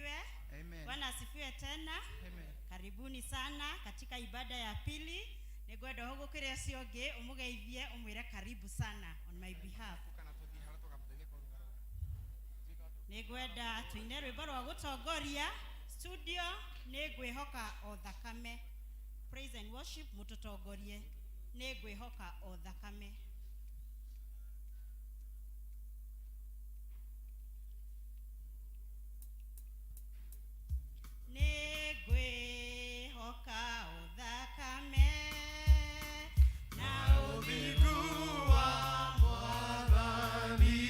asifiwe. Amen. Bwana asifiwe tena. Amen. Karibuni sana katika ibada ya pili. Nĩngwenda ũhũgũkĩre ũcio ũngĩ ũmũgeithie ũmwĩre karibu sana on my behalf. Nĩngwenda tũine rwĩmbo rwa gũtongoria studio. Nĩ ngwĩhoka o thakame. Praise and worship, mũtũtongorie. Nĩ ngwĩhoka o thakame. Nĩ ngwĩhoka o thakame na ũthingu wa Mwathani,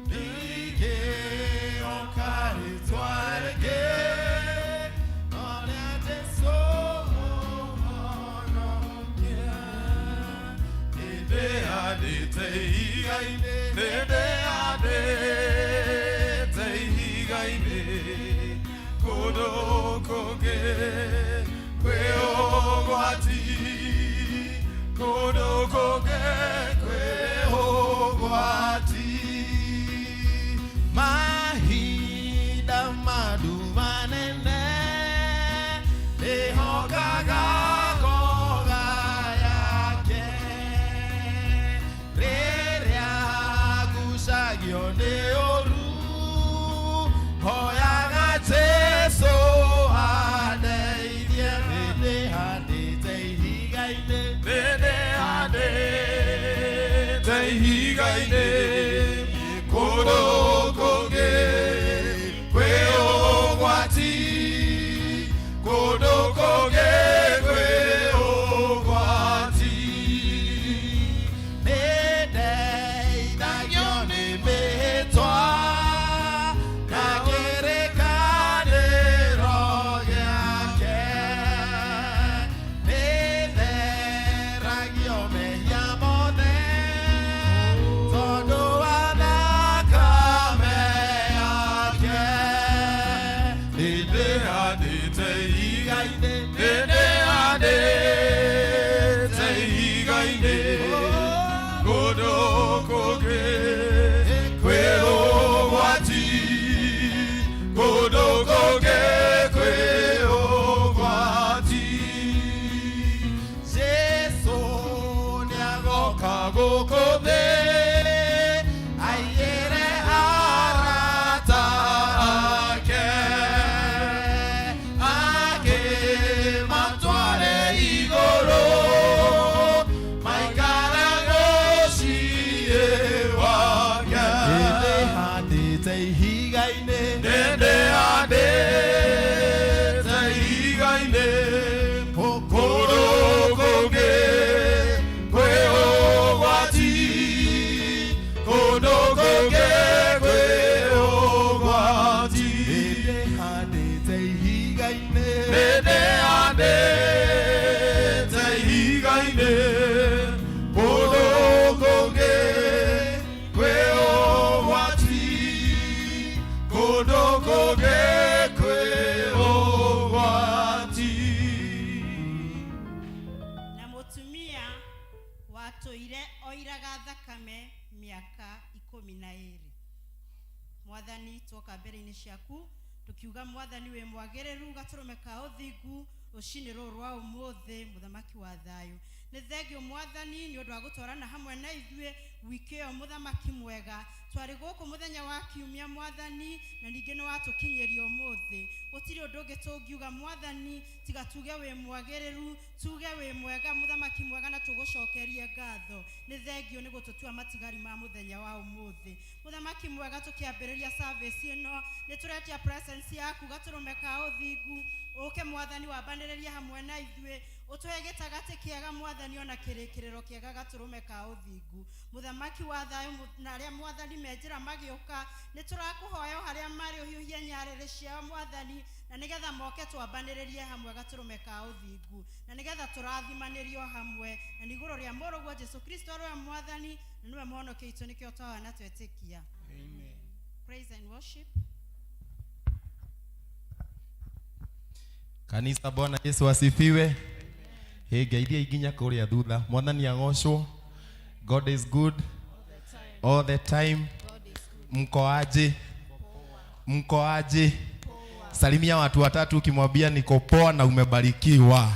ndingĩhoka rĩĩtwa rĩngĩ, no rĩa Jesũ Mũhonokia. Nĩndĩhandĩte ihiga-inĩ, nĩndĩhandĩte ihiga-inĩ, kũndũ kũngĩ kwĩ ũgwati, kũndũ kũngĩ kwĩ ũgwati. Mahinda ma nduma nene, ndĩhokaga ngoga yake. Rĩrĩa ngucagio nĩ ũru, hoyaga Jesũ andeithie. Nĩndĩhandĩte ihiga-inĩ, nĩndĩhandĩte ihiga-inĩ, kũndũ kũngĩ kwĩ ũgwati, kũndũ kũngĩ kwĩ ũgwati. Nĩndeithagio nĩ mĩhĩtwa na kĩrĩkanĩro gĩake. Nĩtheragio mehia mothe tondũ wa thakame yake. Nĩndĩhandĩte ihiga-inĩ, nĩndĩhandĩte ihiga-inĩ, kũndũ kũngĩ kwĩ ũgwati, kũndũ kũngĩ kwĩ ũgwati. Jesũ nĩagoka gũkũ thĩ aiyĩre arata ake, akĩmatware igũrũ maikara mũciĩ wake. Nĩndĩhandĩte ihiga-inĩ, nĩndĩhandĩte ihiga-inĩ, kũndũ kũngĩ kwĩ ũgwati, kũndũ kũngĩ kwĩ ũgwati. Nĩndĩhandĩte ihiga-inĩ, nĩndĩhandĩte ihiga-inĩ, kũndũ kũngĩ kwĩ ũgwati, kũndũ kũngĩ kwĩ ũgwati. Na mũtumia watũire oiraga thakame mĩaka 12. Mwathani, twoka mbere-inĩ ciaku tukiuga, Mwathani, wĩ mwagĩrĩru. Gatũrũme ka ũthingu, rũcinĩ rũrũ rwa ũmũthĩ, mũthamaki wa thayũ, nĩ thengio Mwathani nĩ ũndũ wa gũtwarana hamwe na ithuĩ wiki ĩyo. Mũthamaki mwega, twarĩ gũkũ mũthenya wa kiumia, Mwathani, na ningĩ nĩ watũkinyĩria ũmũthĩ. Gũtirĩ ũndũ ũngĩ tũngiuga, Mwathani, tiga tuge wĩ mwagĩrĩru, tuge wĩ mwega, mũthamaki mwega, na tũgũcokerie ngatho. Nĩ thengio nĩ gũtũtua matigari ma mũthenya wa ũmũthĩ. Mũthamaki mwega, tũkĩambĩrĩria service ĩno, nĩ tũretia presence yaku, gatũrũme ka ũthingu. Ũke Mwathani, wambanĩrĩrie hamwe na ithuĩ, ũtũhe gĩtagatĩ kĩega, Mwathani, ona kĩrĩkĩrĩro kĩega, gatũrũme ka ũthingu. Mũthamaki wa thayũ, na arĩa, Mwathani, me njĩra magĩũka, nĩ tũrakũhoya o harĩa marĩ ũhiũhie nyarĩrĩ ciao, Mwathani, na nĩgetha moke twambanĩrĩrie hamwe, gatũrũme ka ũthingu, na nĩgetha tũrathimanĩrio hamwe, na nĩ igũrũ rĩa mũrũguo Jesu Kristo, arĩ we Mwathani na nĩwe mũhonokia witũ, nĩkĩo twahoya na twetĩkia. Amen. Praise and worship. Kanisa, Bwana Yesu asifiwe. Hey, ngeithia nginya kũrĩa thutha. Mwathani agocwo. God is good all the time. Mko aje? Mko aje? Salimia watu watatu ukimwambia niko poa na umebarikiwa.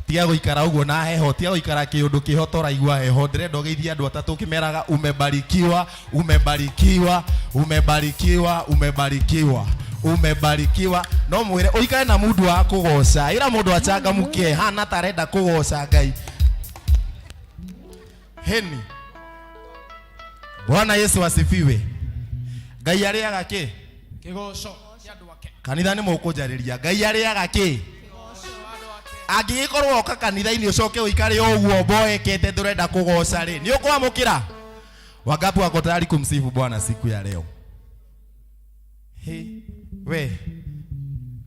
Tiga guikara uguo na heho, tiga guikara kiundu kiho toraigua heho. Ndirenda ugeithie andu atatu ukimeraga umebarikiwa, umebarikiwa, umebarikiwa, umebarikiwa, umebarikiwa. No mwire uikare na mundu wa kugoca, ira mundu achangamuke hana tarenda kugoca Ngai. Heni. Bwana Yesu asifiwe. Ngai arĩaga kĩ? Kĩgoco kĩa andũ ake. Kanitha nĩ mũkũnjarĩria. Ngai arĩaga kĩ? Angĩgĩkorwo oka kanitha-inĩ ũcoke ũikare o ũguo mboekete ndũrenda kũgoca rĩ, nĩ ũkwamũkĩra? Wangapi wako tayari kumsifu Bwana siku ya leo? He, we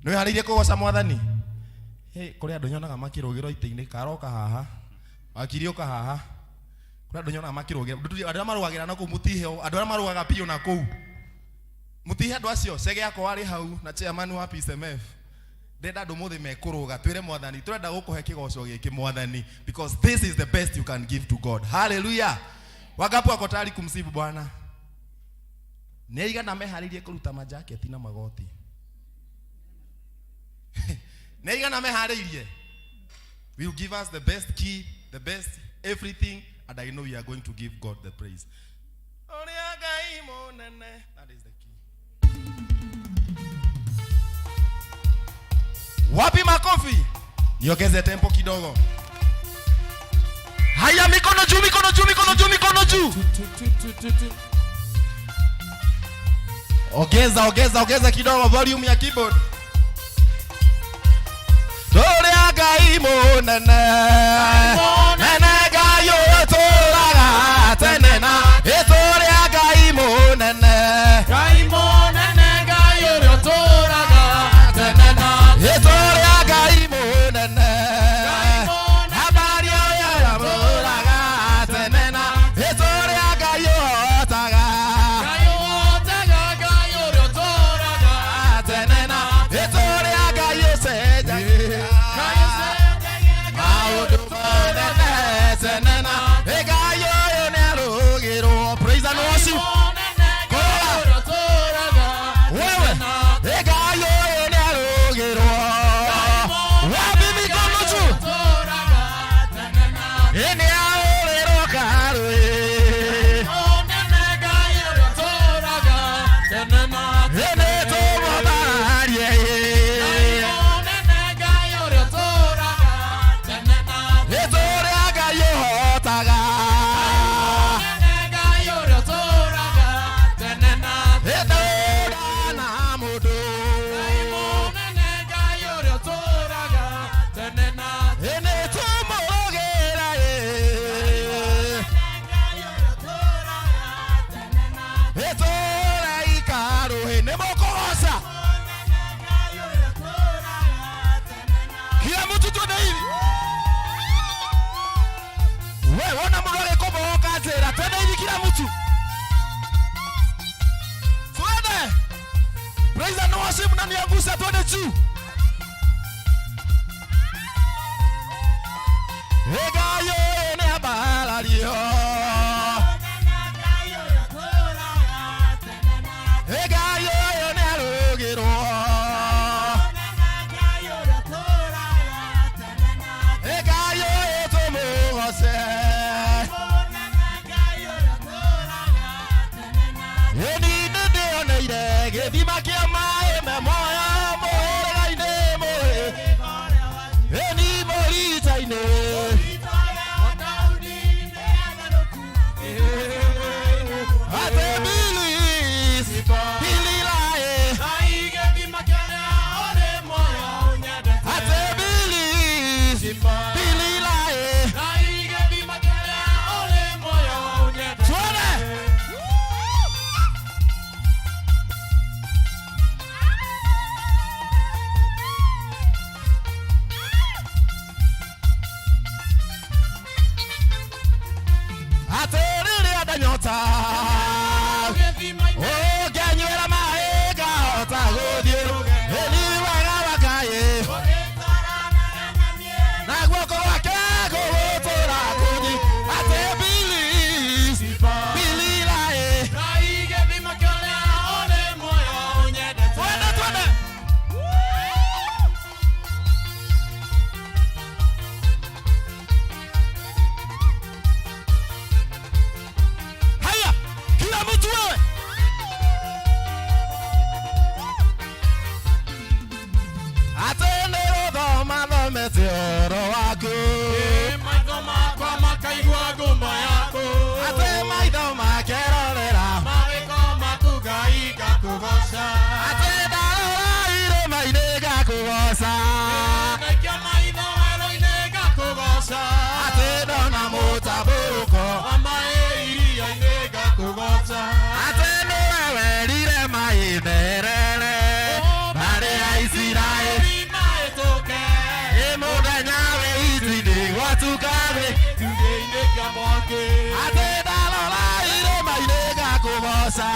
nĩ wĩharĩirie kũgoca Mwathani? He, kũrĩ andũ nyonaga makĩrũgĩrwo itĩ-inĩ, karoka haha, wakiri ũka haha. Kũrĩ andũ nyonaga makĩrũgĩra, andũ arĩa marũgagĩra na kũu mũtihe, andũ arĩa marũgaga biũ na kũu mũtihe andũ acio. Cege akwa arĩ hau na chairman wa PSMF. Ndĩrenda andũ mũthĩ mekũrũga twĩre Mwathani tũrenda gũkũhe kĩgoco gĩkĩ Mwathani, because this is the best you can give to God. Hallelujah. Wangapi wako tayari kumsifu Bwana? Nĩ aigana meharĩirie kũruta majaketi na magoti? Nĩ aigana meharĩirie? Will give us the best key, the best everything, and I know we are going to give God the praise. Ũrĩa Ngai mũnene. That is the key. Wapi makofi? Niongeze tempo kidogo. Haya, mikono juu, mikono juu, mikono juu, mikono juu. Ongeza, ongeza, ongeza kidogo volume ya keyboard. Tũrĩa Ngai mũnene, nene Ngai ũtũũraga tene na ĩtũrĩa Ngai mũnene. Ngai mũnene, Ngai ũrĩa ũtũũraga tene na Ĩtũrĩa Ngai mũnene, habari ũrĩa ũtũũraga tene na ĩtũrĩa Ngai ũhotaga. Ngai ũhotaga, Ngai ũrĩa ũtũũraga tene na ĩtũrĩa Ngai ũcenjagia Ngai ũcenjagia, maũndũ manene tene na Ngai ũyũ nĩarũgĩrwo. Praise and worship. Mũnene, Ngai ũrĩa ũtũũraga Wewe Ngai ũyũ nĩarũgĩrwo. Wapi mikono juu? ũtũũraga tene na Nĩahũrĩrwo karũĩ. Mũnene, Ngai ũrĩa ũtũũraga tene na Nĩtũmũtharie. Mũnene, Ngai ũrĩa ũtũũraga tene na Ĩtũrĩa Ngai ũhotaga. Mũnene, Ngai ũrĩa ũtũũraga tene na Ĩtũra na mũndũ. Mũnene, Ngai ũrĩa ũtũũraga tene na Nĩtũmũgĩra. Ĩtũra ikarũĩ nĩ mũkũgoca. Kila mtu twende hivi. We wona mũndũ agĩkũmbogoka njĩra, twende hivi kila mtu. Twende. Praise and worship na niangusha, twende juu. Ngai ũyũ nĩambarario. Ngai ũyũ nĩarũgĩrwo. Ngai ũyũ tũmũgoce. Ĩni nĩndĩoneire gĩthima kĩa maĩ me muoyo mũhĩrĩga-inĩ mũhĩ. Ĩni mũrita-inĩ. Ate bilis, bililae. Ate bilis, bililae. Tuone. thomete ũhoro waku. Maitho makwa makaigua ngumo yaku. Atĩ maitho makerorera mawĩko maku Ngai ngakũgooca. Atĩ ndarora irĩma-inĩ ngakũgooca. Ndaikia maitho werũ-inĩ ngakũgooca. Atĩ ndona mũtambũrũko wa maĩ iria-inĩ ngakũgooca. Atĩ nĩwe werire maĩ therere marĩ a Isiraeli mahĩtũke. Ĩ mũthenya wĩ itu-inĩ gwatuka thĩ Gĩtugĩ-inĩ kĩa mwaki. Atĩ ndarora irĩma-inĩ ngakũgooca.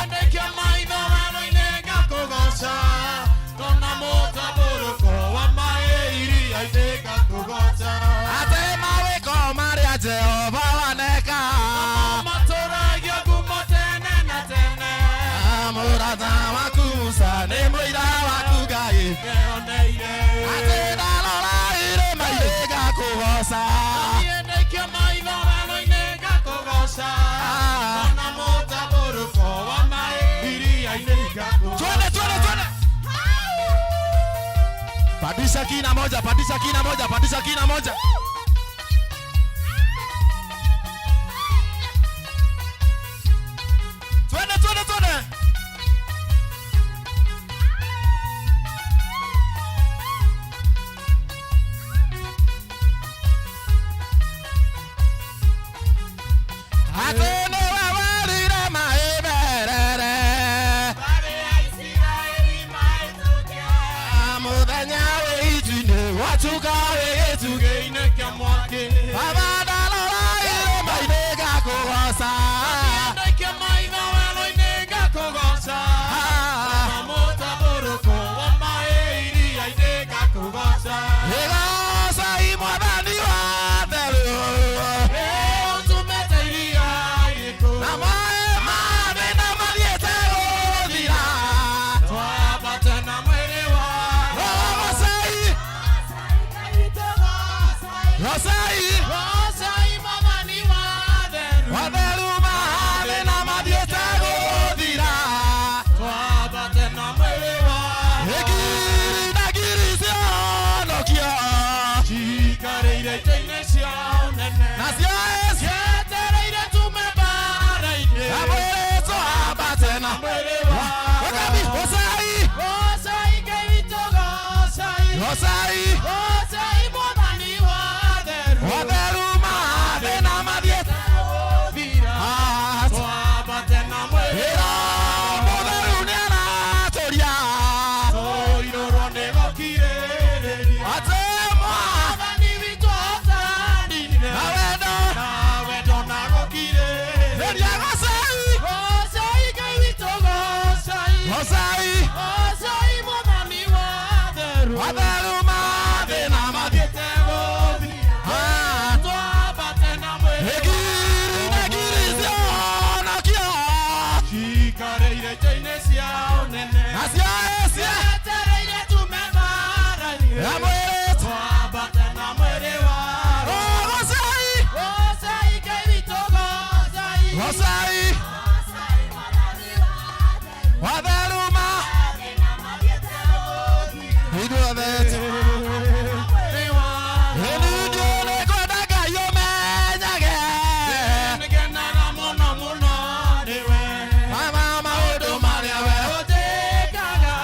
Ndaikia maitho werũ-inĩ ngakũgooca. Ndona mũtambũrũko wa maĩ iria-inĩ ngakũgooca. Atĩ mawĩko marĩa Jehova waneka Matũragia ngumo tene na tene. Mũrata waku Musa nĩ mũira waku Ngai. Ngeoneire. Atĩ ndarora irĩma-inĩ ngakũgooca. Niĩ ndaikia maitho werũ-inĩ ngakũgooca. Ndona mũtambũrũko wa maĩ iria-inĩ ngakũgooca. Twende, twende, twende. Pandisha kina moja, pandisha kina moja, pandisha kina moja. Twende, twende, twende. Atĩ nĩwe werire maĩ merere Marĩ a Isiraeli mahĩtũke. Mũthenya wĩ itu-inĩ gwatuka wĩ gĩtugĩ. Gĩtugĩ-inĩ kĩa mwaki. Baba ndarora irĩma-inĩ ngakũgooca. Ndaikia maitho werũ-inĩ ngakũgooca. Ndona mũtambũrũko wa maĩ iria-inĩ ngakũgooca. Ĩgocai Mwathani wa theru. Ĩ ũtũmĩte iria iriku. Na maĩ ma thĩna mathiĩte gũthira. Twambate na mwĩrĩ wa Gocai, gocai Gocai Mwathani wa theru. wa theru mathĩna mathiĩte gũthira. Twambate na mwĩrĩ wa Ngiri na ngiri cionokio. Cikarĩire itĩ-inĩ cia ũnene. Nacio Cietereire tume mbara-inĩ. na mwĩrĩ twambate na Mwĩrĩ wa Wakabi, gocai, Gocai Ngai witũ gocai. gocai Gocai Mwathani wa theru. wa theru mathĩna mathiĩte Gũthira. Ah, Twambate na mwĩrĩ Ĩra mũtheru nĩaratũria. Tũirũrwo nĩ gũkirĩrĩria. Atĩ Mwathani witũ atanire. na wendo Na wendo na gũkirĩrĩria. Rĩria gocai, Gocai Ngai witũ gocai. gocai Gocai Mwathani wa theru. wa theru mathĩna mathiĩte Mathiĩte gũthira. Ah, Twambate na mwĩrĩ ngiri na ngiri cionokio. Cikarĩire itĩ-inĩ cia ũnene. Nacio cia Cietereire tume mbara-inĩ. na mwĩrĩ Twambate na mwĩrĩ wa Oh, gocai, Gocai Ngai witũ gocai. gocai wa theru ma ithuothe Mwĩrĩ wa Ĩni nĩngwenda Ngai ũmenyage Nĩngenaga mũno mũno nĩwe. mama maũndũ marĩa we Ũnjĩkaga.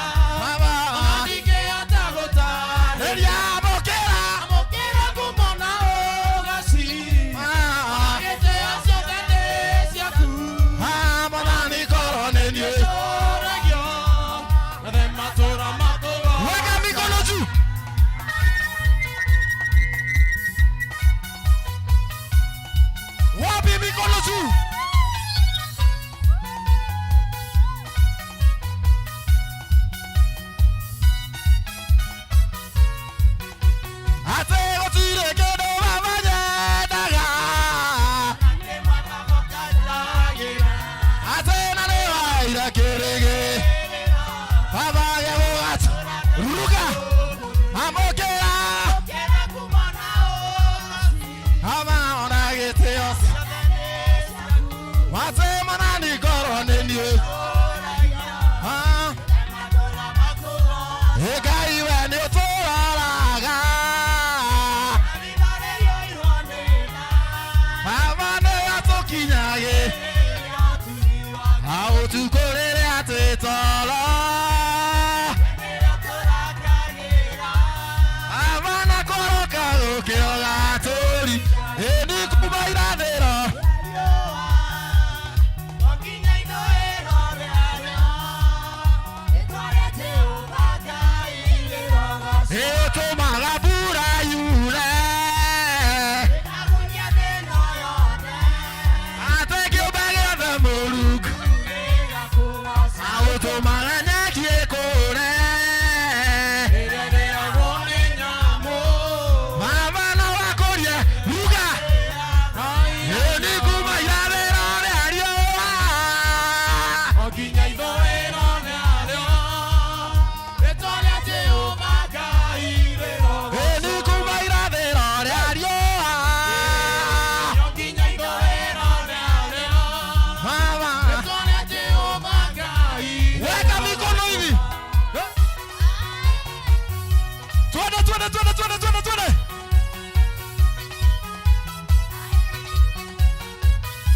Twende, twende, twende, twende, twende.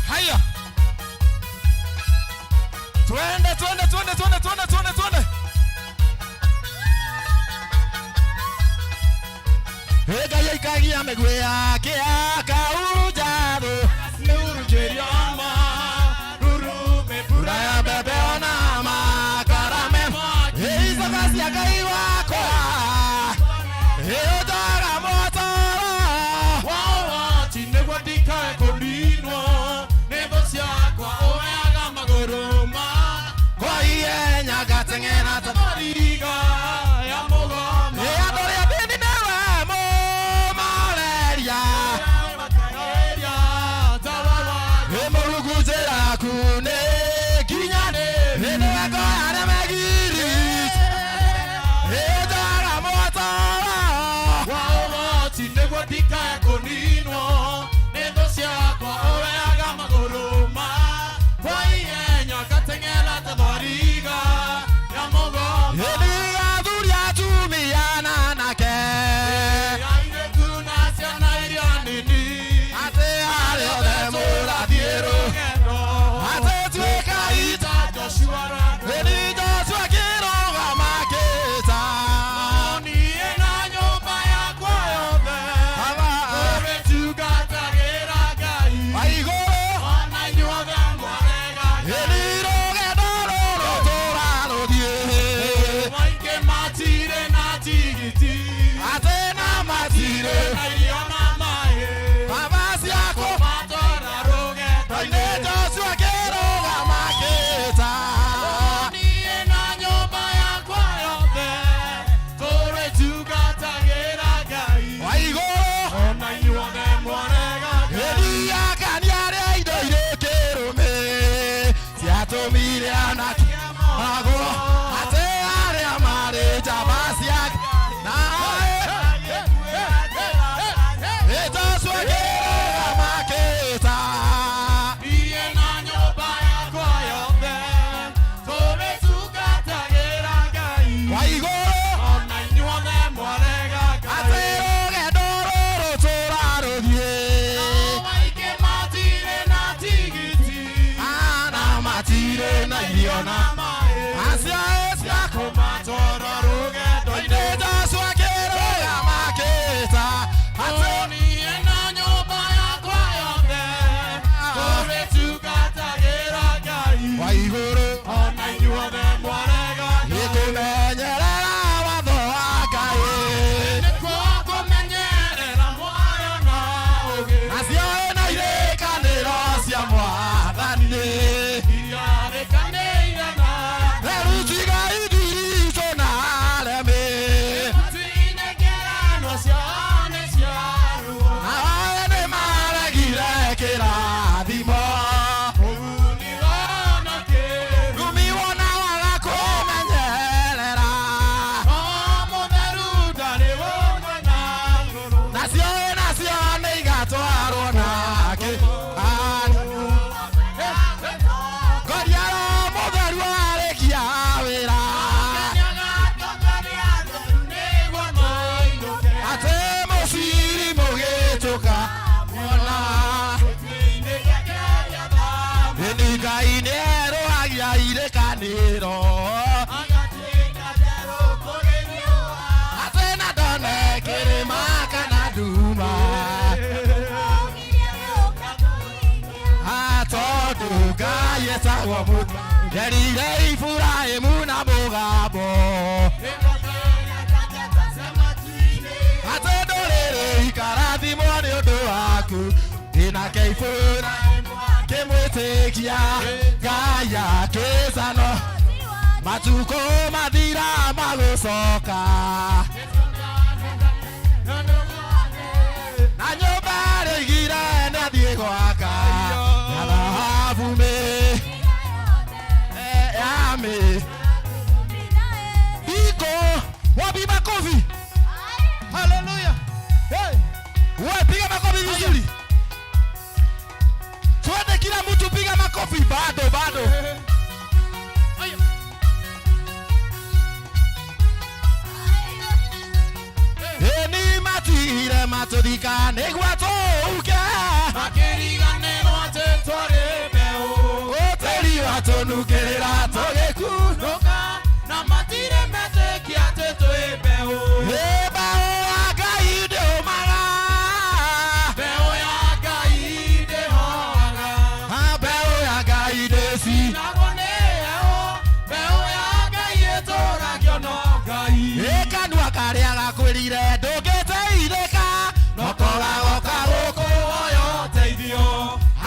Haya. Twende, twende, twende, twende, twende, twende, twende. Ngai aikagia mĩguĩ yake akauja thũ. Mbura ya mbembe ona makarame. Icoka cia Ngai wakwa. Ĩũnjaga motoro. Nĩguo ndikae kũninwo nĩ thũ ciakwa ũheaga magũrũ ma Kwa ihenya ngateng'era ta mariga ya mũgoma. Ĩ andũ arĩa athĩni nĩwe mũmareria. Ĩ Mũrungu njĩra yaku nĩ nginyanĩru. Ĩ nĩwe ngo ya arĩa megiri. Ĩũnjaga motoro. Nĩguo ndikae kũninwo nĩ thũ ciakwa ũheaga magũrũ ma kwa ihenya ngateng'era ta thwariga ya mũgoma. Ĩthiga athuri atumia na anake. Airĩtu na ciana iria nini. Atĩ arĩa othe mũrathiĩ rũgendo. Atĩ tuĩka ita. Joshua Ĩni Joshua akĩrũgama akĩĩta. Niĩ na nyũmba yakwa yothe Baba. tũrĩtungatagĩra Ngai. Wa igũrũ. Ona inyuothe mwarega Ngai. Ĩni rũgendo rũrũ tũrarũthiĩ. Maingĩ matirĩ na tigiti. Atĩ na matirĩ. Na irio na maĩ. Baba ciakwa. Kũmatwara rũgendo-inĩ. Nĩ Joshua akĩrũgama akĩĩta. Niĩ na nyũmba yakwa yothe tũrĩtungatagĩra Ngai. Wa igũrũ. Ona inyuothe mwarega Ngai. Ĩthiakani arĩa indo irĩ kĩrũmĩ ciatũmire anake magwo atĩ arĩa marĩ njamba ciake na Ĩ Joshua akĩrũgama akĩĩta. Niĩ na nyũmba yakwa yothe tũrĩtungatagĩra Ngai. Wa igũrũ. Ona inyuothe mwarega Ngai. Atĩ rũgendo rũrũ tũrarũthiĩ. Maingĩ matirĩ na tigiti. Ana matirĩ na irio na maĩ. acio cia Kũmatwara rũgendo-inĩ. Nĩ Joshua akĩrũgama akĩĩta. Atĩ Niĩ na nyũmba yakwa yothe tũrĩtungatagĩra Ngai. wa igũrũ. Ona inyuothe mwarega Ngai. Nĩkũmenyerera watho wa Ngai. Nĩkuo kũmenyerera muoyo na ũũgĩ. Nacio na irĩkanĩro cia Mwathani. Iria rĩkanĩire na Rĩu tiga ithiritũ na aremi. Tinengeranwo ciao nĩ cia ruo. Nao nĩmaregire kĩrathimo. Ũguni wao na kĩĩruru. Rumi wona waga kũmenyerera. No mũtheru ndarĩ ũmwe na ngũrũ. Nacio nacio nĩigatwarwo nake. Ngoriaro mũtheru arĩkia wĩra. Nĩagatũngania atheru nĩguo mainũke. Atĩ mũciri mũgĩtũka muona. Gĩtĩ-inĩ gĩake gĩa thahabu. Ĩni Ngai nĩerũhagia irĩkanĩro. Agatuĩka njerũ kũrĩ riũa. Atĩ na ndone kĩrĩma kana nduma. Tondũ Ngai etagwo mũtu. Nderire Iburahĩmu na mũgambo. Atĩ ndũrĩrĩ ikarathimwo nĩ ũndũ waku. Ndĩnake Iburahĩmu akĩmwĩtĩkia. Ngai akĩcano. Matukũ mathira magũcoka. Na nyũmba rĩigire nĩathiĩ gwaka. Na thahabu mĩ yamĩ. Iko wapi makofi? Hallelujah. Hey. Wewe piga makofi vizuri. Twende kila mtu piga makofi bado bado. Nĩguo tũũke. Makĩriganĩrwo atĩ twarĩ mbeũ. Ũtĩri watũnukĩrĩra tũgĩkunũka. Na matirĩ metĩkia atĩ twĩ mbeũ. Mbeũ ya Ngai ndĩũmaga. Mbeũ ya Ngai ndĩhoaga. Mbeũ ya Ngai ndĩci. Nago nĩ heho. Mbeũ ya Ngai ĩtũragio no Ngai. Ĩ kanua karĩa gakwĩrire ndũngĩteithĩka no koragwo kagũkũ Kũhoya ũteithio.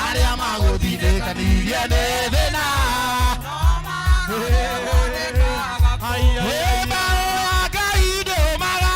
Arĩa magũtindĩkanirie nĩ thĩna. Ĩ mbeũ ya Ngai ndĩũmaga.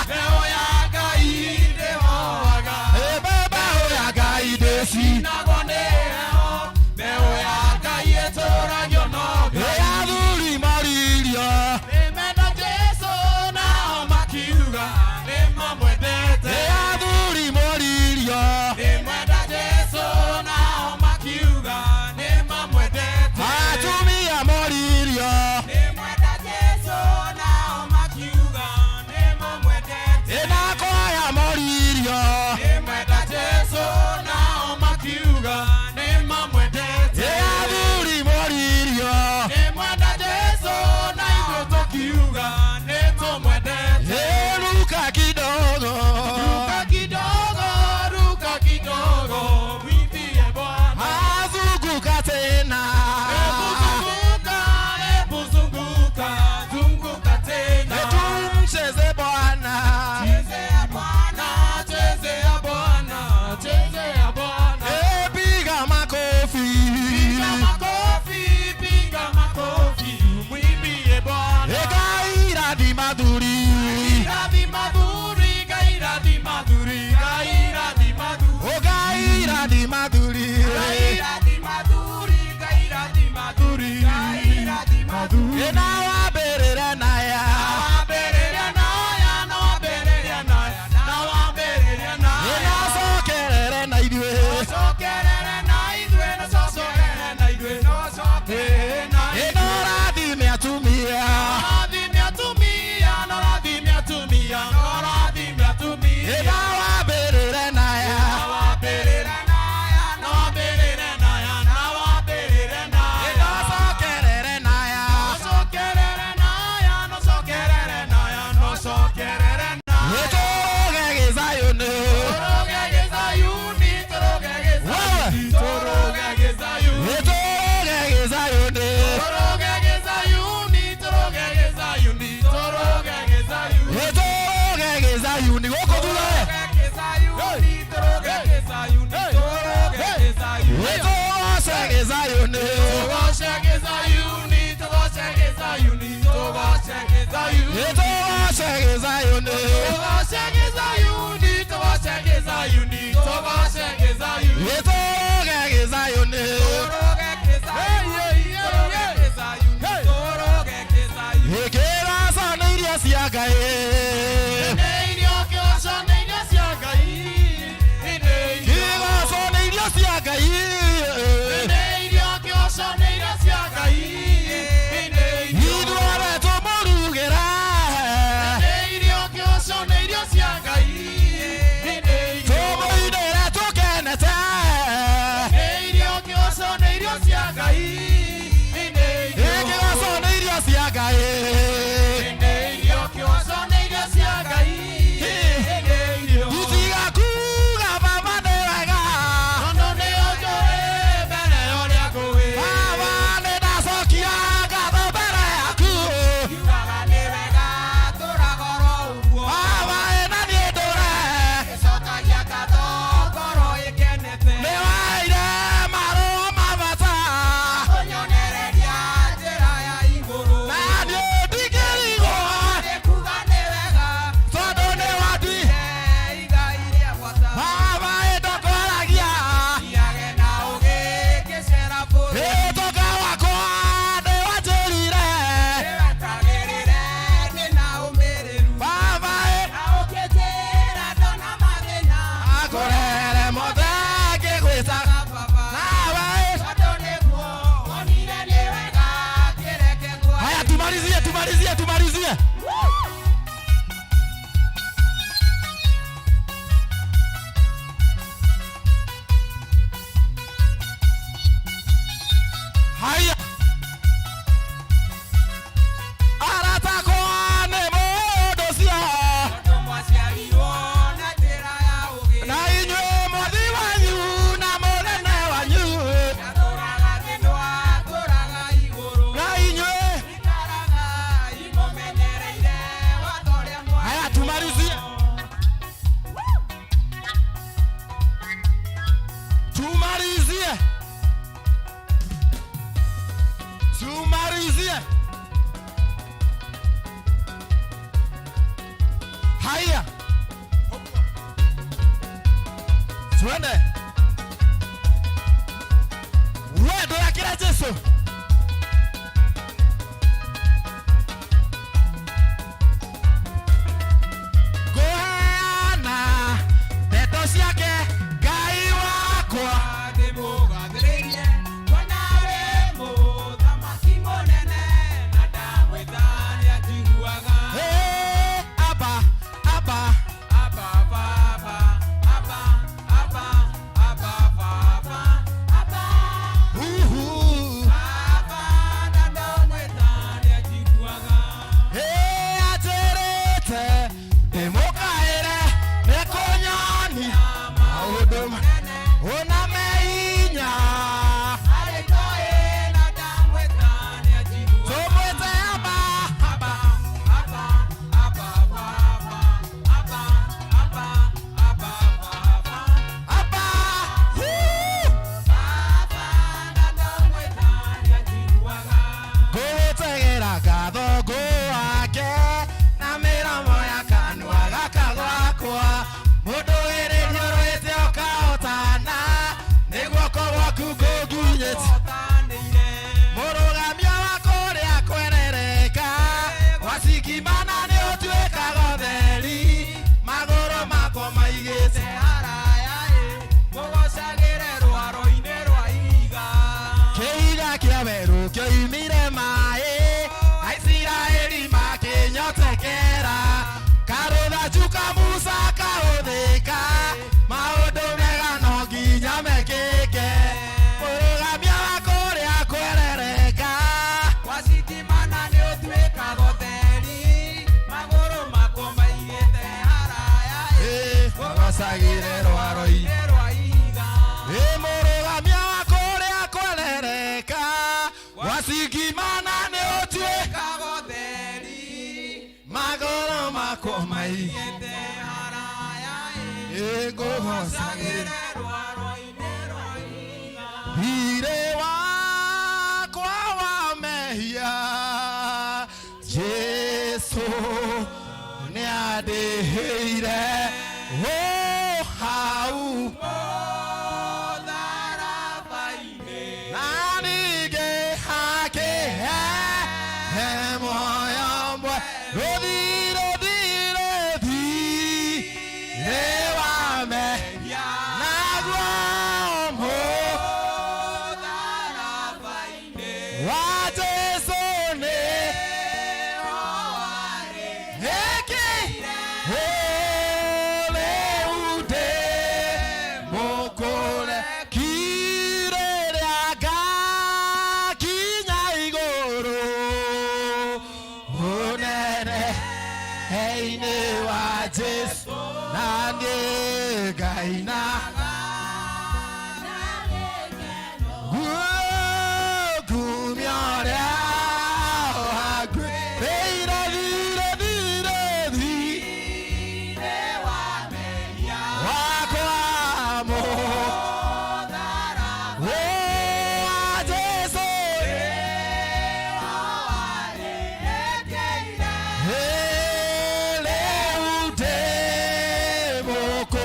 Mbeũ ya Ngai ndĩhoaga. Ĩ mbeũ ya Ngai ndĩci. Nago nĩ heho. Mbeũ ya Ngai ĩtũragio no Ĩ Ngai. athuri moririo. Nĩmenda Jesũ nao makiuga nĩmamwendete. Ĩ athuri moririo. Nĩmwenda Jesũ nao makiuga nĩmamwendete. Atumia moririo. Nĩmwenda Jesũ nao makiuga nĩmamwendete. Ĩ na kwaya moririo. Nĩmwenda Jesũ nao makiuga nĩmamwendete. Ĩ athuri moririo. Nĩmwenda Jesũ na ithuĩ tũkiuga nĩtũmwendete. Ĩ ruka kidogo. Ruka kidogo, ruka kidogo, mwimbie Bwana. Azunguka tena. Hebu zunguka, hebu zunguka, zunguka tena. Tumcheze Bwana. Chezea Bwana, chezea Bwana, chezea Bwana. E piga makofi. Piga makofi, piga makofi, mwimbie Bwana. E Ngai madhuri. Irathi madhuri, Ngai madhuri, Ngai madhuri. O Ngai madhuri. Ngai madhuri, Ngai madhuri, Ngai madhuri. E na wambĩrĩre naya. Nawambĩrĩria naya, nawambĩrĩria naya, nawambĩrĩria E naya. na cokerere na ithuĩ. Cokerere na ithuĩ, nacokerere na ithuĩ, nacokerere na E ithuĩ. na ũrathime atumia. Norathime atumia, norathime atumia, norathime atumia. E na wambĩrĩre naya. Nawambĩrĩria naya, nawambĩrĩria naya, nawambĩrĩria E naya. na cokerere naya. Nocokerere naya, nocokerere naya, nocokerere naya. E tũrũge gĩcayũnĩ. Tũrũge gĩcayuni, tũrũge gĩcayuni, tũrũge gĩcayuni. E tũrũge gĩcayũnĩ. Tũrũge gĩcayuni, tũrũge gĩcayuni, tũrũge gĩcayuni. E tũrũge gĩcayũnĩ gũkũ thutha. Tũrũge gĩcayuni, tũrũge gĩcayuni, tũrũge gĩcayuni. E tũgoce gĩcayũnĩ. Tũgoce gĩcayuni, tũgoce gĩcayuni, tũgoce gĩcayuni. E tũgoce gĩcayũnĩ. Tũgoce gĩcayuni, tũgoce gĩcayuni, tũgoce gĩcayuni. E tũrũge gĩcayũnĩ. Tũrũge gĩcayuni, tũrũge gĩcayuni, tũrũge gĩcayuni. Kĩraca nĩ irio cia Ngai. Nĩ irio kĩoco nĩ irio cia Ngai. Nĩ irio. Kĩgoco nĩ irio cia Ngai. Nĩ irio kĩoco nĩ irio cia Ngai. Nĩ irio. Ithuothe tũmũrugĩre. Nĩ irio kĩoco nĩ irio cia Ngai. Nĩ irio. Tũmũinĩre tũkenete. Nĩ irio kĩoco nĩ irio Tumalizie. Haya, twende. Wendo yakira Jesu. Ngũheana ndeto ciake Ngai wakwa. Ndĩmũgathĩrĩrie kuona wĩ mũthamaki mũnene na ndamwĩta nĩanjiguaga. Hey, Abba, Abba. Abba, Baba, Abba, Abba, Abba, Baba, Abba. Uhu. Baba, na ndamwĩta nĩanjiguaga. Hey, atĩrĩte ndĩmũkaĩre nĩkũnyonia maũndũ Mũnene ona meinya. arĩ toĩ na ndamwĩta nĩanjiguaga. Tũmwĩte Abba. Abba, Abba, Abba, Baba, Abba, Abba, Abba, Baba. Abba. Huu. Baba, na ndamwĩta nĩanjiguaga. Ngũgũtegera ngatho ngũwake na mĩromo ya kanua gaka gwakwa. Mũndũ wĩrĩhiũrĩte ũkahotana nĩ guoko gwaku ngũnginyĩte. Hotanĩire. Mũrũgamia wa kũrĩa kwerereka gwacikimana nĩ ũtuĩkaga ũtheri magũrũ makwa maigĩte. Haraya ĩ, mũgocagĩre rwaro-inĩ rwa ihiga. Kĩiga kĩa werũ kĩoimire maĩ Aisiraeli makĩnyotekera karũthanju ka Musa kahũthĩka maũndũ mega no nginya mekĩke mũrũgamia wa kũrĩa kwerereka. Wacitimana nĩ ũtuĩkaga ũtheri, magũrũ makwa maigĩte haraya ĩ, Ngũgocagĩre rwaro-inĩ rwa ihiga. Ĩ mũrũgamia wa kũrĩa kwerereka gwacikimana nĩ ũtuĩka Ũtuĩkaga ũtheri, magũrũ makwa maigĩte. maigĩte haraya ĩ, Ĩ ngũgocagĩre ngũgocagĩre rwaro-inĩ rwa ihiga. Thirĩ wakwa wa mehia Jesu nĩandĩhĩire o hau Mũtharaba-inĩ. na ningĩ akĩhe muoyo mwerũ. Rũthirĩ thirĩ thirĩ wa mehia naguo mũ Mũtharaba-inĩ. wa Jesu nĩ Eki rĩu ndĩ mũkũre kirĩrĩa ngakinya igũrũ ũnene inĩ wa Jesu na niĩ ngaina ngumia ũrĩa wanguĩrĩire thirĩ thirĩ thirĩ wakwa mũ wa Jesu rĩu ndĩ mũkũ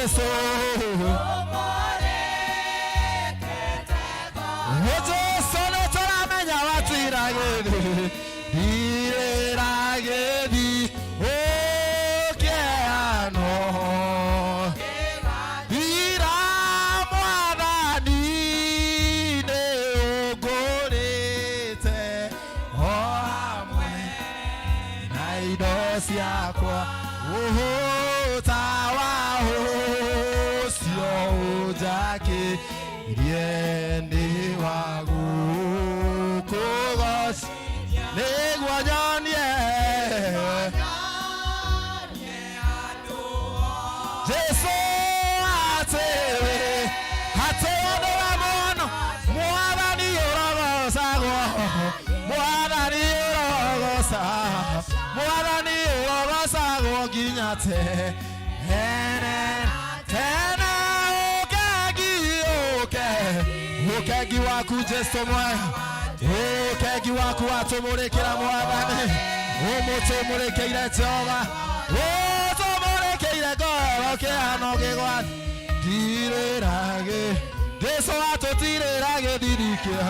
Jesu. Jesu nĩ tũramenya watiragĩthi ndirĩragĩthi ũkĩheanwo ira mwathani nĩ ũngũrĩte o hamwe na indo ciakwa ũhũta wa ũcio ũnjakĩirie nĩ wa gũkũgoca nĩguo nyonie Jesu atĩrĩ atĩ ũndũ wa mũno mwathani ũrogocagwo mwathani ũrogoca mwathani ũrogocagwo nginya tene tene ũkengi ũke ũkengi waku Jesu mwega ũkengi waku watũmũrĩkĩra mwathani ũmũtũmũrĩkĩire Jehova ũtũmũrĩkĩire ngoro kĩhano gĩgwati ndirĩragĩ Jesu atũtirĩragĩ thirikĩa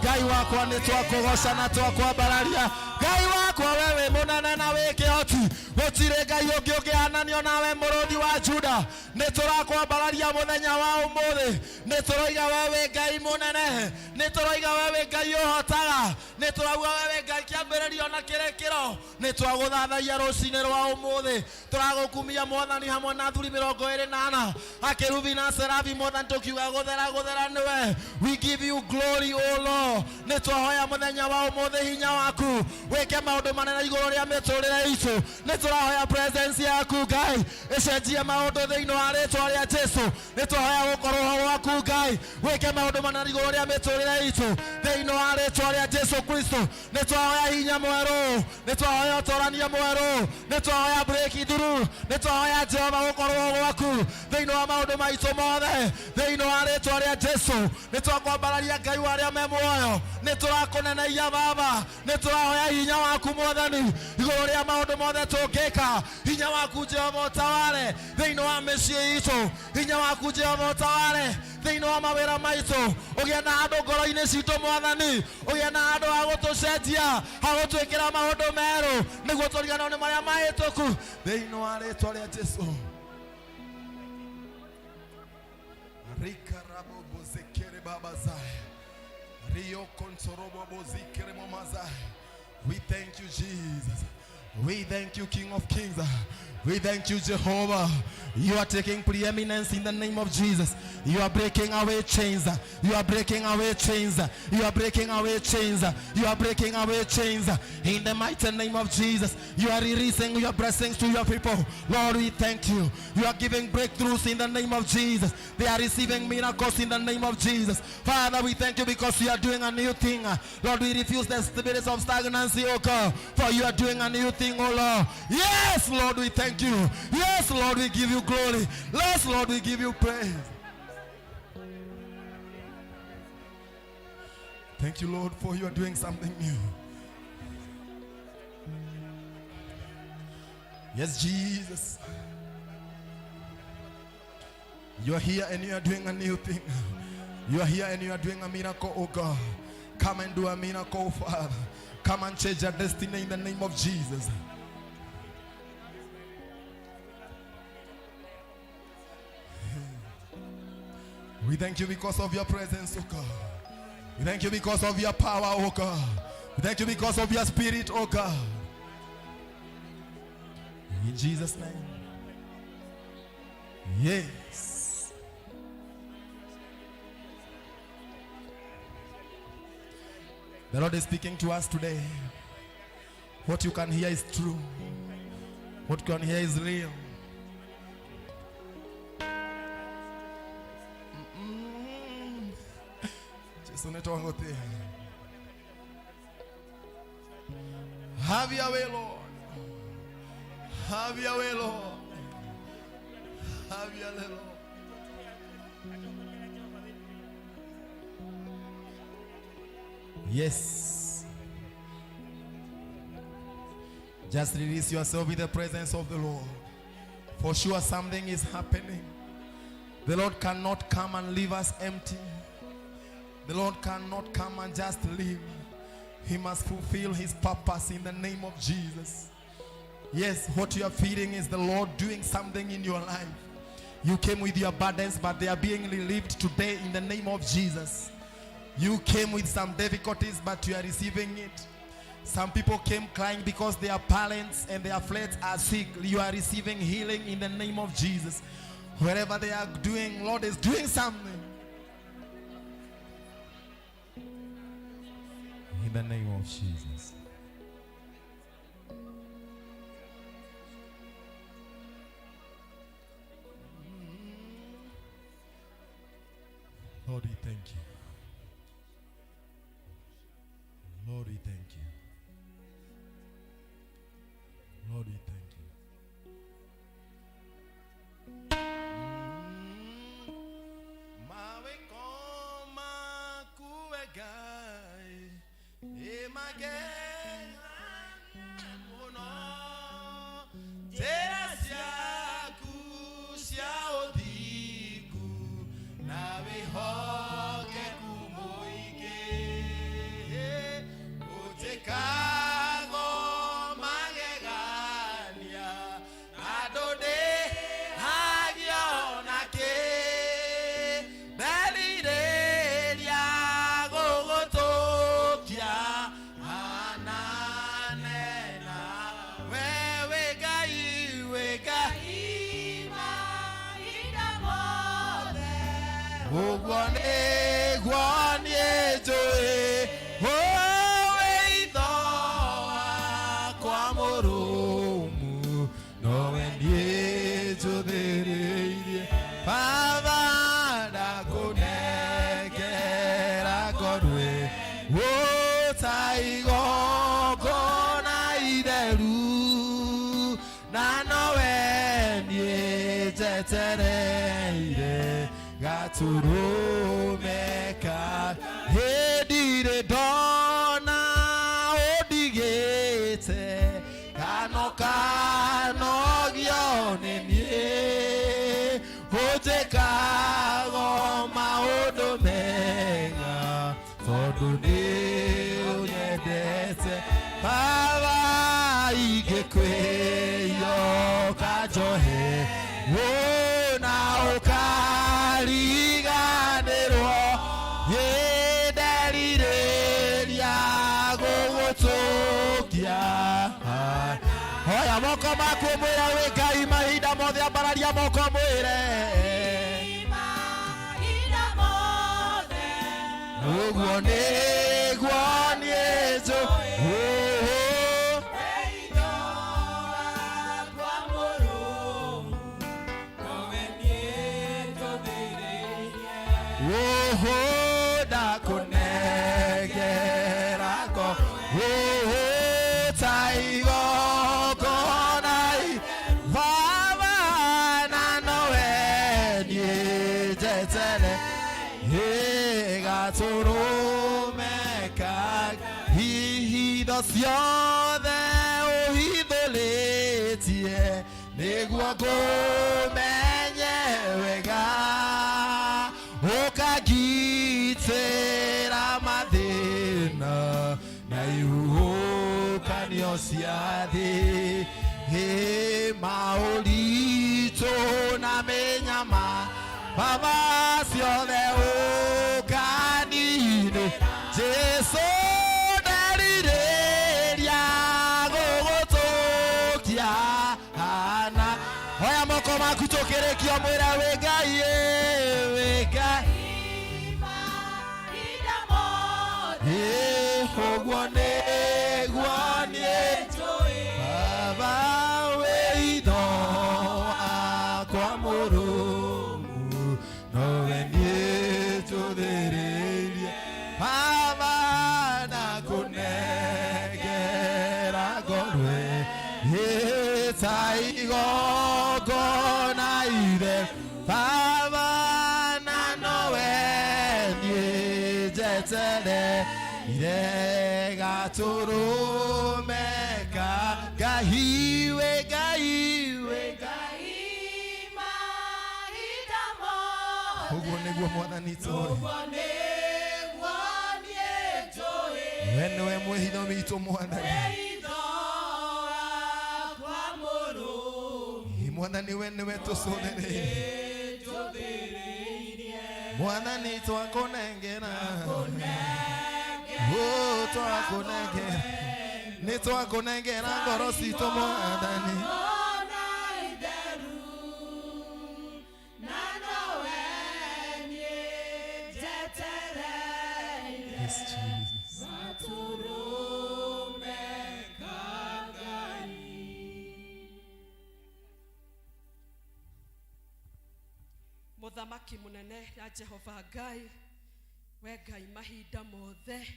Ngai wakwa nĩ twakũgoca na twakwambararia Ngai wakwa we wĩ mũnene na wĩ kĩhoti gũtirĩ Ngai ũngĩ ũngĩhananio nawe mũrũthi wa Juda nĩ tũrakwambararia mũthenya wa ũmũthĩ nĩ tũroiga we wĩ Ngai mũnene nĩ tũroiga we wĩ Ngai ũhotaga nĩ tũrauga we wĩ Ngai kĩambĩrĩrio na kĩrĩkĩro nĩ twagũthathaia rũcinĩ rwa ũmũthĩ tũragũkumia mwathani hamwe na athuri mĩrongo ĩrĩ na ana akerubi na serabi mwathani tũkiuga gũthera gũthera nĩwe. We give you glory, O Lord. Nĩ twahoya mũthenya wa ũmũthĩ hinya waku wĩke maũndũ manene igũrũ rĩa mĩtũrĩre itũ nĩ tũrahoya presence yaku Ngai ĩcenjie maũndũ thĩinĩ wa rĩtwa rĩa Jesu nĩ twahoya gũkorwo ho gwaku Ngai wĩke maũndũ manene igũrũ rĩa mĩtũrĩre itũ thĩinĩ wa rĩtwa rĩa Jesu Kristo nĩ twahoya hinya mwerũ nĩ twahoya ũtorania mwerũ nĩ twahoya breakthrough nĩ twahoya Jehova gũkorwo gwaku thĩinĩ wa maũndũ maitũ mothe thĩinĩ wa rĩtwa rĩa Jesu nĩ twakwambararia Ngai wa arĩa me muoyo nĩ tũrakũneneia Baba nĩ tũrahoya hinya waku mwathani igũrũ rĩa maũndũ mothe tũngĩka hinya waku Jehova ũtaware thĩinĩ wa mĩciĩ itũ hinya waku Jehova ũtaware thĩinĩ wa mawĩra maitũ ũgĩe na handũ ngoro-inĩ citũ mwathani ũgĩe na handũ ha gũtũcenjia ha gũtwĩkĩra maũndũ merũ nĩguo tũriganĩrwo nĩ marĩa mahĩtũku thĩinĩ wa rĩtwa rĩa Jesu. Rikarabobozekere babazai. Rio konsorobobozikere momazai. We thank you, Jesus. We thank you, King of Kings. We thank you, Jehovah. You are taking preeminence in the name of Jesus. You are breaking away chains. You are breaking away chains. You are breaking away chains. You are breaking away chains. In the mighty name of Jesus, you are releasing your blessings to your people. Lord, we thank you. You are giving breakthroughs in the name of Jesus. They are receiving miracles in the name of Jesus. Father, we thank you because you are doing a new thing. Lord, we refuse the spirits of stagnancy, oh God, for you are doing a new thing, oh Lord. Yes, Lord, we thank you. Yes, Lord, we give you glory. Yes, Lord, we give you praise. Thank you, Lord, for you are doing something new. Yes, Jesus. You are here and you are doing a new thing. You are here and you are doing a miracle, oh God. Come and do a miracle, Father. Come and change our destiny in the name of Jesus. We thank you because of your presence, oh God. We thank you because of your power, oh God. We thank you because of your spirit, oh God. In Jesus' name. Yes. The Lord is speaking to us today. What you can hear is true. What you can hear is real. Jesu nĩtwagũtĩa. Have your way, Lord. Have your way, Lord. Have your way, Lord. Yes. Just release yourself in the presence of the Lord. For sure something is happening. The Lord cannot come and leave us empty. The Lord cannot come and just leave. He must fulfill his purpose in the name of Jesus. Yes, what you are feeling is the Lord doing something in your life. You came with your burdens, but they are being relieved today in the name of Jesus. You came with some difficulties, but you are receiving it. Some people came crying because their parents and their friends are sick. You are receiving healing in the name of Jesus. Wherever they are doing, Lord is doing something. In the name of Jesus. Lord, we thank you. Lord, we thank you. Lord, we thank you. Mawĩko maku we Ngai, ĩ magegania mũno. Njĩra ciaku cia ũthingu na wĩhokeku mũingĩ. Ũnjĩkago magegania na ndũndĩhagio nakĩ. Nderirĩria gũgũtũkia hanane we wĩ Ngai, wĩ Ngai. Ũguo nĩguo niĩ njũĩ, wĩitho wakwa mũrũmu, nowe niĩ njũthĩrĩirie. Baba, ndakũnengera ngorwe, ta igongona itheru, na nowe niĩ njetereire gatũrũme ka hĩndirĩ ndona ũndigĩte kano kanogio nĩ niĩ ũnjĩkago maũndũ mega tondũ nĩ ũnyendete. Baba, ingĩkwĩyo ũkanjohe na ũkariganĩrwo nderirĩria gũgũtũkia. Oya moko maku mwĩre wĩ Ngai mahinda mothe, ambararia moko mwĩre ũguo nĩguo niĩ njũĩ. Oho, ndakũnengera ngo oho ta igongona Baba, na nowe niĩ njetere gatũrũme ka hitho ciothe ũhithũrĩtie nĩguo ngũmenye wega, ũkangitĩra mathĩna na ihuhũkanio cia thĩ, ĩ maũritũ na mĩnyama. Baba, ciothe ũkaninĩ. Jesu, nderirĩria gũgũtũkia hana. Oya moko maku tũkĩrĩkio mwĩre wĩ Ngai, ĩ, wĩ Ngai. Ĩ, ũguo nĩguo niĩ Baba wĩitho wakwa mũrũmu, nowe niĩ njũthĩrĩirie. Baba, ndakũnengera ngorwe ta igongona ithe. Baba, na nowe niĩ njetere ire gatũrũme ka Ngai, wĩ Ngai, wĩ Ngai. Nĩguo Mwathani tũĩ. We nĩwe mwĩhitho witũ Mwathani. Ĩ, Mwathani we nĩwe tũcũthĩrĩirie. Mwathani twakũnengera. Oh, twakũnengera. Nĩ twakũnengera ngoro citũ Mwathani. Yes, Jesus. Mũthamaki mũnene ya Jehova Ngai, we Ngai mahinda mothe,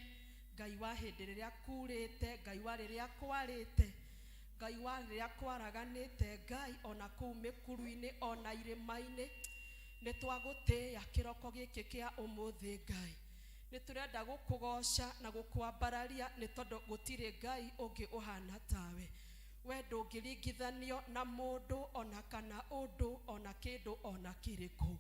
Ngai wa hĩndĩ rĩrĩa kurĩte, Ngai wa rĩrĩa kwarĩte, Ngai wa rĩrĩa kwaraganĩte, Ngai ona kũu mĩkuru-inĩ ona irĩma-inĩ, nĩ twagũtĩĩa kĩroko gĩkĩ kĩa ũmũthĩ Ngai. Nĩ tũrenda gũkũgoca na gũkwambararia nĩ tondũ gũtirĩ Ngai ũngĩ ũhana tawe. We ndũngĩringithanio na mũndũ ona kana ũndũ ona kĩndũ ona kĩrĩkũ,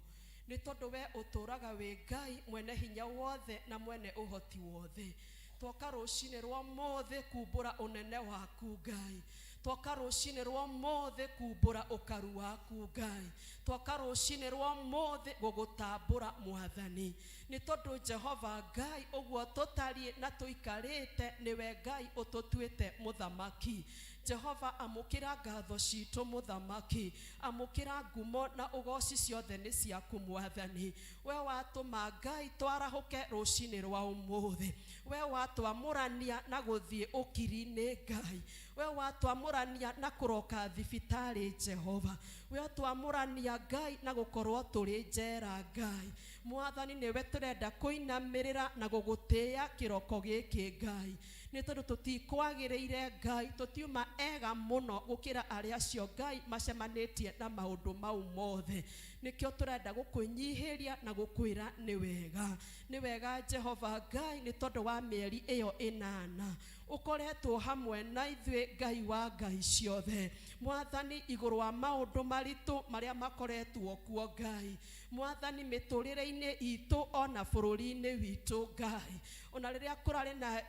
nĩ tondũ we ũtũraga wĩ Ngai mwene hinya wothe na mwene ũhoti wothe. Twoka rũcinĩ rwa ũmũthĩ kumbũra ũnene waku Ngai, twoka rũcinĩ rwa ũmũthĩ kumbũra ũkaru waku Ngai, twoka rũcinĩ rwa ũmũthĩ gũgũtambũra Mwathani, nĩ tondũ Jehova Ngai ũguo tũtariĩ na tũikarĩte nĩwe Ngai ũtũtuĩte mũthamaki. Jehova, amũkĩra ngatho citũ mũthamaki, amũkĩra ngumo na ũgoci ciothe nĩ ciaku Mwathani. We watũma Ngai twarahũke rũcinĩ rwa ũmũthĩ, we watwamũrania na gũthiĩ ũkiri-inĩ Ngai, we watwamũrania na kũroka thibitarĩ Jehova, we watwamũrania Ngai na gũkorwo tũrĩ njera Ngai. Mwathani nĩwe tũrenda kũinamĩrĩra na gũgũtĩĩa kĩroko gĩkĩ Ngai, nĩ tondũ tũtikwagĩrĩire Ngai, tũtiuma ega mũno gũkĩra arĩa acio Ngai macemanĩtie na maũndũ mau mothe. Nĩkĩo tũrenda gũkwĩnyihĩria na gũkwĩra nĩ wega, nĩ wega Jehova Ngai, nĩ tondũ wa mĩeri ĩyo ĩnana ũkoretwo hamwe na ithuĩ Ngai wa Ngai ciothe. Mwathani, igũrũ wa maũndũ maritũ marĩa makoretwo kuo Ngai, Mwathani mĩtũrĩre-inĩ itũ ona bũrũri-inĩ witũ Ngai, ona rĩrĩa kũrarĩ na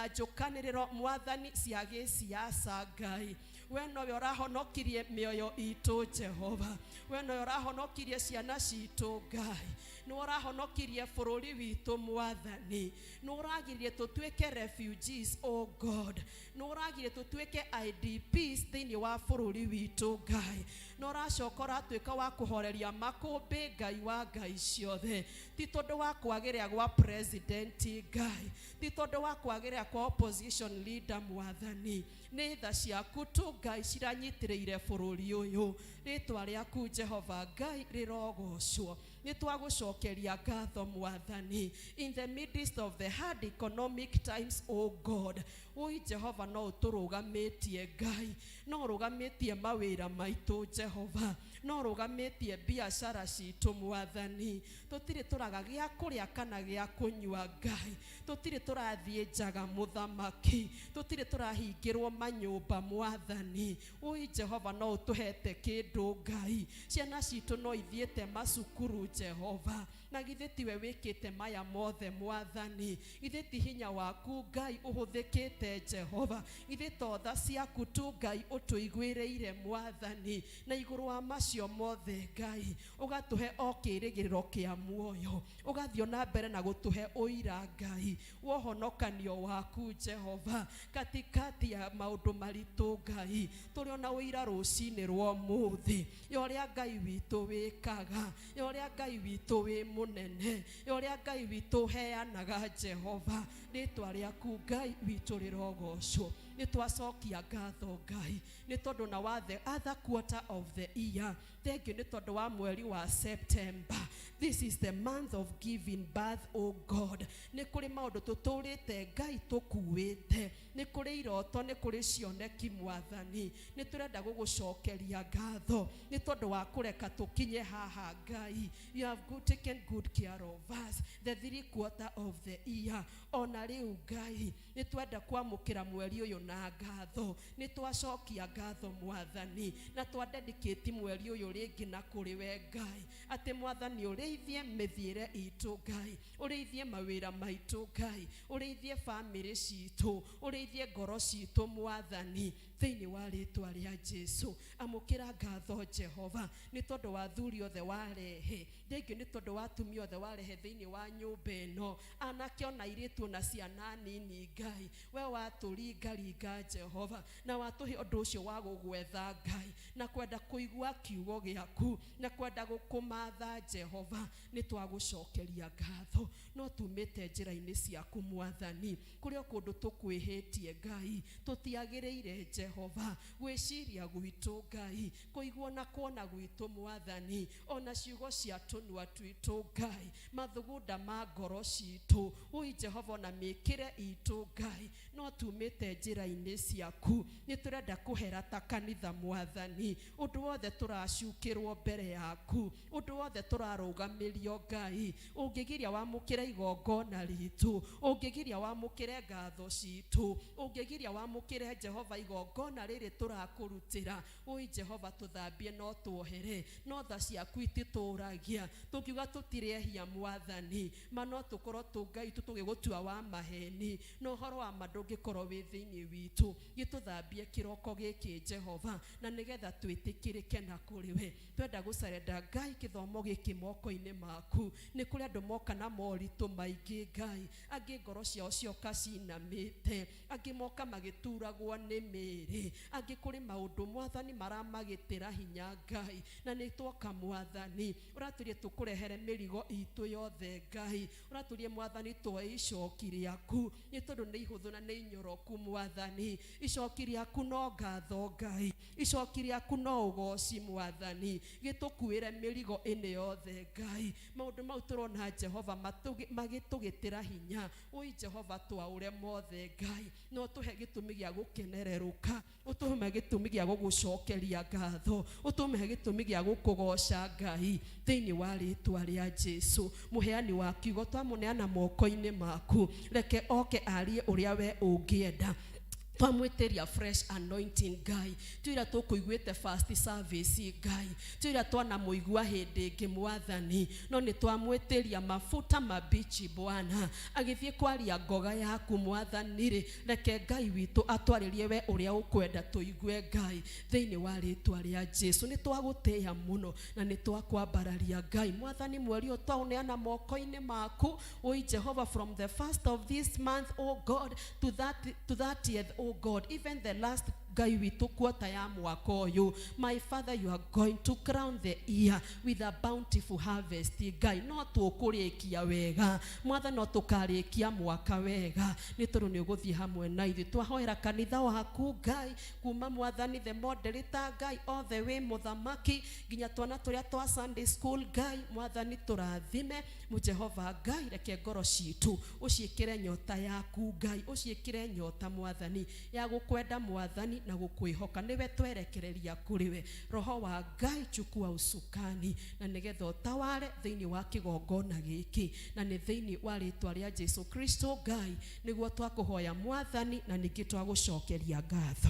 njũkanĩrĩro Mwathani cia gĩsiasa Ngai, we nowe ũrahonokirie mĩoyo itũ Jehova, we nowe ũrahonokirie ciana citũ Ngai, nĩwe ũrahonokirie bũrũri witũ Mwathani, nĩwe ũragiririe tũtuĩke refugees oh God, nĩwe ũragiririe tũtuĩke IDPs thĩinĩ wa bũrũri witũ Ngai, na ũracoka ũratuĩka wa kũhoreria makũmbĩ Ngai wa Ngai ciothe, ti tondũ wa kwagĩrĩra gwa president Ngai, ti tondũ wa kwagĩrĩra kwa opposition leader Mwathani, nĩ tha ciaku tu Ngai ciranyitĩrĩire bũrũri ũyũ. Rĩtwa rĩaku Jehova Ngai rĩrogocwo. Nĩ twagũcokeria ngatho Mwathani, in the midst of the hard economic times oh God, ui Jehova no ũtũrũgamĩtie Ngai, no ũrũgamĩtie mawĩra maitũ Jehova, no ũrũgamĩtie biacara citũ Mwathani. Tũtirĩ tũraga gĩa kũrĩa kana gĩa kũnyua Ngai, tũtirĩ tũrathiĩ njaga mũthamaki, tũtirĩ tũrahingĩrwo manyũmba Mwathani. Ui Jehova no ũtũhete kĩndũ Ngai, ciana citũ no ithiĩte macukuru Jehova, na githĩ tiwe wĩkĩte maya mothe Mwathani, githĩ ti hinya waku Ngai ũhũthĩkĩte Jehova, githĩ to tha ciaku tu Ngai ũtũiguĩrĩire Mwathani, na igũrũ wa macio mothe Ngai ũgatũhe o kĩĩrĩgĩrĩro kĩa muoyo, ũgathiĩ na mbere na gũtũhe ũira Ngai wa ũhonokanio waku Jehova, katikati ya maũndũ maritũ Ngai, tũrĩ ona ũira rũcinĩ rwa ũmũthĩ ya ũrĩa Ngai witũ wĩkaga, ya ũrĩa Ngai witũ wĩ mũnene, ya ũrĩa Ngai witũ ũheanaga Jehova. Rĩtwa rĩaku Ngai witũ rĩrogocwo. Nĩ twacokia ngatho Ngai nĩ tondũ na wa the other quarter of the year, thank you nĩ tondũ wa mweri wa September. This is the month of giving birth oh God. Nĩ kũrĩ maũndũ tũtũrĩte Ngai tũkuĩte, nĩ kũrĩ iroto, nĩ kũrĩ cioneki Mwathani, nĩ tũrenda gũgũcokeria ngatho nĩ tondũ wa kũreka tũkinye haha Ngai. You have taken good care of us the 3/4 of the year. Ona rĩu Ngai nĩ twenda kwamũkĩra mweri ũyũ Na ngatho nĩ twacokia ngatho Mwathani, na twadedicate mweri ũyũ rĩngĩ na kũrĩ we Ngai, atĩ Mwathani ũrĩithie mĩthiĩre itũ Ngai, ũrĩithie mawĩra maitũ Ngai, ũrĩithie bamĩrĩ citũ, ũrĩithie ngoro citũ Mwathani, thĩinĩ wa rĩtwa rĩa Jesu. Amũkĩra ngatho Jehova, nĩ tondũ wa athuri othe warehe rĩngĩ, nĩ tondũ wa atumia othe warehe thĩinĩ wa nyũmba ĩno, anake ona airĩtu ona ciana nini. Ngai, we watũringaringa Jehova, na watũhe ũndũ ũcio wa gũgwetha Ngai, na kwenda kũigua kiugo gĩaku, na kwenda gũkũmatha Jehova, nĩ twagũcokeria ngatho. No tumĩte njĩra-inĩ ciaku Mwathani, kũrĩ o kũndũ tũkwĩhĩtie Ngai, tũtiagĩrĩire Jehova gwĩciria gwitũ Ngai, kũigua na kuona gwitũ Mwathani, ona ciugo cia tũnua twitũ Ngai, mathugunda ma ngoro citũ ui Jehova, ona mĩkĩre itũ Ngai, no tumĩte njĩra-inĩ ciaku. Nĩ tũrenda kũhera ta kanitha Mwathani, ũndũ wothe tũracukĩrwo mbere yaku, ũndũ wothe tũrarũgamĩrio Ngai, ũngĩgiria wamũkĩre igongona ritũ, ũngĩgiria wamũkĩre ngatho citũ, ũngĩgiria wamũkĩre Jehova igongona rĩrĩ tũrakũrutĩra, ui Jehova, tũthambie no tuohere, no tha ciaku ititũragia. Tũngiuga tũtirĩ ehia Mwathani, ma no tũkorwo tũ Ngai tu tũgĩgũtua wa maheni, no ũhoro wa ma ndũngĩkorwo wĩ thĩinĩ witũ. Gĩtũthambie kĩroko gĩkĩ Jehova, na nĩgetha twĩtĩkĩrĩke na kũrĩ we. Twenda gũcarenda Ngai gĩthomo gĩkĩ moko-inĩ maku. Nĩ kũrĩ andũ moka na moritũ maingĩ Ngai, angĩ ngoro ciao cioka cinamĩte, angĩ moka magĩturagwo nĩ mĩĩrĩ, angĩ kũrĩ maũndũ Mwathani maramagĩtĩra hinya Ngai, na nĩ twoka Mwathani, ũratũrie tũkũrehere mĩrigo itũ yothe Ngai, ũratũrie Mwathani tuoe icoki rĩaku, nĩ tondũ nĩ ihũthũ na nĩ inyoroku Mwathani. Icoki rĩaku no ngatho Ngai, icoki rĩaku no ũgoci Mwathani, gĩtũkuĩre mĩrigo ĩno yothe Ngai. Maũndũ mau tũrona Jehova magĩtũgĩtĩra hinya, ui Jehova, twaũre mothe Ngai, no tũhe gĩtũmi gĩa gũkenererũka, ũtũhe gĩtũmi gĩa gũgũcokeria ngatho, ũtũhe gĩtũmi gĩa gũkũgoca Ngai, thĩinĩ wa rĩtwa rĩa Jesu. Mũheani wa kiugo twamũneana moko-inĩ maku, reke oke arie ũrĩa we ũngĩenda. Twamwĩtĩria fresh anointing Ngai, twĩra tũkũiguĩte first service Ngai, twĩra twanamũigua hĩndĩ ĩngĩ Mwathani, no nĩ twamwĩtĩria mafuta mabichi Bwana, agĩthiĩ kwaria ngoga yaku Mwathani rĩ, reke Ngai witũ atwarĩrie we ũrĩa ũkwenda tũigue Ngai, thĩinĩ wa rĩtwa rĩa Jesu. Nĩ twagũtĩĩa mũno na nĩ twakwambararia Ngai. Mwathani, mweri ũyũ twaũneana moko-inĩ maku, oi Jehova, from the first of this month, oh God, to 30th, oh God, even the last Ngai witũ quarter ya mwaka ũyũ, my Father, you are going to crown the year with a bountiful harvest. Ngai, no tũkũrĩkia wega Mwathani, no tũkarĩkia mwaka wega, nĩ tondũ nĩ ũgũthiĩ hamwe na ithuĩ. Twahoera kanitha waku Ngai, kuma Mwathani the moderator Ngai, othe wĩ mũthamaki, nginya twana tũrĩa twa Sunday school Ngai. Mwathani, tũrathime mu Jehova Ngai, reke ngoro citũ ũciĩkĩre nyota yaku Ngai, ũciĩkĩre nyota Mwathani ya gũkwenda Mwathani na gũkwĩhoka, nĩwe twerekereria kũrĩ we. Roho wa Ngai, chukua usukani, na nĩgetha ũtaware thĩinĩ wa kĩgongona gĩkĩ, na nĩ thĩinĩ wa rĩtwa rĩa Jesu Kristo Ngai nĩguo twakũhoya Mwathani, na ningĩ twagũcokeria ngatho.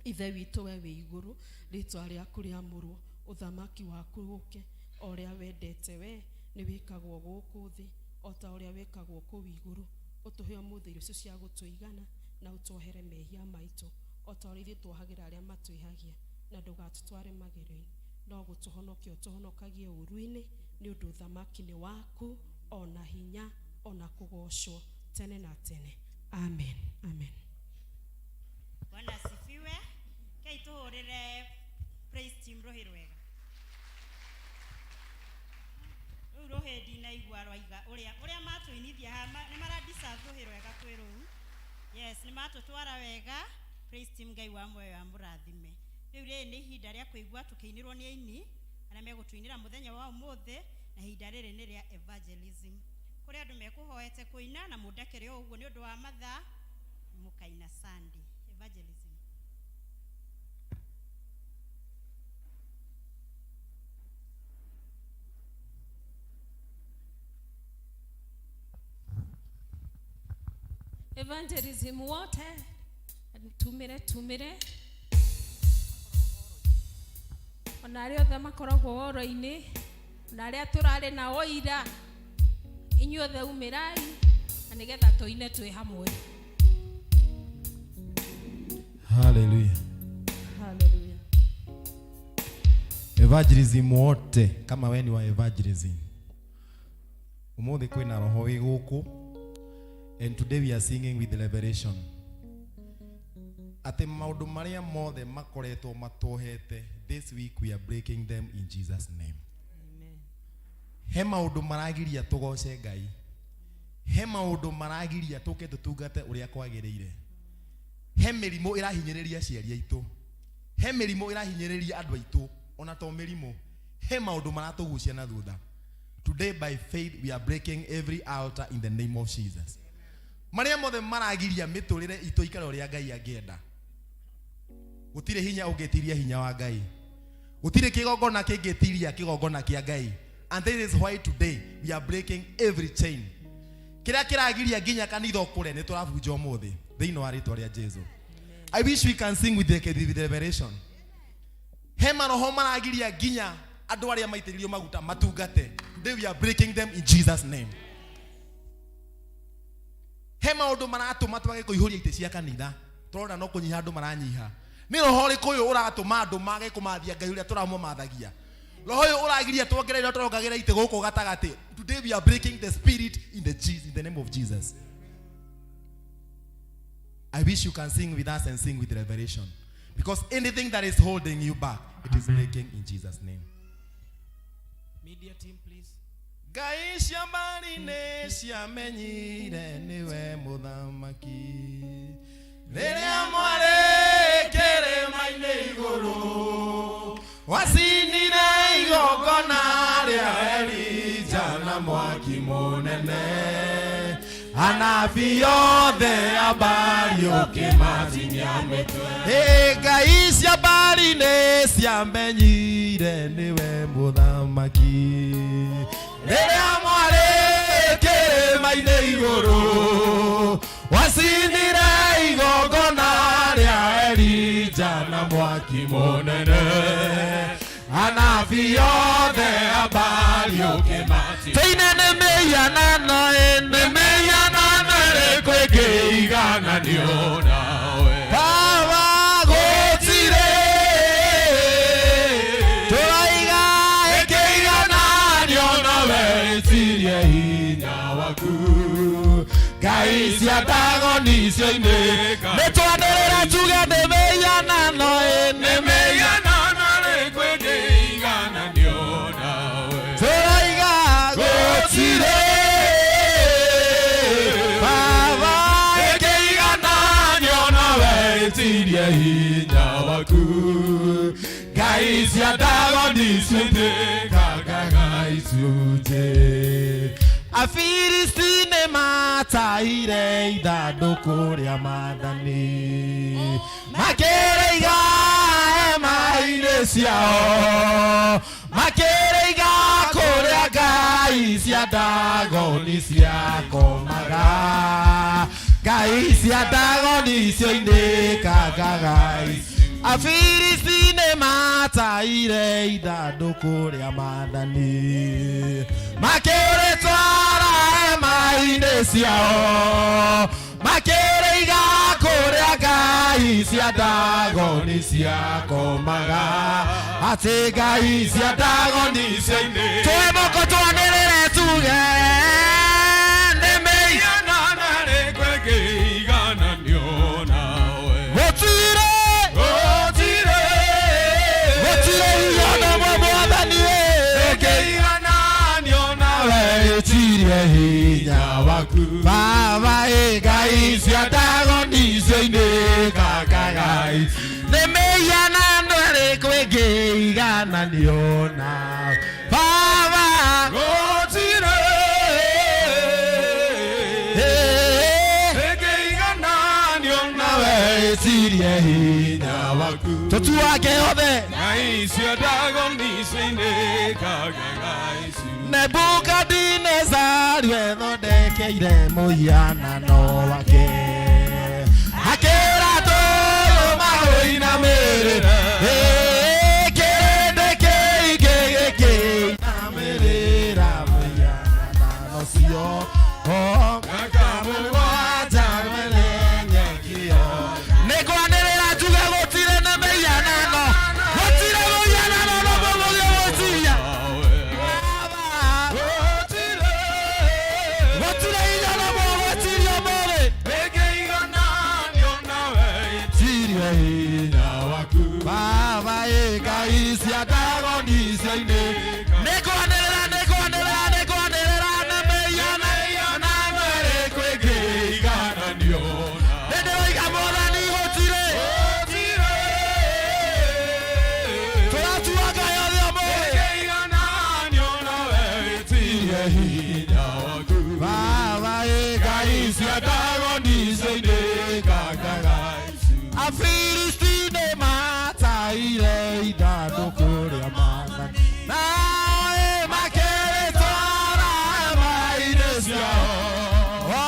Ithe witũ we wĩ igũrũ, rĩtwa rĩaku rĩamũrwo, ũthamaki waku ũke, o ũrĩa wendete we nĩ wĩkagwo gũkũ thĩ o ta ũrĩa wĩkagwo kũu igũrũ. Ũtũhe ũmũthĩ irio icio cia gũtũigana, na ũtuohere mehia maitũ o ta ũrĩa ithuĩ tuohagĩra arĩa matwĩhagia, na ndũgatũtware magerio-inĩ, no gũtũhonokia ũtũhonokagie ũũru-inĩ, nĩ ũndũ ũthamaki nĩ waku, ona hinya, ona kũgocwo tene na tene. Amen, amen. Bwana asifiwe. Kei tuhurire praise team rũhĩ rwega. Rũu rũhĩ ndinaigua rwaiga ũrĩa matũinithia haha, nĩ mara deserve rũhĩ rwega kwĩ rũu. Yes, nĩ matũtwara wega. Praise team, Ngai wa muoyo amũrathime. Rĩu rĩrĩ nĩ ihinda rĩa kũigua tũkĩinĩrwo nĩ aini arĩa megũtũinĩra mũthenya wa ũmũthĩ, na ihinda rĩrĩ nĩ rĩa evangelism. Kũrĩ andũ mekũhoete kũina na mũndekere o ũguo nĩ ũndũ wa mathaa, mũkaina Sunday. Evangelism. Evangelism wote. Tumĩre tumĩre ona arĩa othe makoragwo woro-inĩ, ona arĩa tũrarĩ nao ira, inyuothe umĩrai na nĩgetha tũine twĩ hamwe. Hallelujah. Hallelujah. Evangelism wote, kama we ni wa evangelism, umuthi kwina roho wi guku, and today we are singing with revelation ati maundu maria mothe makoretwo matuohete, this week we are breaking them in Jesus' name. Amen. He maundu maragiria tugoce Ngai, he maundu maragiria tuke tutungate uria kwagiriire, he mĩrimũ ĩrahinyĩrĩria aciari aitũ, he mĩrimũ ĩrahinyĩrĩria andũ aitũ, ona to mĩrimũ, he maũndũ maratũgucia na thutha. Today by faith we are breaking every altar in the name of Jesus. Marĩa mothe maragiria mĩtũrĩre itũ ikare ũrĩa Ngai angĩenda, gũtirĩ hinya ũngĩtiria hinya wa Ngai, gũtirĩ kĩgongona kĩngĩtiria kĩgongona kĩa Ngai. And this is why today we are breaking every chain. Kĩrĩa kĩragiria nginya kanitha ũkũre nĩ tũrabunja ũmũthĩ thĩinĩ wa rĩtwa rĩa Jesu. I wish we can sing with the revelation. He maroho maragiria nginya andũ arĩa maitĩrĩirio maguta matungate. Today we are breaking them in Jesus' name. He maũndũ maratũma twage kũihũria itĩ cia kanitha, tũrona no kũnyiha andũ maranyiha. Nĩ roho ũrĩkũ ũyũ ũratũma andũ mage kũmathia Ngai ũrĩa tũramũmathagia? Roho ũyũ ũragiria tuongerere tũrongagĩra itĩ gũkũ gatagatĩ. Today we are breaking the spirit in the name of Jesus. I wish you can sing with us and sing with revelation, because anything that is holding you back, it is breaking in Jesus' name. Media team, please. Ngai cia mbarĩ nĩ ciamenyire nĩwe mũthamaki rĩrĩa mwarĩ kĩrĩma-inĩ igũrũ, wacinire igongona rĩa Elija na mwaki mũnene, anabii othe a Baali ũkĩmatinia mĩtwe. Ĩ Ngai cia mbarĩ nĩ ciamenyire nĩwe mũthamaki rĩrĩa mwarĩ kĩrĩma-inĩ igũrũ, wacinire igongona rĩa Elija na mwaki mũnene, anabii othe a Baali ũkĩmatinia. Tũine nĩ mĩhianano ĩ, nĩ mĩhianano ĩrĩkũ ĩngĩigananio nawe? Baba, gũtirĩ, tũraiga ĩkĩigananio nawe, ĩtirie hinya waku. Ngai cia Ndagoni cioinĩka, nĩ twanĩrĩra tuge nĩ mĩhianano ĩ, nĩ Mĩhianano ĩrĩkũ ĩngĩigananio nawe? Tũraiga gũtirĩ, Baba, ĩkĩigananio nawe, ĩtirie hinya waku. Ngai cia Ndagoni cioinĩkangaga icunjĩ. Afilisti nĩ matahire ithandũkũ rĩa maathani, makĩrĩiga hema-inĩ ciao, makĩrĩiga kũrĩa ngai cia Ndagoni ciakomaga. Ngai cia Ndagoni cioinĩkangaga. Afilisti nĩ matahire ithandũkũ rĩa maathani, makĩrĩtwara hema-inĩ ciao, makĩrĩiga kũrĩa ngai cia Ndagoni ciakomaga, atĩ ngai cia Ndagoni Cioinĩka. Tũe moko twanĩrĩre tuge nĩ Mĩhianano ĩrĩkũ ĩngĩigananio nawe? Gũtirĩ. Gũtirĩ. Gũtirĩ hinya mwe, Mwathani ĩ. Ĩngĩigananio nawe, ĩtirie hinya waku. Baba ĩ, ngai cia Ndagoni cioinĩkangaga. Nĩ mĩhianano ĩrĩkũ ĩngĩigananio na Baba? Gũtirĩ. Ĩ, Ĩngĩigananio nawe, ĩtirie hinya waku. Tũtuake othe. Ngai cia Ndagoni cioinĩkangaga icunjĩ. Nebukadinezari ethondekeire mũhianano wake, akĩra tũ Hinya waku. Baba ĩ ngai cia Ndagoni ciainĩka. Nĩngwanĩrĩra, nĩngwanĩrĩra, nĩngwanĩrĩra na mĩhiana na ĩrĩkũ Ĩngĩigananio na Nĩndĩroiga Mwathani gũtirĩ. Gũtirĩ. Tũratua Ngai othe ũmũthĩ. Ĩngĩigananio nawe wĩtirie hinya waku. Baba ĩ ngai Ngai cia Ndagoni ciainĩkangaga. Afilisti nĩmataire ithandũkũ rĩa Mwathani. Nae makĩrĩtwara hema-inĩ ciao. O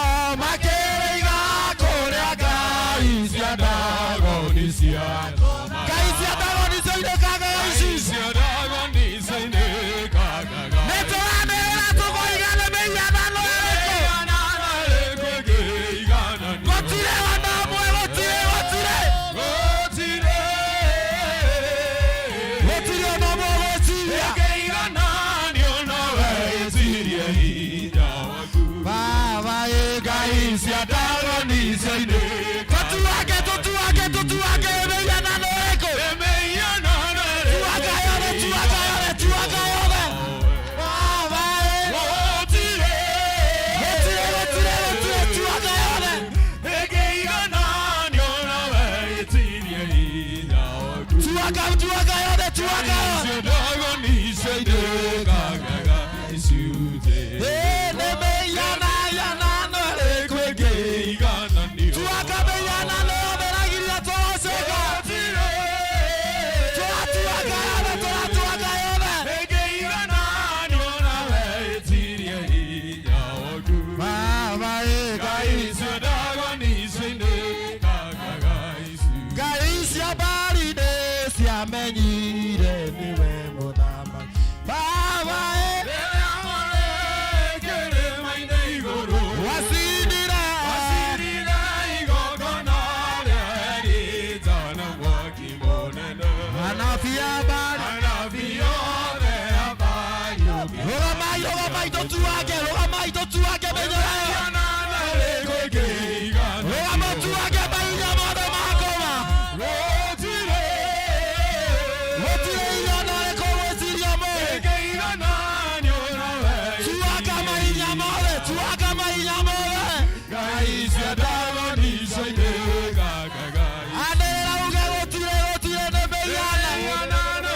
makĩrĩiga kũrĩa ngai cia Ndagoni ciatũmaga. Ngai cia Ndagoni ciainĩkangaga ici. Cia Ndagoni ciainĩkangaga. Nĩtũranĩrĩra tũkoiga nĩ mĩhianano ĩrĩkũ. Gũtirĩ ona ũmwe, gũtirĩ, gũtirĩ. Gũtirĩ ona ũmwe ũgwĩciria. Baba ĩ ngai cia Ndagoni ciainĩka. Tũtuange, tũtuange, tũtuange mĩhianano ĩrĩkũ. Tuanga yothe, tuanga yothe, tuanga yothe. Baba ĩ gũtirĩ, gũtirĩ, gũtirĩ, tuanga yothe. Tuanga, tuanga yothe, tuanga yothe. Ĩ nĩ mĩhianano ĩrĩkũ ĩngĩ. Tuanga mĩhianano yothe ĩragiria tũgoceka. Tũratuanga yothe, tũratuanga yothe. Baba ĩ ngai Ngai cia mbarĩ nĩ ciamenyire nĩwe mũthamaki. Baba ĩ wacindire. Anabii a mbarĩ. Rũgamai, rũgamai tũtuange, rũgamai tũtuange mĩnyora ĩyo. Rũgama ũtuange mahinya mothe ma ngoma. Gũtirĩ hinya ona ũrĩkũ ũgwĩciria ũmũthĩ. Tuanga mahinya mothe, tuanga mahinya mothe. Anĩrĩra uge gũtirĩ, gũtirĩ nĩ mĩhianano.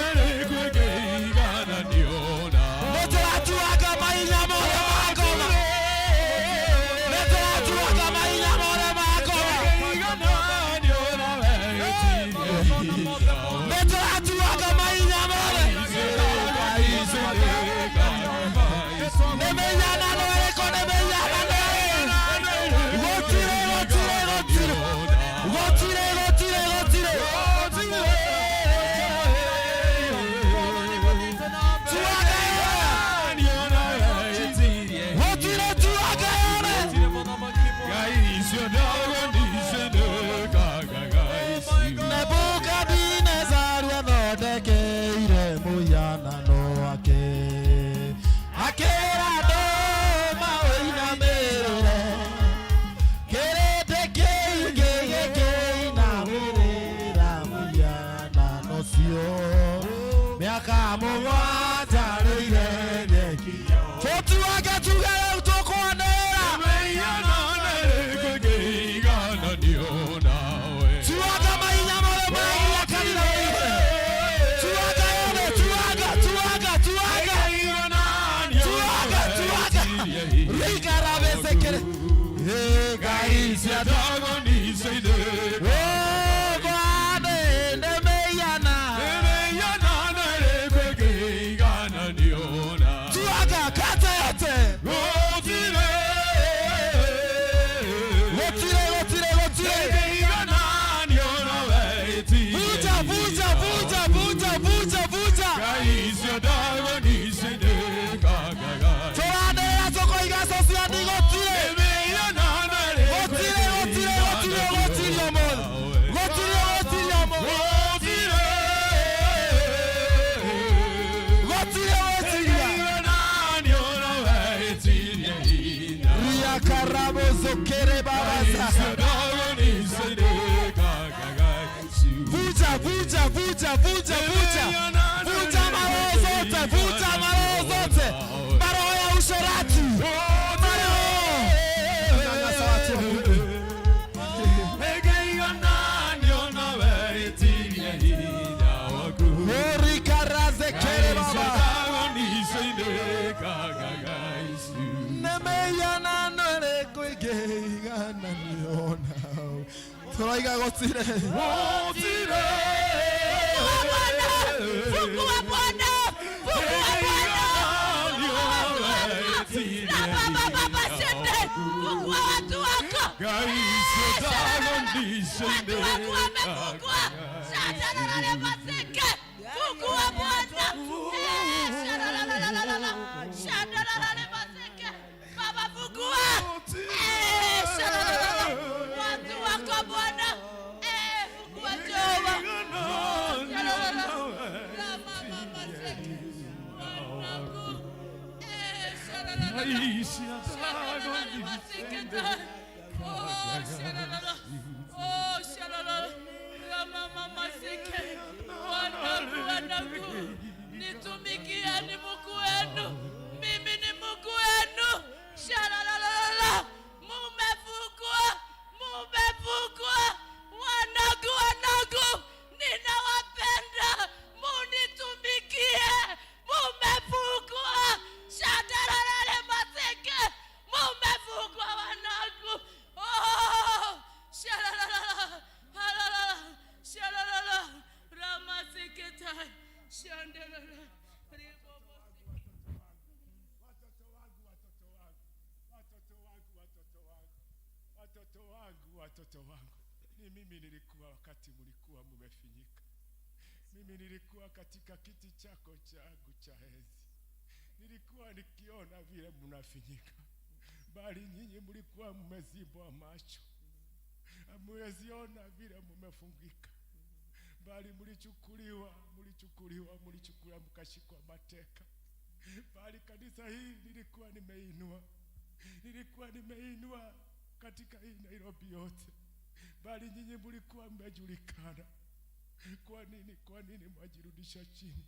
Nĩtũratuanga mahinya mothe ma ngoma. Nĩtũratuanga mahinya mothe ma ngoma. Nĩtũratuanga mahinya mothe. Nĩ mĩhianano ĩrĩkũ? Nĩ mĩhianano ĩrĩkũ? Gũtirĩ, gũtirĩ, gũtirĩ. Gũtirĩ, gũtirĩ, gũtirĩ. Tuanga yothe. Gũtirĩ, tuanga yothe. Nebukadinezari athondekeire mũhianano wake akĩra andũ maũinamĩrĩre kĩrĩndĩ kĩingĩ gĩkĩinamĩrĩra mũhianano ũcio mĩaka mũgwanja rĩire nyeki tũtuange tuge rĩu tũkwanĩrĩra. Tuanga mahinya mothe maragiria kanitha wĩigue. Tuanga yothe, tuanga, tuanga, tuanga. Tuanga, tuanga. Rikarabecekere. Ĩ Ngai cia Ô, Mwathani, nĩ mĩhiana. Tuanga, kata yote. Gũtirĩ, gũtirĩ, gũtirĩ. Vuja, vuja, vuja, vuja, vuja, vuja. Tũranĩrĩra tũkoiga sociani gũtirĩ. Gũtirĩ, gũtirĩ, gũtirĩ, gũtirĩ ũmũthĩ. vunja, vunja, vunja, vunja. Vunja maroho zote, vunja maroho zote. Maroho ya usherati. Maroho. Nyanyasa watu wa Mungu. Orikaraze kere baba. Nemeyana nore kuigeigana niona. Turaiga gotire. Fungua Bwana, fungua Bwana, na baba baba shende, fungua watu wako. Watu wako wamefungwa. Shadararare maseke. Fungua Bwana. Eh, sharararararara. Shadararare maseke. Baba fungua. Eh, sharararara. Watu wako Bwana. Eh, fungua Jehova. Shararara. Rama mama seke. Wanangu. Eh, sharararara. Shararara maseke. Oh, shararara. Oh, shararara. Rama mama seke. Wanangu, wanangu. Nitumikieni Mungu wenu. Mimi ni Mungu wenu. Sharararara. Mumefungwa. Mumefungwa. Wanangu, wanangu. Ninawapenda. Munitumikie. Mumefungwa. Shadararare maseke. Mumefungwa wanangu. Oh, shararara. Hararara. Shararara. Ramaseketa. Shandarara. Ribobo. Watoto wangu, watoto wangu, watoto wangu, watoto wangu, watoto wangu, watoto wangu. Ni mimi nilikuwa wakati mlikuwa mumefinyika. Mimi nilikuwa katika kiti chako changu cha enzi, nilikuwa nikiona vile mnafinyika, bali nyinyi mlikuwa mmezibwa macho, hamuweziona vile mumefungika, bali mlichukuliwa, mlichukuliwa, mlichukuliwa mkashikwa mateka bali kanisa hili nilikuwa nimeinua, nilikuwa nimeinua katika hii Nairobi yote, bali nyinyi mlikuwa mmejulikana. Kwa nini, kwa nini mwajirudisha chini?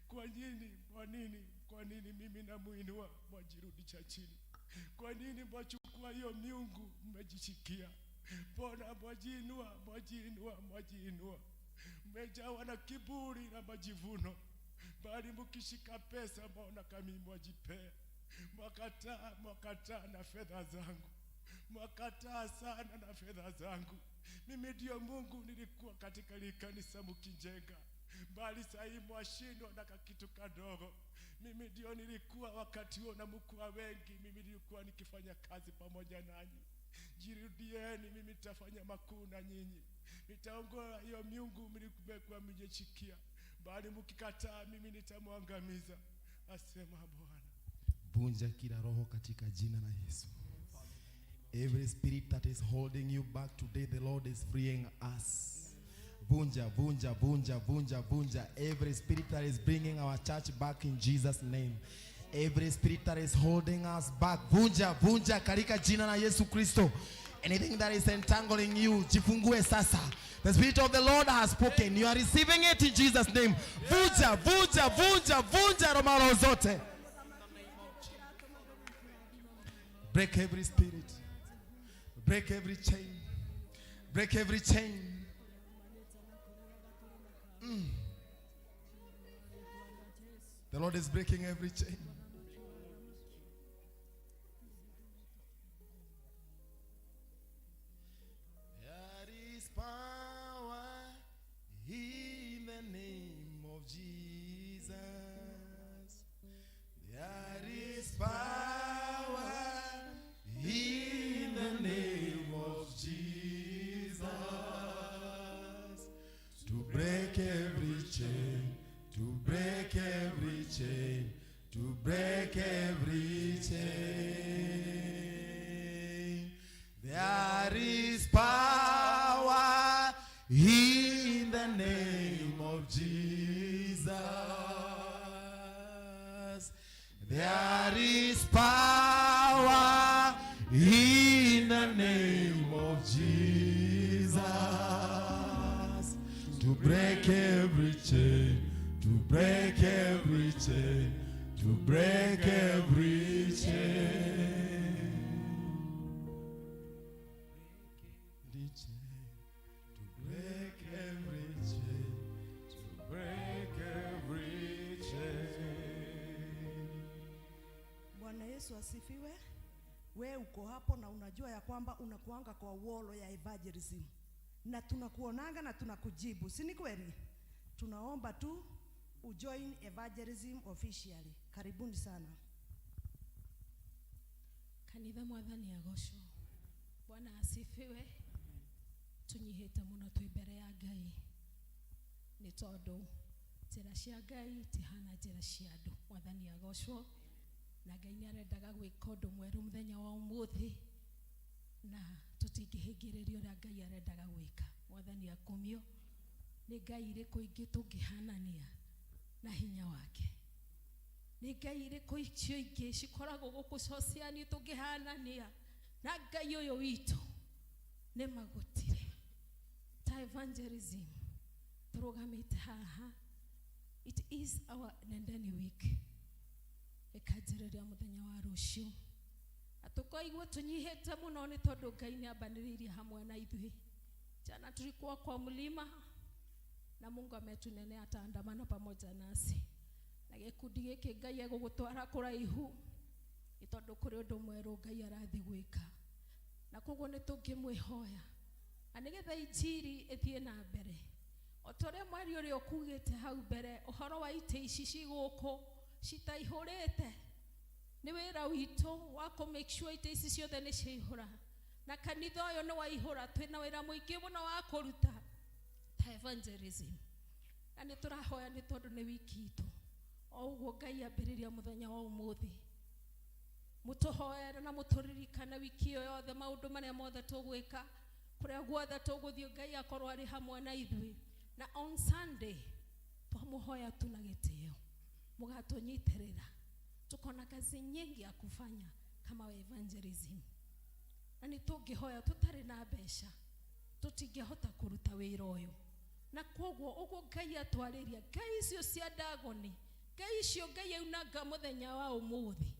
Kwa nini, kwa nini, kwa nini mimi namuinua mwajirudisha chini? Kwa nini mwachukua hiyo miungu mmejishikia? Mbona mwajiinua, mwajiinua, mwajiinua? Mmejawa na kiburi na majivuno, bali mkishika pesa mwaona kama mwajipea. Mwakataa, mwakataa na fedha zangu, mwakataa sana na fedha zangu. Mimi ndio Mungu nilikuwa katika hili kanisa mkijenga, bali sahii mwashindwa na kakitu kadogo. Mimi ndio nilikuwa wakati huo na mkuwa wengi, mimi nilikuwa nikifanya kazi pamoja nanyi. Jirudieni, mimi nitafanya makuu na nyinyi, nitaongoa hiyo miungu mlikuwa mjeshikia, bali mkikataa, mimi nitamwangamiza, asema Bwana. Vunja kila roho katika jina la Yesu. Every spirit that is holding you back today, the Lord is freeing us. Vunja, vunja, vunja, vunja, vunja. Every spirit that is bringing our church back in Jesus' name. Every spirit that is holding us back. Vunja, vunja katika jina la Yesu Kristo. Anything that is entangling you, jifungue sasa. The Spirit of the Lord has spoken. You are receiving it in Jesus' name. Vunja, vunja, vunja, vunja roho zote. Break every spirit. Break every chain. Break every chain. The Lord is breaking every chain. There is power in the name of Jesus. There is power in the name of Jesus to break every chain, to break every chain, to break every chain. There is power in the name of Jesus. There is power in the name of Jesus To break every chain, to break every chain, to break every chain. The chain, to break every chain, to break every chain. Bwana Yesu asifiwe. We uko hapo na unajua ya kwamba unakuanga kwa wall ya evangelism na tunakuonanga na tunakujibu, si ni kweli? Tunaomba tu ujoin evangelism officially. Karibuni sana. Kanitha, mwathani agocwo. Bwana asifiwe. Tunyihĩte mũno twĩ mbere ya Ngai nĩ tondũ njĩra cia Ngai tihana njĩra cia andũ. Mwathani agocwo. Na Ngai nĩ arendaga gwĩka ũndũ mwerũ mũthenya wa ũmũthĩ na tũtingĩhĩngĩrĩria ũrĩa Ngai arendaga gwĩka. Mwathani akumio. Nĩ Ngai irĩkũ ingĩ tũngĩhanania na hinya wake? Nĩ Ngai irĩkũ icio ingĩ cikoragwo gũkũ sociani tũngĩhanania na Ngai ũyũ witũ? Nĩ magũtire ta evangelism tũrũgamĩte haha. It is our Nendeni week, ĩkanjĩrĩria mũthenya wa rũciũ, na tũkaigua tũnyihĩte mũno nĩ tondũ Ngai nĩ ambanĩrĩirie hamwe na ithuĩ. Jana tulikuwa kwa mlima na Mungu ametunenea ataandamana pamoja nasi, na gĩkundi gĩkĩ Ngai egũgũtwara kũraihu nĩ tondũ kũrĩ ũndũ mwerũ Ngai arathiĩ gwĩka, na koguo nĩ tũngĩmwĩhoya na nĩgetha injiri ĩthiĩ na mbere o ta ũrĩa mweri ũrĩa ũkugĩte hau mbere. Ũhoro wa itĩ ici ci gũkũ citaihũrĩte, nĩ wĩra witũ wa kũ make sure itĩ ici ciothe nĩ ciaihũra na kanitha ũyũ nĩ waihũra. Twĩna wĩra mũingĩ mũno wa kũruta ta evangelism, na nĩ tũrahoya nĩ tondũ nĩ wiki itũ o ũguo Ngai ambĩrĩria mũthenya wa ũmũthĩ. Mũtũhoere na mũtũririkane wiki ĩyo yothe, maũndũ marĩa mothe tũgwĩka, kũrĩa guothe tũgũthiĩ, Ngai akorwo arĩ hamwe na ithuĩ. Na on Sunday twamũhoya tu na gĩtĩo mũgatũnyitĩrĩra. Tuko na kazi nyingi ya kufanya kama evangelism, na nĩ tũngĩhoya tũtarĩ na mbeca tũtingĩhota kũruta wĩra ũyũ. Na koguo ũguo Ngai atwarĩria ngai icio cia Ndagoni, ngai icio Ngai aunanga mũthenya wa ũmũthĩ,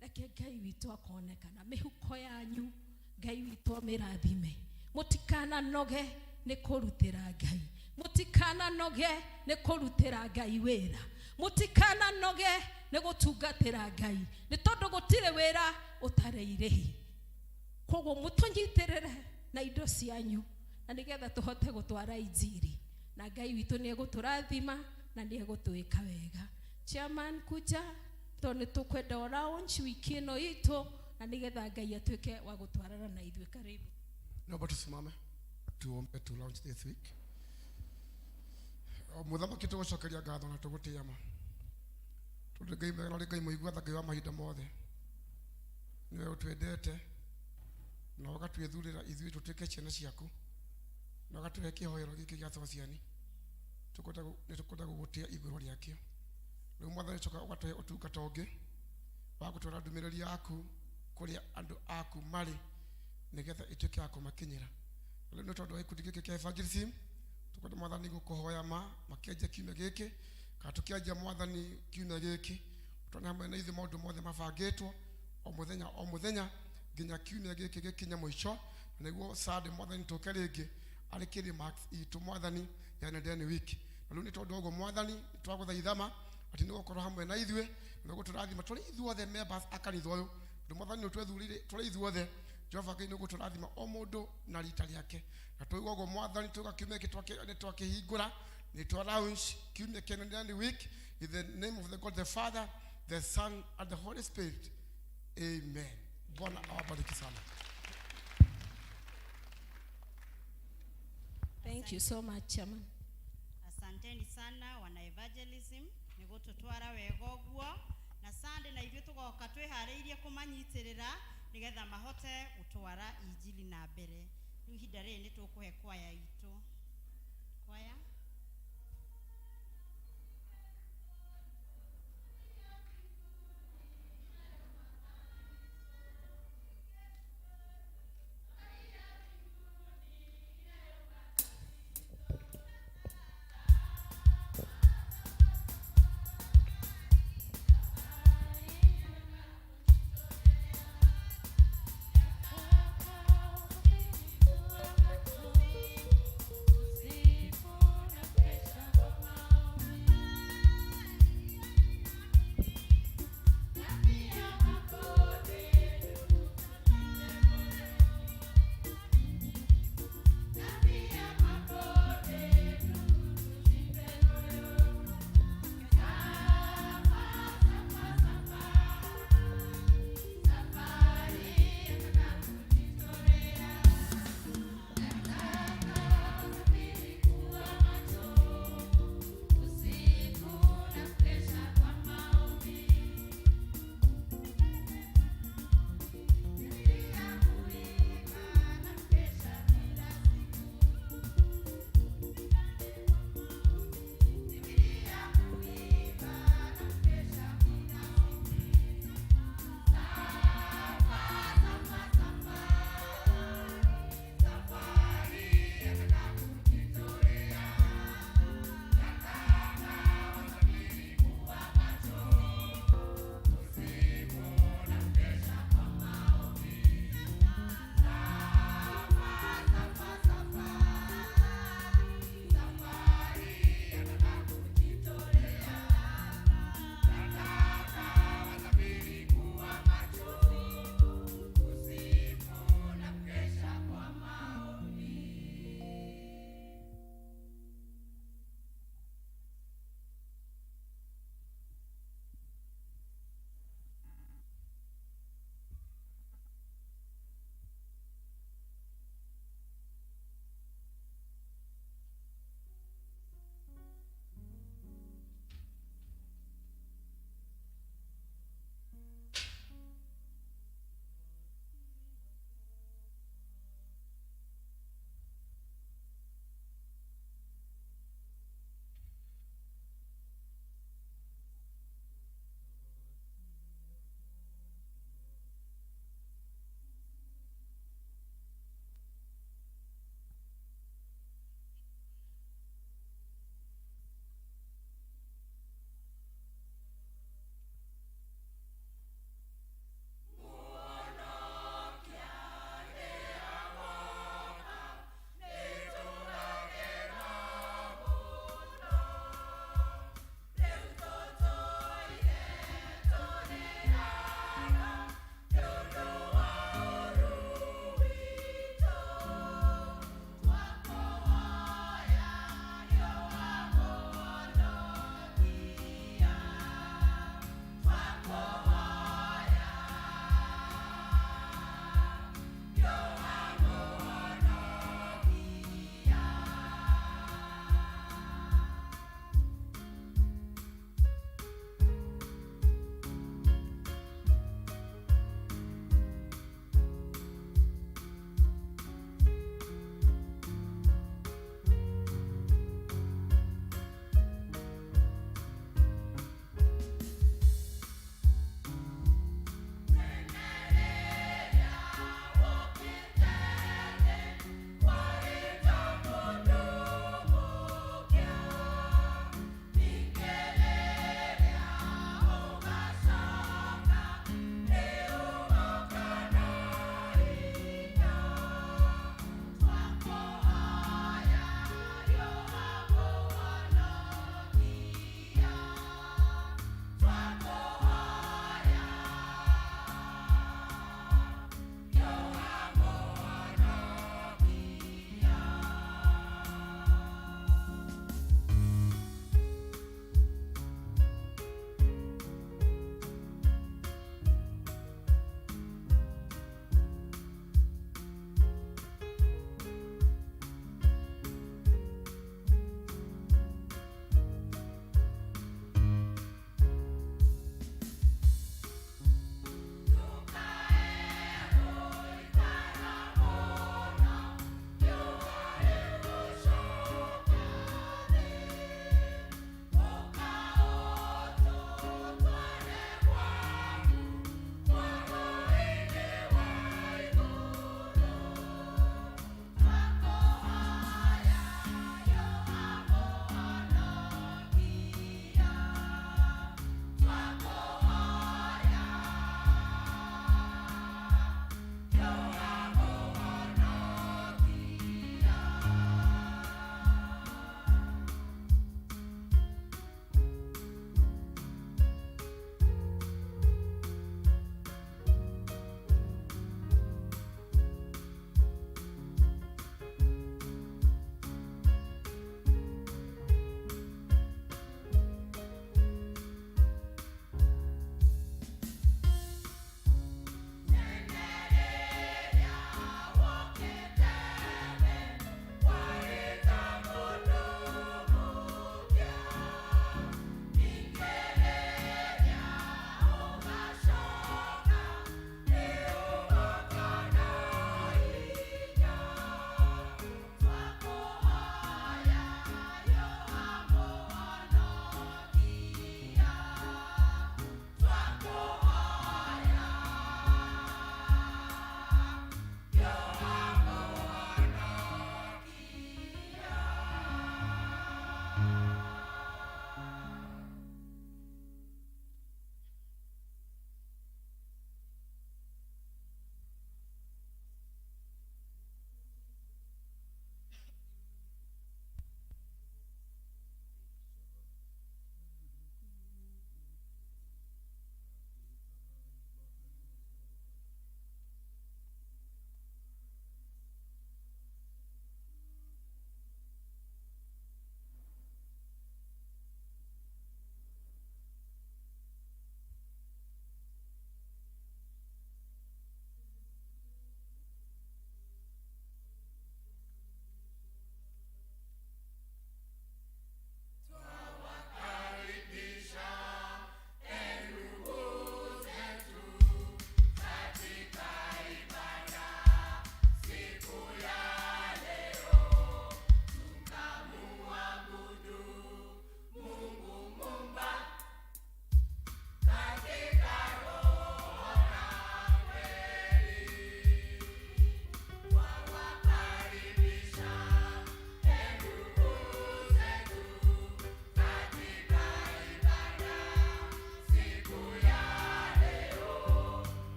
reke Ngai witũ akonekana mĩhuko yanyu. Ngai witũ amĩrathime. Mũtikananoge nĩ kũrutĩra Ngai, mũtikananoge nĩ kũrutĩra Ngai wĩra, mũtikananoge nĩ gũtungatĩra Ngai, nĩ tondũ gũtirĩ wĩra ũtarĩ irĩhi. Koguo mũtũnyitĩrĩre na indo cianyu na nĩgetha tũhote gũtwara injiri, na Ngai witũ nĩ egũtũrathima na nĩ egũtwĩka wega. Chairman, kuja tondũ nĩ tũkwenda o launch wiki ĩno itũ na nĩgetha Ngai atuĩke wa gũtwarana na ithuĩ. Karibu. Naomba tusimame tuombe to launch this week. O Mũthamaki, tũgũcokeria ngatho na tũgũtĩa ma tondũ Ngai mwega na ũrĩ Ngai mũigua tha, Ngai wa mahinda mothe. Nĩwe ũtwendete na ũgatwĩthurĩra ithuĩ tũtuĩke ciana ciaku na ũgatũhe kĩhoero gĩkĩ gĩa sociani. Nĩ tũkwenda gũgũtĩa igũrũ rĩakĩo. Rĩu Mwathani, coka ũgatũhe ũtungata ũngĩ wa gũtwara ndũmĩrĩri yaku kũrĩa andũ aku marĩ nĩgetha ĩtuĩke ya kũmakinyĩra. Rĩu nĩ tondũ wa gĩkundi gĩkĩ kĩa evangelism, tũkwenda Mwathani gũkũhoya ma makĩanjia kiumia gĩkĩ kana tũkĩanjia, Mwathani, kiumia gĩkĩ tone hamwe na ithuĩ maũndũ mothe mabangĩtwo o mũthenya o mũthenya nginya kiumia gĩkĩ gĩkinye mũico, na nĩguo Sunday, Mwathani, tũke rĩngĩ arĩ climax itũ, Mwathani, ya Nendeni week. Na rĩu nĩ tondũ ũguo, Mwathani, twagũthaithama atĩ nĩ gũkorwo hamwe na ithuĩ na gũtũrathima tũrĩ ithuothe members a kanitha ũyũ, tondũ Mwathani nĩ ũtwethurire tũrĩ ithuothe. Jehova Ngai, nĩ ũgũtũrathima o mũndũ na rita rĩake. Na tũigua ũguo, Mwathani, tuga kiumia gĩkĩ nĩ twakĩhingũra, nĩ twa launch kiumia kĩa Nendeni week in the name of the God the Father, the Son and the Holy Spirit. Amen. Bwana awabariki sana. Thank you so much, Chairman. Asanteni sana wana evangelism nĩ gũtũtwara wega ũguo, na Sunday na ithuĩ tũgoka twĩharĩirie kũmanyitĩrĩra nĩgetha mahote gũtwara injili na mbere. Rĩu ihinda rĩrĩ nĩ tũkũhe kwaya itũ kwaya.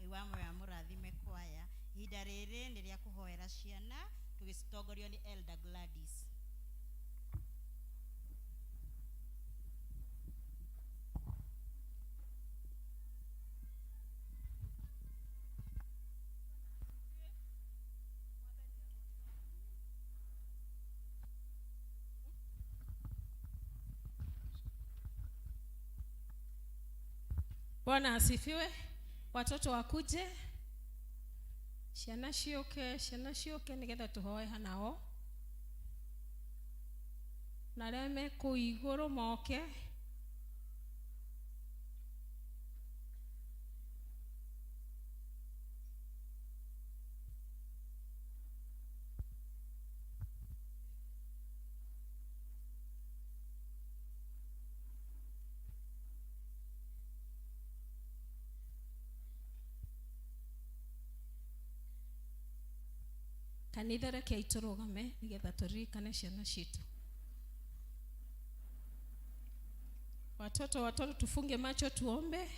Ngai wa muoyo amũrathime kwaya. Ihinda rĩrĩ nĩ rĩa kũhoera ciana tũgĩcitongorio nĩ Elder Gladys. Bwana asifiwe. Watoto wakuje, ciana ciũke, ciana ciũke nĩgetha tũhoe nao, na arĩa me kũu igũrũ moke. Kanitha rekei tũrũgame nĩgetha tũririkane ciana citũ. Watoto, watoto tufunge macho tuombe.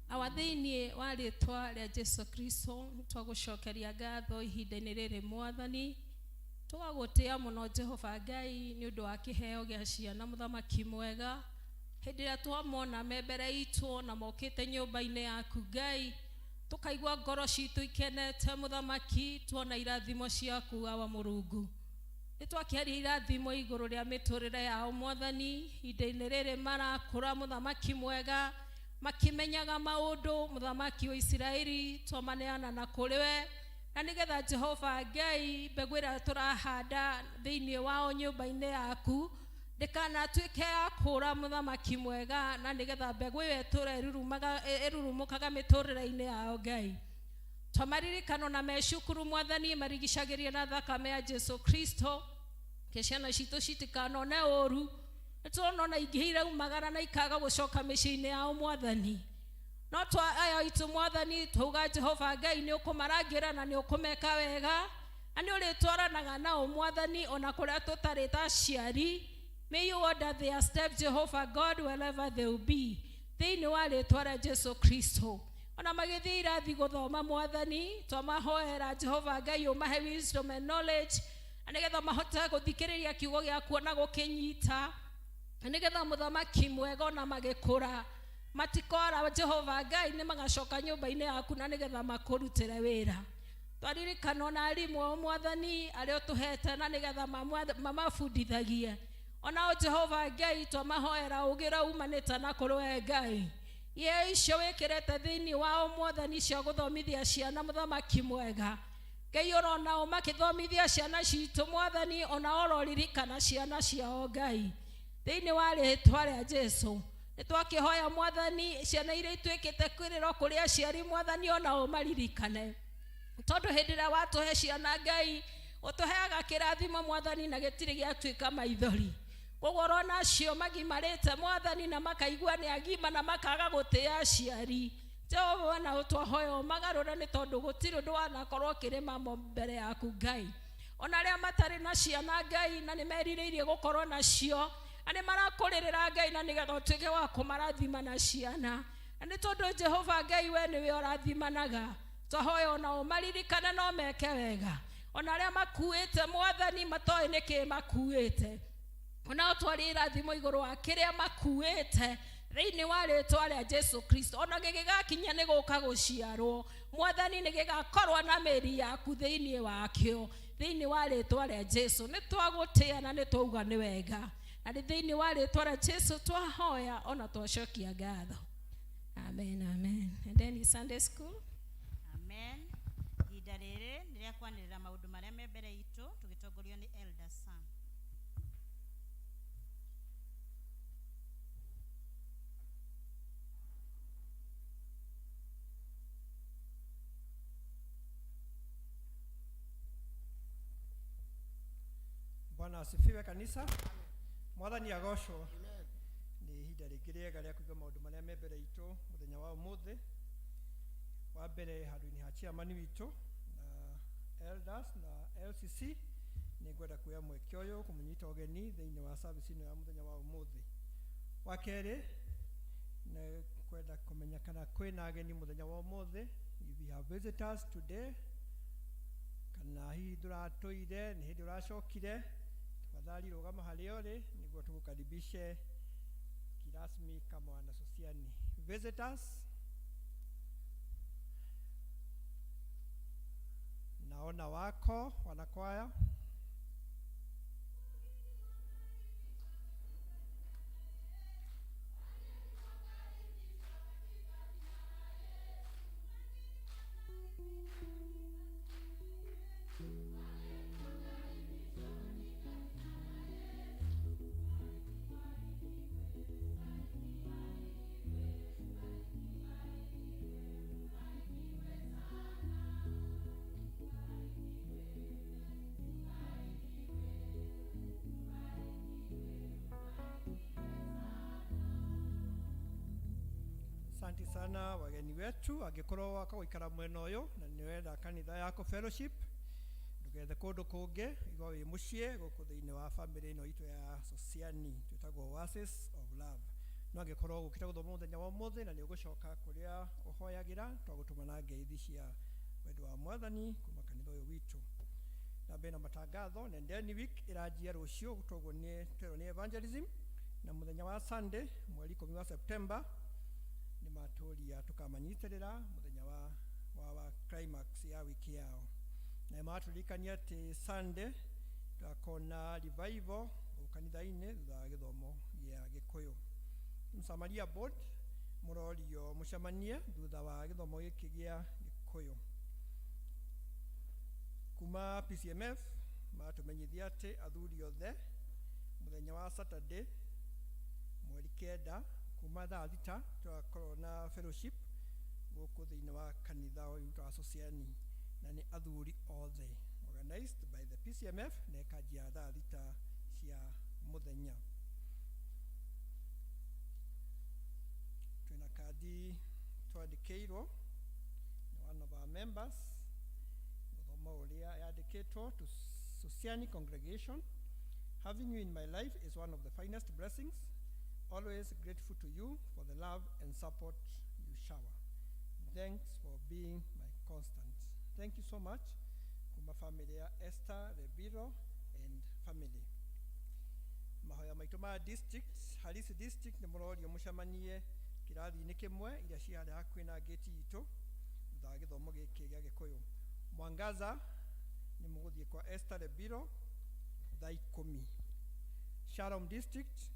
Awa thĩinĩ wa rĩtwa rĩa Jesu Kristo twagũcokeria ngatho ihinda-inĩ rĩrĩ Mwathani, tũgagũtĩa mũno Jehova Ngai nĩ ũndũ wa kĩheo gĩa ciana mũthamaki mwega. Hĩndĩ ĩrĩa twamona me mbere itũ na mokĩte nyũmba-inĩ yaku Ngai, tũkaigua ngoro citũ ikenete mũthamaki, tuona irathimo ciaku awa Mũrungu. Nĩ twakĩaria irathimo igũrũ rĩa mĩtũrĩre yao Mwathani, ihinda-inĩ rĩrĩ marakũra mũthamaki mwega, makimenyaga maũndũ mũthamaki wa Isiraeli, twamaneana na kũrĩ we, na nĩgetha Jehova Ngai mbegũ ĩrĩa tũrahanda thĩinĩ wao nyũmba-inĩ yaku ndĩkanatuĩke ya kũra mũthamaki mwega, na nĩgetha mbegũ ĩyo ĩtũre ĩrurumũkaga mĩtũrĩre-inĩ yao Ngai. Twamaririkano na me cukuru Mwathani, marigicagĩrie na thakame ya Jesu Kristo, ke ciana citũ citikanone ũru. Nĩ tũrona ona ingĩ iraumagara na ikaga gũcoka mĩciĩ-inĩ yao Mwathani. No twa aya itũ Mwathani twauga Jehova Ngai nĩ ũkũmarangĩra na nĩ ũkũmeka wega, na nĩ ũrĩtwaranaga nao Mwathani ona kũrĩa tũtarĩ ta aciari. May you order their steps, Jehovah God, wherever they will be. Thĩinĩ wa rĩtwa rĩa Jesu Kristo. Ona magĩthiĩ irathi gũthoma Mwathani, twamahoera Jehova Ngai ũmahe wisdom and knowledge, na nĩgetha mahote gũthikĩrĩria kiugo gĩaku ona gũkĩnyita, na nĩgetha mũthamaki mwega ona magĩkũra matikora Jehova Ngai nĩ magacoka nyũmba-inĩ yaku na nĩgetha makũrutĩre wĩra. Twaririkana ona arimũ ao Mwathani arĩa ũtũhete na nĩgetha mamabundithagie. Onao Jehova Ngai twamahoera ũũgĩ ũrĩa umanĩte na kũrĩ we Ngai. Ye icio wĩkĩrĩte thĩinĩ wao Mwathani cia gũthomithia ciana mũthamaki mwega. Ngai ũrona o makĩthomithia ciana citũ Mwathani, ona ũroririkana ciana ciao Ngai. Thĩinĩ wa rĩtwa rĩa Jesu nĩ twakĩhoya Mwathani ciana iria ituĩkĩte kĩrĩro kũrĩ aciari Mwathani ona ũmaririkane, tondũ hĩndĩ ĩrĩa watũhe ciana Ngai ũtũheaga kĩrathimo Mwathani na gĩtirĩ gĩatuĩka maithori. Koguo ũrona acio magimarĩte Mwathani na makaigua nĩ agima na makaga gũtĩa aciari, Jehova na ũtwahoya ũmagarũre, nĩ tondũ gũtirĩ ũndũ wanakorwo ũkĩrĩma mo mbere yaku Ngai. Ona arĩa matarĩ na ciana Ngai na nĩ merirĩirie gũkorwo nacio, na nĩ marakũrĩrĩra Ngai na nĩgetha ũtuĩke wa kũmarathima na ciana, na nĩ tondũ Jehova Ngai we nĩwe ũrathimanaga, twahoya ona ũmaririkane no meke wega. Ona arĩa makuĩte Mwathani matoĩ nĩkĩ makuĩte, onao twarie irathimo igũrũ wa kĩrĩa makuĩte thĩinĩ wa rĩtwa rĩa Jesu Kristo. Ona gĩgĩgakinya nĩ gũka gũciarwo Mwathani, nĩ gĩgakorwo na mĩri yaku thĩinĩ wakĩo thĩinĩ wa rĩtwa rĩa Jesu. Nĩ twagũtĩa na nĩ twauga nĩ wega, na nĩ thĩinĩ wa rĩtwa rĩa Jesu twahoya ona twacokia ngatho. Amen, amen. And then Sunday school. Amen. Ihinda rĩrĩ nĩ rĩa kwanĩrĩra maũndũ marĩa me mbere itũ tũgĩtongorio nĩ Elder Sam. Bwana asifiwe kanisa. Mwathani agocwo. Nĩ ihinda rĩngĩ rĩega rĩa kũigua maũndũ marĩa me mbere itũ mũthenya wa ũmũthĩ. Wa mbere handũ-inĩ ha chairman witũ na elders na LCC, nĩ ngwenda kuoya mweke ũyũ kũmũnyita ũgeni thĩinĩ wa service ĩno ya mũthenya wa ũmũthĩ. Wa kerĩ nĩ Ngwenda kũmenya kana kwĩna ageni mũthenya wa ũmũthĩ. If we have visitors today, kana hihi ndũratũire nĩ hĩndĩ ũracokire, tafadhali rũgama harĩa ũrĩ nĩguo tũgũkaribishe kirasmi kama wanasosiani. Visitors, naona wako wanakwaya. Asante sana wageni wetu. Angĩkorwo waka gũikara mwena ũyũ na nĩwenda kanitha yako fellowship, ndũgethe kũndũ kũngĩ, igua wĩ mũciĩ gũkũ thĩinĩ wa family ĩno itũ ya Sosiani twĩtagwo Oasis of Love. No angĩkorwo ũkĩte gũthoma mũthenya wa ũmũthĩ na nĩ ũgũcoka kũrĩa ũhoyagĩra, twagũtũma na ngeithi cia wendo wa Mwathani kuma kanitha ũyũ witũ. Na mbere na matangatho, Nendeni week ĩranjia rũciũ, toguo nĩ twerwo nĩ evangelism, na mũthenya wa Sunday mweri 10 wa September nĩ matũria tũkamanyitĩrĩra mũthenya wa climax ya wiki yao. Na matũririkania atĩ Sunday tũgakona revival gũkũ kanitha-inĩ thutha wa gĩthomo gĩa Gĩkũyũ. Msamaria board mũrorio mũcemanie thutha wa gĩthomo gĩkĩ gĩa Gĩkũyũ. Kuma PCMF matũmenyithia atĩ athuri othe mũthenya wa Saturday mweri 9 kuma thaa 6 tũgakorwo na fellowship gũkũ thĩinĩ wa kanitha ũyũ wa Sosiani, na nĩ athuri othe, organized by the PCMF, na ĩkanjia thaa 6 cia mũthenya. Twĩna kandi twandĩkĩirwo nĩ one of our members, gũthoma ũrĩa yandĩkĩtwo: "To Sosiani congregation, having you in my life is one of the finest blessings. Always grateful to you for the love and support you shower. Thanks for being my constant." Thank you so much. Kuma family ya Esther Rebiro and family. Mahoya maitũ ma district, Harisi district nĩ mũrorio mũcemanie kĩrathi-inĩ kĩmwe iria ciarĩ hakuhĩ na gate itũ thutha wa gĩthomo gĩkĩ gĩa Gĩkũyũ. Mwangaza nĩ mũgũthiĩ kwa Esther Rebiro thaa 10. Shalom district,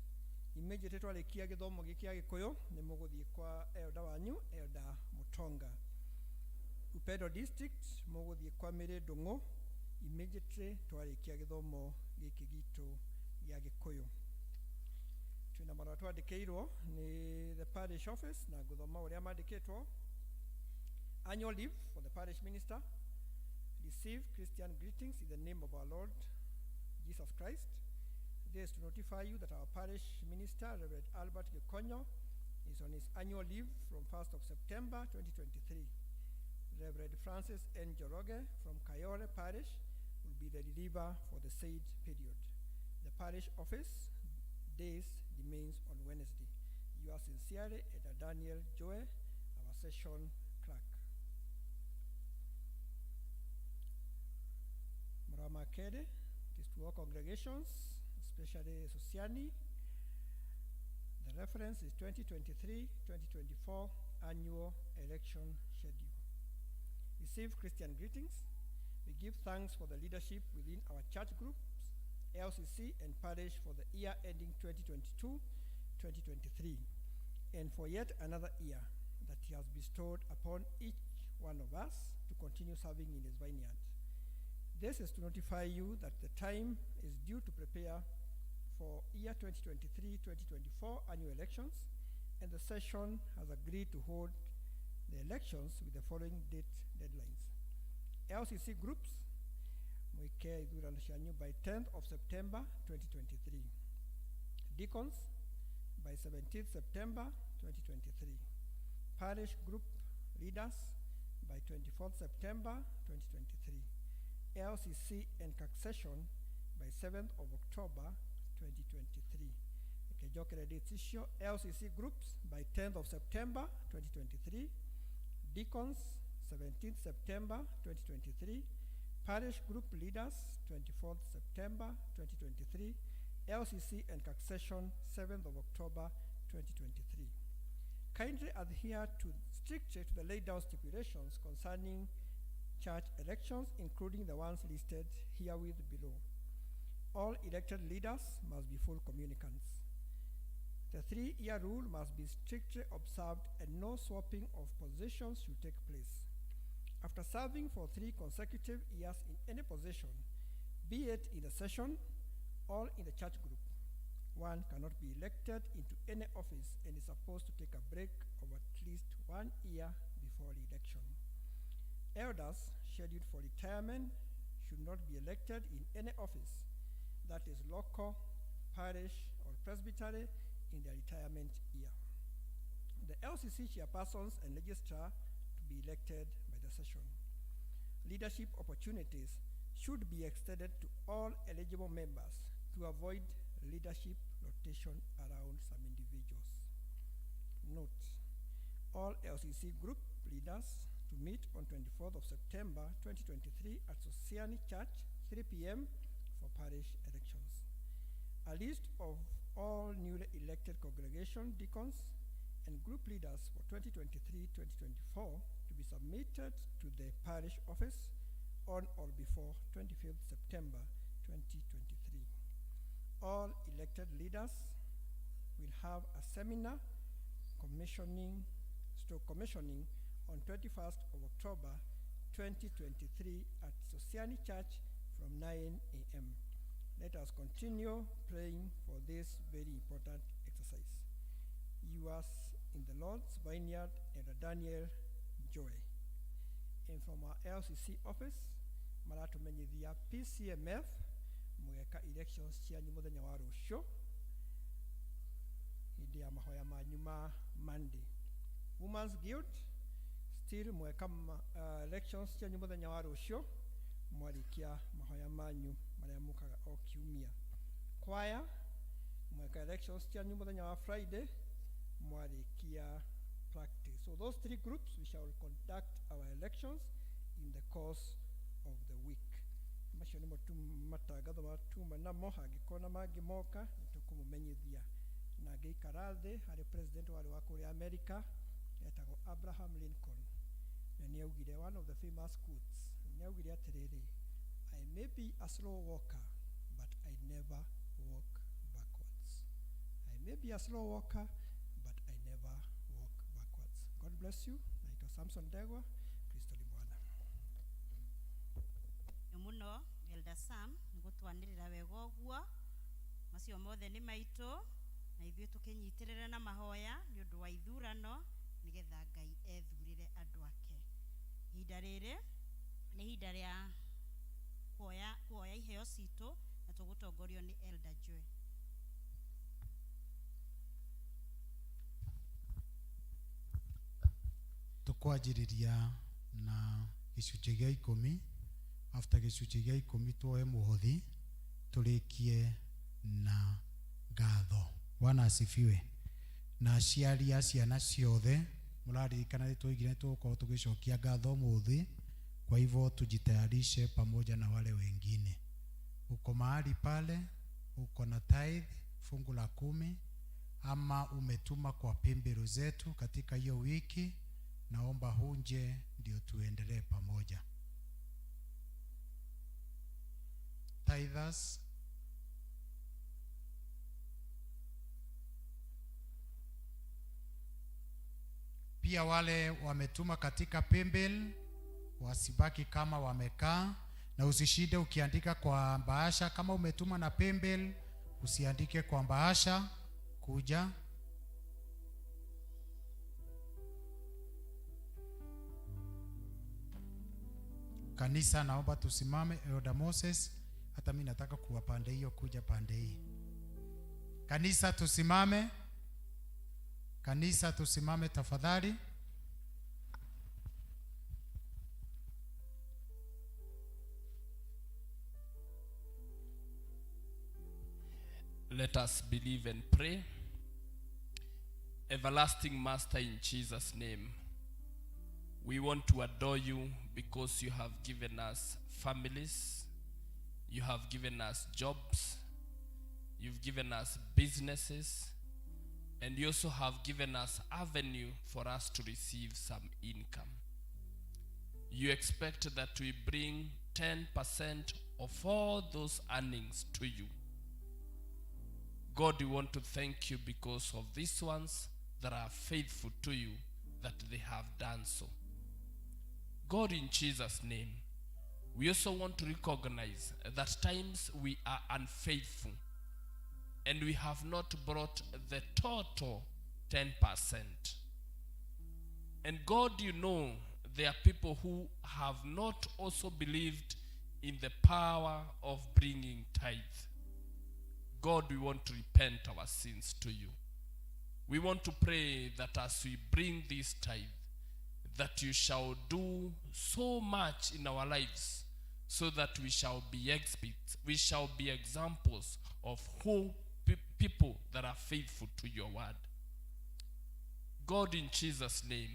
immediately twarĩkia gĩthomo gĩkĩ gĩa Gĩkũyũ nĩ mũgũthiĩ kwa elder wanyu, Elder Mutonga. Upendo district mũgũthiĩ kwa Mĩrĩ Ndũng'ũ immediately twarĩkia gĩthomo gĩkĩ gitũ gĩa Gĩkũyũ. Twĩna marũa twandĩkĩirwo nĩ the parish office na ngũthoma ũrĩa mandĩkĩtwo. Annual leave for the parish minister. Receive Christian greetings in the name of our Lord Jesus Christ. This is to notify you that our parish minister, Reverend Albert Gikonyo, is on his annual leave from 1st of September 2023. Reverend Francis N. Njoroge from Kayole Parish will be the reliever for the said period. The parish office days remains on Wednesday. Yours sincerely, Elder Daniel Joe, our session clerk. Marũa ma kerĩ is to all congregations, especially Sosiani. The reference is 2023-2024 annual election schedule. Receive Christian greetings. We give thanks for the leadership within our church groups, LCC and parish for the year ending 2022-2023, and for yet another year that he has bestowed upon each one of us to continue serving in his vineyard. This is to notify you that the time is due to prepare for year 2023-2024 annual elections, and the session has agreed to hold the elections with the following date deadlines. LCC groups, mwike ithurano cianyu by 10th of September 2023. Deacons by 17th September 2023. Parish group leaders by 24th September 2023. LCC and succession by 7th of October 2023. Reke njokere dates icio. LCC groups by 10th of September 2023, deacons 17th September 2023, parish group leaders 24th September 2023, LCC and succession 7th of October 2023. Kindly adhere to strictly to the laid down stipulations concerning church elections, including the ones listed herewith below. All elected leaders must be full communicants. The 3-year rule must be strictly observed and no swapping of positions should take place. After serving for 3 consecutive years in any position, be it in the session or in the church group, one cannot be elected into any office and is supposed to take a break of at least 1 year before election. Elders scheduled for retirement should not be elected in any office, that is local, parish, or presbytery, in their retirement year. The LCC chairpersons and registrar to be elected by the session. Leadership opportunities should be extended to all eligible members to avoid leadership rotation around some individuals. Note, all LCC group leaders to meet on 24th of September 2023 at Sosiani Church, 3 p.m. for parish elections. A list of all newly elected congregation deacons and group leaders for 2023-2024 to be submitted to the parish office on or before 25th September 2023. All elected leaders will have a seminar commissioning on 21st of October 2023 at Sosiani Church from 9 a.m. Let us continue praying for this very important exercise. Yours in the Lord's Vineyard, Elder Daniel Joy. And from our LCC office, maratumenyithia PCMF mugeka elections cianyu muthenya wa rucio hindi ya mahoya manyu ma Monday. Women's Guild still mweka elections cianyu muthenya wa rucio mwarikia mahoya manyu maria mukaga o kiumia. Choir mweka elections cianyu muthenya wa Friday mwarikia practice. So those three groups, we shall conduct our elections in the course of the week. Macio nĩmo tu matangatho matuma namo, hangĩkorwo na mangĩ moka nĩtũkũmũmenyithia. Na ngĩikara thĩ harĩ president warĩ wa kũrĩa America etagwo Abraham Lincoln, na nĩ augire one of the famous quotes, nĩ augire atĩrĩrĩ, I may be a slow walker but I never walk backwards. I may be a slow walker but I never walk backwards. God bless you. Naitwa Samson Ndegwa. Kristo ni Bwana. Nĩ mũno Elder Sam nĩ gũtwanĩrĩra wega ũguo. Macio mothe nĩ maitũ na ithuĩ tũkĩnyitĩrĩre na mahoya nĩ ũndũ wa ithurano nĩgetha Ngai ethurĩre andũ ake. Ihinda rĩrĩ nĩ ihinda rĩa kuoya iheo citũ na tũgũtongorio nĩ Elder Joy. Tukwanjĩrĩria na gĩcunjĩ gĩa ikũmi. After gĩcunjĩ gĩa ikũmi tuoe mũhothi, tũrĩkie na ngatho. Bwana asifiwe. Na aciari a ciana ciothe mũraririkana nĩ twoigire nĩ tũgũkorwo tũgĩcokia ngatho ũmũthĩ, kwa hivyo tujitayarishe pamoja na wale wengine. Uko mahali pale uko na tithe, fungu la 10, ama umetuma kwa paybill zetu katika hiyo wiki, naomba hunje ndio tuendelee pamoja. Tithers, pia wale wametuma katika paybill wasibaki kama wamekaa, na usishinde ukiandika kwa bahasha. Kama umetuma na paybill usiandike kwa bahasha, kuja. Kanisa, naomba tusimame. Elder Moses, hata mimi nataka kuwa pande hiyo, kuja pande hii. Kanisa tusimame. Kanisa tusimame tafadhali. Let us believe and pray. Everlasting Master, in Jesus' name, we want to adore you because you have given us families, you have given us jobs, you've given us businesses, and you also have given us avenue for us to receive some income. You expect that we bring 10% of all those earnings to you. God, we want to thank you because of these ones that are faithful to you, that they have done so. God, in Jesus' name, we also want to recognize that times we are unfaithful and we have not brought the total 10%. And God, you know, there are people who have not also believed in the power of bringing tithe. God, we want to repent our sins to you. We want to pray that as we bring this tithe, that you shall do so much in our lives so that we shall be exhibits, we shall be examples of who people that are faithful to your word. God, in Jesus' name,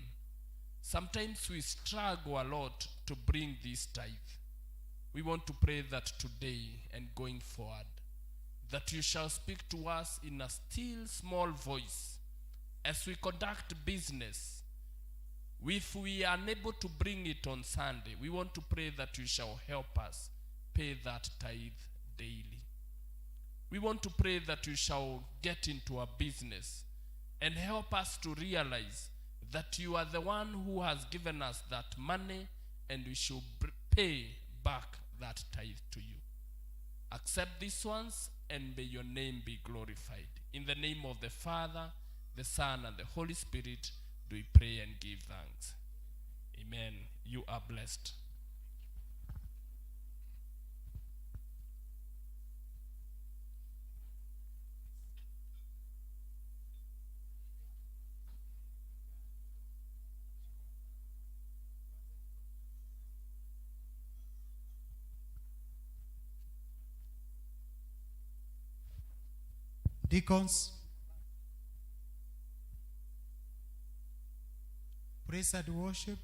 sometimes we struggle a lot to bring this tithe. We want to pray that today and going forward, that you shall speak to us in a still small voice as we conduct business. If we are unable to bring it on Sunday, we want to pray that you shall help us pay that tithe daily. We want to pray that you shall get into our business and help us to realize that you are the one who has given us that money, and we should pay back that tithe to you. Accept these ones, and may your name be glorified. In the name of the Father, the Son, and the Holy Spirit, do we pray and give thanks. Amen. You are blessed. Deacons, praise and worship.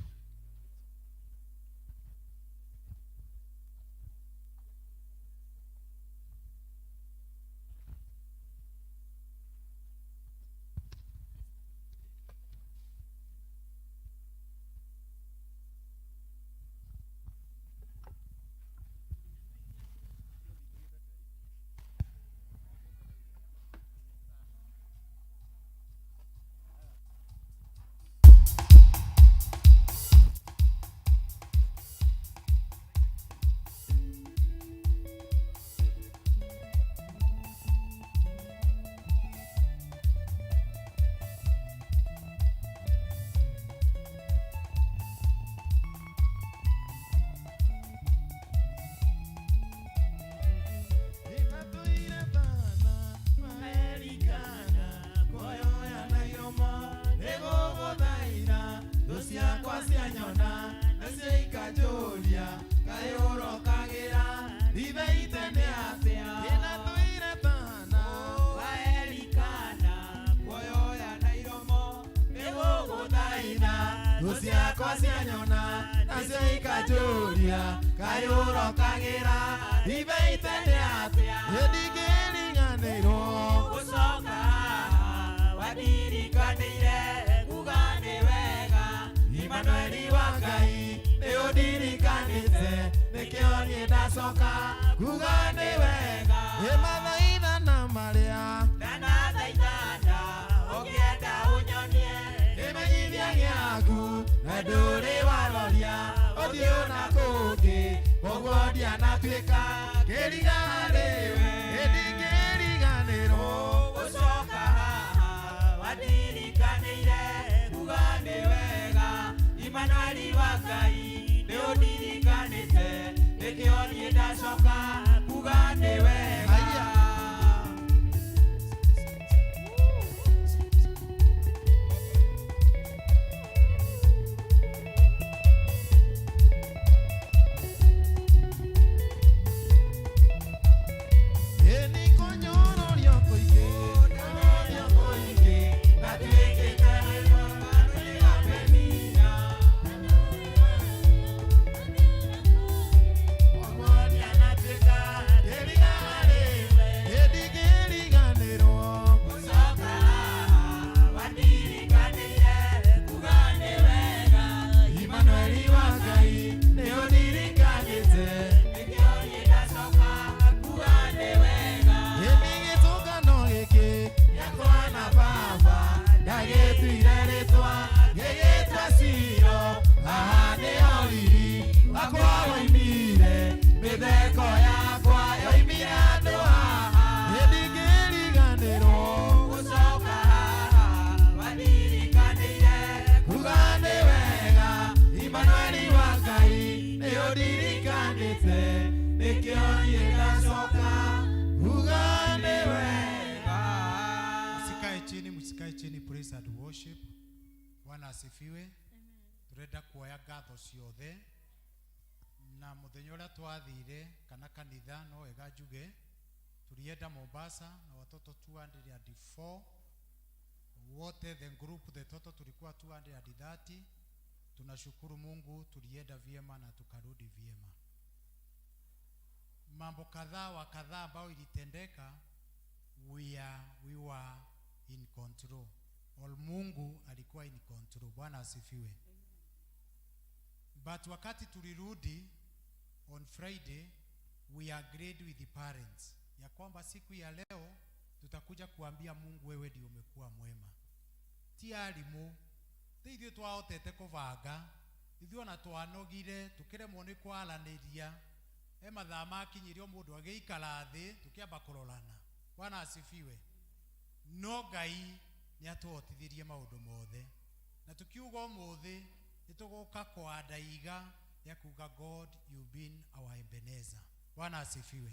worship. Bwana asifiwe. Turenda kuoya ngatho ciothe na muthenya uria twathire kana kanitha no wega njuge tulienda Mombasa na watoto 204 wote, the group, the total tulikuwa 230. Tunashukuru Mungu tulienda vyema na tukarudi vyema. Mambo kadhaa wa kadhaa ambayo ilitendeka, we were in control. All Mungu alikuwa in control. Bwana asifiwe. But wakati tulirudi on Friday, we agreed with the parents ya kwamba siku ya leo tutakuja kuambia Mungu, wewe ndio umekuwa mwema. Ti arimũ, ti ithuĩ twahotete kũbanga, ithuĩ ona twanogire tukĩremwo nĩ kwaranĩria. He mathaa makinyirio mũndũ agĩikara thĩ tũkĩamba kũrorana. Bwana asifiwe. No Ngai nĩ atũhotithirie maũndũ mothe, na tukiuga ũmũthĩ nĩ tũgũka kũhanda iga rĩa kuga, "God, you've been our Ebenezer." Bwana asifiwe.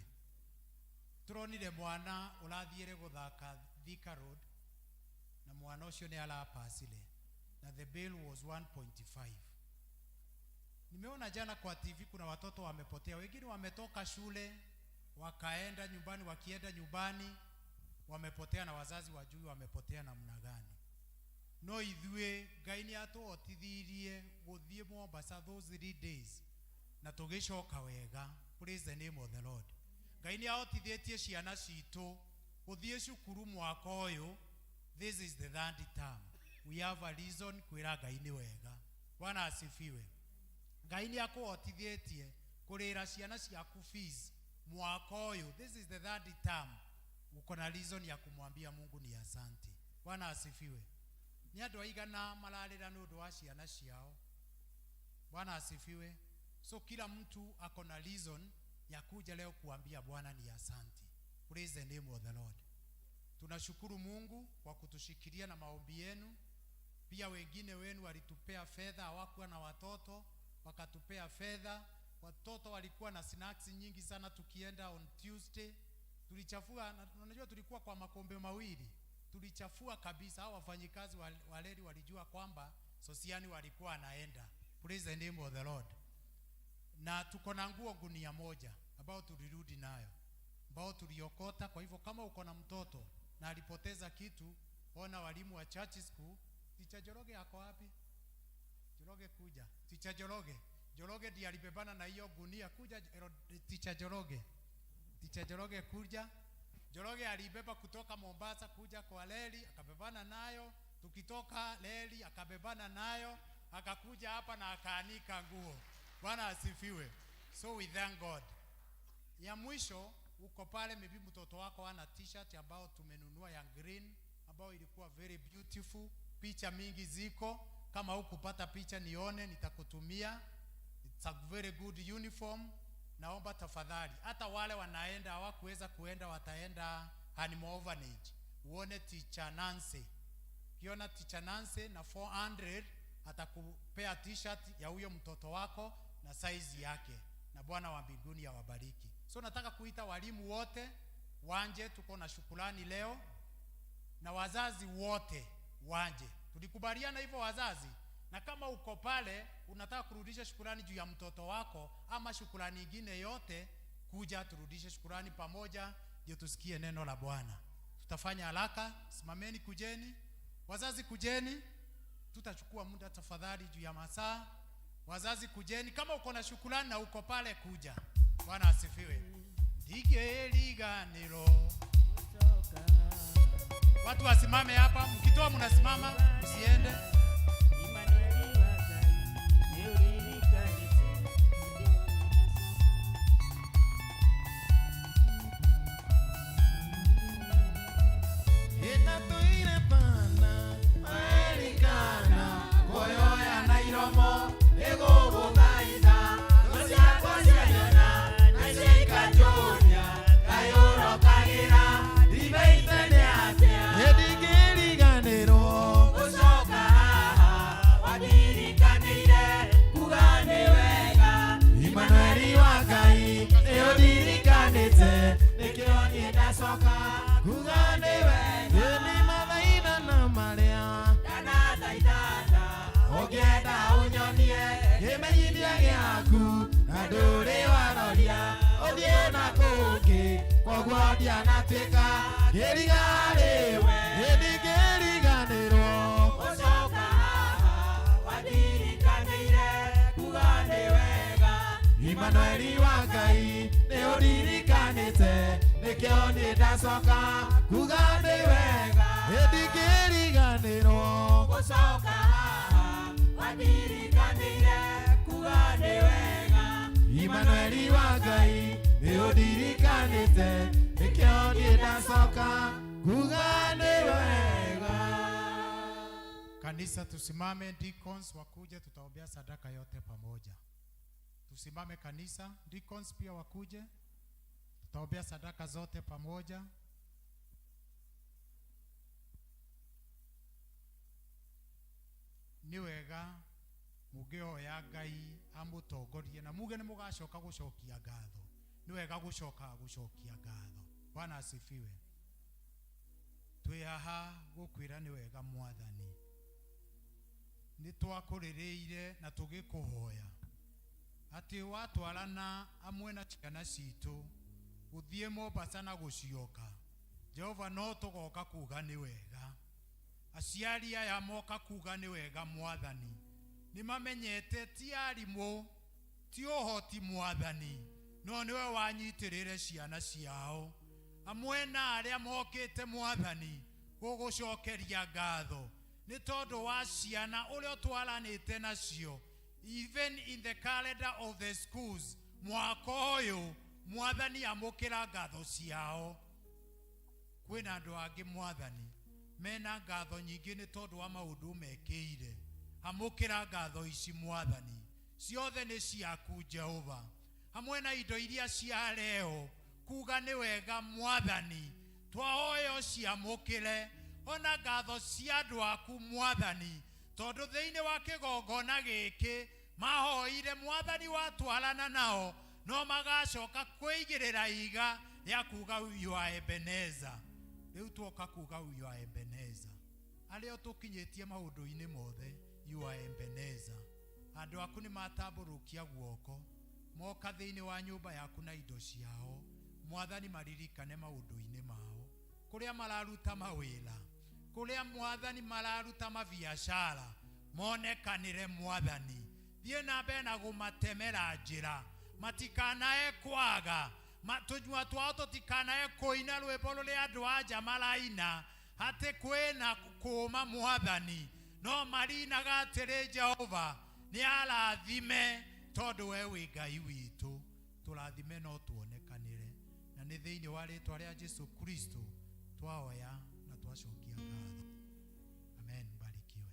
Turonire mwana ũrathiĩre gũthaka Thika Road na mwana ũcio nĩ arapasire na the bill was 1.5. Nimeona jana kwa TV kuna watoto wamepotea, wengine wametoka shule wakaenda nyumbani, wakienda nyumbani wamepotea na wazazi wajui wamepotea namna gani. No ithuĩ Ngai nĩ atũhotithirie gũthiĩ Mombasa those 3 days na tũgĩcoka wega. Praise the name of the Lord. Ngai nĩ ahotithĩtie ciana citũ gũthiĩ cukuru mwaka ũyũ. This is the third term. We have a reason kwĩra Ngai nĩ wega. Bwana asifiwe. Ngai nĩ akũhotithĩtie kũrĩra ciana ciaku fees mwaka ũyũ. This is the third term. Uko na reason ya kumwambia Mungu ni asante. Bwana asifiwe. Nĩ andũ aigana mararĩra nĩ ũndũ wa ciana ciao? Bwana asifiwe. So kila mtu ako na reason ya kuja leo kuambia Bwana ni asante. Praise the name of the Lord. Tunashukuru Mungu kwa kutushikilia na maombi yenu. Pia wengine wenu walitupea fedha, hawakuwa na watoto, wakatupea fedha. Watoto walikuwa na snacks nyingi sana. Tukienda on Tuesday tulichafua, na unajua tulikuwa kwa makombe mawili, tulichafua kabisa. Hao wafanyikazi wa reli walijua kwamba Sosiani walikuwa anaenda. Praise the name of the Lord. Na tuko na nguo gunia moja ambao tulirudi nayo, ambao tuliokota. Kwa hivyo kama uko na mtoto na alipoteza kitu, ona walimu wa church school. Teacher Joroge ako wapi? Joroge kuja. Teacher Joroge. Joroge ndiye alibebana na hiyo gunia. Kuja Teacher Joroge. Teacher Joroge kuja. Joroge alibeba kutoka Mombasa kuja kwa reli, akabebana nayo. Tukitoka reli akabebana nayo, akakuja hapa na akaanika nguo. Bwana asifiwe. So we thank God. Ya mwisho, uko pale, maybe mtoto wako ana T-shirt ambao tumenunua ya green ambao ilikuwa very beautiful. Picha mingi ziko, kama hukupata picha nione, nitakutumia. It's a very good uniform. Naomba tafadhali, hata wale wanaenda hawakuweza kuenda, wataenda Animal Orphanage, uone Teacher Nancy. Ukiona Teacher Nancy na 400 atakupea T-shirt ya huyo mtoto wako na size yake, na Bwana wa mbinguni awabariki. So nataka kuita walimu wote wanje, tuko na shukrani leo, na wazazi wote wanje. Tulikubaliana hivyo wazazi? Na kama uko pale unataka kurudisha shukurani juu ya mtoto wako ama shukurani ingine yote, kuja turudishe shukurani pamoja, ndio tusikie neno la Bwana. Tutafanya haraka, simameni, kujeni. Wazazi kujeni, tutachukua muda tafadhali juu ya masaa. Wazazi kujeni, kama uko na shukurani na uko pale, kuja. Bwana asifiwe. Ndigeriganĩrwo. Watu wasimame hapa, mkitoa mnasimama, msiende. Imanueli wa Ngai nĩũririkanĩte. Ĩtatũire pana Erikana kuoyoya na iromo nĩgũgũthaitha thũ ciakwa cianyona na cikanjũria kaĩ ũrokagĩra ndibeite nĩ atĩa. Ndingĩriganĩrwo gũcoka haha wandirikanĩire kuga nĩ wega. Imanueli wa Ngai nĩũndirikanĩte, nĩkĩo niĩ ndacoka kuga nĩ wega. Nĩ mathaithana marĩa. Ũngĩenda ũnyonie kĩmenyithia gĩaku na ndũrĩ waroria ũthiĩ na kũngĩ koguo ndianatuĩka kĩrigarĩwe ĩndingĩriganĩrwo Gũcoka haha wandirikanĩire kuga nĩ wega Imanueli wa Ngai nĩ ũndirikanĩte nĩkĩo niĩ ndacoka kuga nĩ wega ĩndingĩriganĩrwo Gũcoka haha wandirikanĩire kuga nĩ wega Imanueli wa Ngai nĩ ũndirikanĩte nĩkĩo niĩ ndacoka kuga nĩ wega. Kanisa tusimame, deacons wakuje, tutaombea sadaka yote pamoja. Tusimame kanisa, deacons pia wakuje, tutaombea sadaka zote pamoja. Nĩ wega mũngĩhoya Ngai amũtongorie na muge nĩ mũgacoka gũcokia ngatho. Nĩ wega gũcoka gũcokia ngatho. Bwana asifiwe. Twĩ haha gũkwĩra nĩ wega Mwathani. Nĩ twakũrĩrĩire na tũgĩkũhoya atĩ watwarana amwe na ciana citũ gũthiĩ Mombasa na gũcioka, Jehova no tũgoka kuga nĩ wega. Aciari aya moka kuga nĩ wega Mwathani, nĩ mamenyete ti arimũ, ti ũhoti Mwathani, no nĩwe wanyitĩrĩre ciana ciao. Amwe na arĩa mokĩte Mwathani gũgũcokeria ngatho nĩ tondũ wa ciana ũrĩa ũtwaranĩte nacio, even in the calendar of the schools mwaka ũyũ Mwathani amũkĩra ngatho ciao. Kwĩna andũ angĩ Mwathani mena ngatho nyingĩ nĩ tondũ wa maũndũ mekĩire, amũkĩra ngatho ici Mwathani, ciothe nĩ ciaku Jehova, hamwe na indo iria ciareo kuga nĩ wega Mwathani, twahoya ũciamũkĩre ona ngatho cia andũ aku Mwathani, tondũ thĩinĩ wa kĩgongona gĩkĩ mahoire Mwathani watwarana nao, no magacoka kwĩigĩrĩra iga rĩa kuga you are Ebenezer. Rĩu twoka kuga you are Ebenezer, arĩa ũtũkinyĩtie maũndũ-inĩ mothe, you are Ebenezer. Andũ aku nĩ matambũrũkia guoko moka thĩinĩ wa nyũmba yaku na indo ciao, Mwathani maririkane maũndũ-inĩ mao, kũrĩa mararuta mawĩra, kũrĩa Mwathani mararuta mabiacara, monekanĩre Mwathani. Thiĩ na mbere na gũmatemera njĩra, matikanae kwaga, tũnyua twao tũtikanae kũina rwĩmbo rũrĩa andũ a nja maraina atĩ kwĩna kũũma Mwathani, no marinaga atĩrĩ Jehova nĩ arathime tondũ we wĩ Ngai witũ, tũrathime no tuonekanĩre. Na nĩ thĩinĩ wa rĩtwa rĩa Jesu Kristo twahoya na twacokia ngatho. Amen. Barikiwe.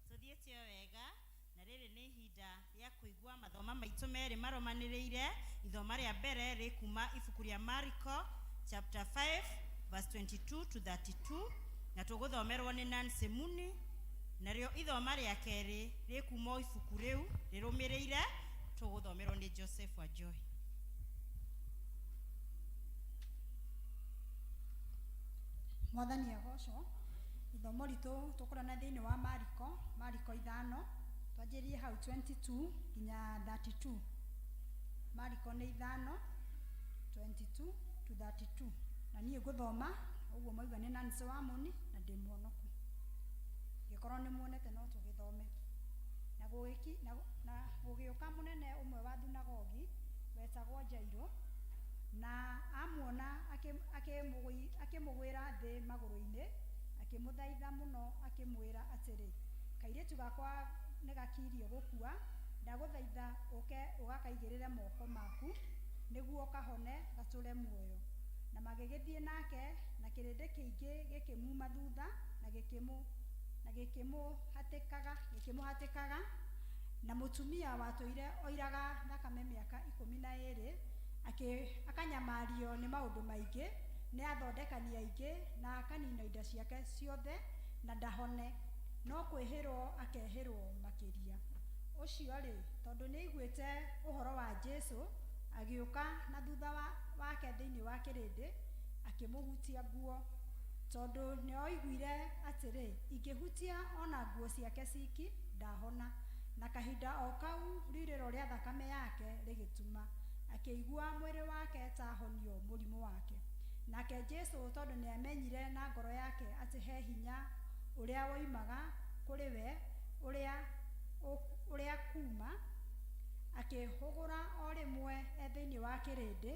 Tũthiĩte o wega na rĩrĩ nĩ ihinda rĩa kũigua mathoma maitũ merĩ maromanĩrĩire. Ithoma rĩa mbere rĩ kuma ibuku rĩa Mariko chapter 5 verse 22 to 32, na tũgũthomerwo nĩ Nancy Muni. Narĩo ithoma rĩa kerĩ rĩ kuma o ibuku rĩu rĩrũmĩrĩire, tũgũthomerwo nĩ Joseph Wanjohi. Mwathani agocwo. Ithomo ritũ tũkũrona thĩinĩ wa Mariko, Mariko ithano, twanjĩrĩrie hau 22 nginya 32. Mariko nĩ ithano, 22 to 32. Na niĩ ngũthoma ũguo mwaigua nĩ Nancy Wamũni na ndĩ mũhonoku. Ngĩkorwo nĩ muonete no tũgĩthome. Na gũgĩũka mũnene ũmwe wa thunagogi wetagwo Jairũ, na amuona akĩmũgwĩra thĩ magũrũ-inĩ, akĩmũthaitha mũno akĩmwĩra atĩrĩ, kairĩtu gakwa nĩ gakirie gũkua, ndagũthaitha ũke ũgakaigĩrĩre moko maku nĩguo kahone gatũre muoyo. Na magĩgĩthiĩ nake, na kĩrĩndĩ kĩingĩ gĩkĩmuma thutha na gĩkĩmũhatĩkaga. Na mũtumia watũire oiraga thakame mĩaka 12, akanyamario nĩ maũndũ maingĩ, nĩ athondekani aingĩ, na akanina indo ciake ciothe, na ndahone, no kwĩhĩrwo akehĩrwo makĩria. Ũcio-rĩ, tondũ nĩaiguĩte ũhoro wa Jesũ, Agĩũka na thutha wake thĩinĩ wa kĩrĩndĩ, akĩmũhutia nguo, tondũ nĩoiguire atĩrĩ, ingĩhutia ona nguo ciake ciki, ndahona. Na kahinda o kau riurĩro rĩa thakame yake rĩgĩtuma, akĩigua mwĩrĩ wake ta ahonio mũrimũ wake. Nake Jesũ tondũ nĩamenyire na ngoro yake atĩ he hinya ũrĩa woimaga kũrĩ we ũrĩa kuuma, akĩhũgũra o rĩmwe e thĩinĩ wa kĩrĩndĩ,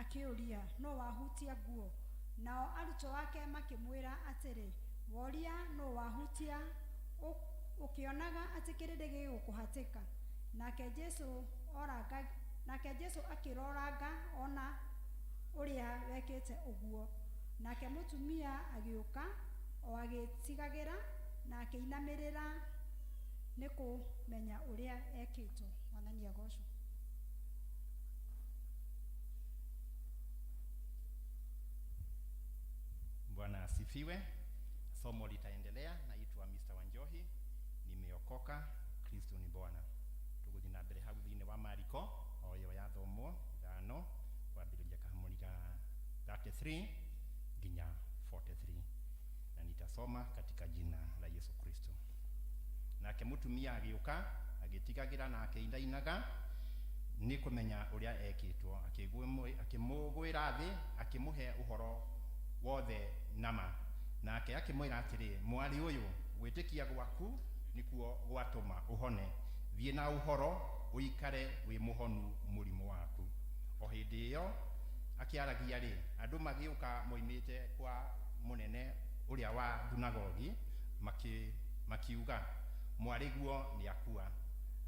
akĩũria, nũ wahutia nguo? Nao arutwo ake makĩmwĩra atĩrĩ, woria nũ wahutia, ũkĩonaga atĩ kĩrĩndĩ gĩgũkũhatĩka? Nake Jesũ akĩroranga ona ũrĩa wekĩte ũguo. Nake mũtumia agĩũka o agĩtigagĩra, na akĩinamĩrĩra nĩ kũmenya ũrĩa ekĩtwo. Mwathani agocwo. Bwana asifiwe. Somo litaendelea. Naitwa Mr. Wanjohi, nimeokoka, Kristo ni Bwana. Tuguthi na mbere hau thiini wa Mariko o iyo yathomwo ithano kwambĩrĩria kahamuri ga 33 nginya 43, na nitasoma katika jina la Yesu Kristo. Nake mutumia agĩũka agĩtigagĩra na akĩinainaga nĩ kũmenya ũrĩa ekĩtwo, akĩmũgwĩra thĩ, akĩmũhe ũhoro wothe nama. Nake akĩmwĩra atĩrĩ, mwarĩ ũyũ, gwĩtĩkia gwaku nĩkuo gwatũma ũhone, thiĩ na ũhoro ũikare wĩ mũhonu mũrimũ waku. O hĩndĩ ĩyo akĩaragia rĩ, andũ magĩũka moimĩte kwa mũnene ũrĩa wa thunagogi, makiuga, mwarĩguo nĩakua.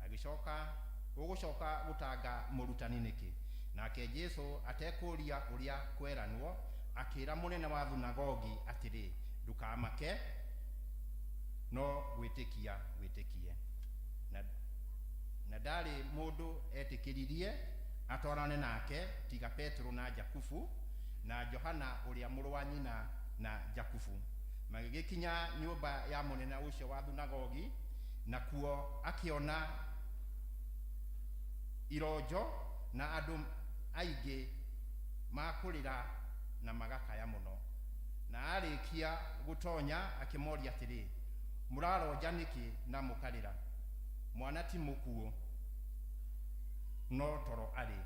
Agĩcoka, ũgũcoka gũtanga mũrutani nĩkĩ? Nake Jesũ atekũria ũrĩa kweranwo, akĩra mũnene wa thunagogi atĩrĩ, ndũkamake, no gwĩtĩkia wĩtĩkie. Na ndarĩ mũndũ etĩkĩririe atwarane nake tiga Petero na Jakubu na Johana ũrĩa mũrũ wa nyina na Jakubu. Magĩgĩkinya nyũmba ya mũnene ũcio wa thunagogi, nakuo akĩona ironjo na andũ aingĩ makũrĩra na magakaya mũno. Na arĩkia gũtonya akĩmoria atĩrĩ, mũraronja nĩkĩ na mũkarĩra? Mwana ti mũkuũ, no toro arĩ.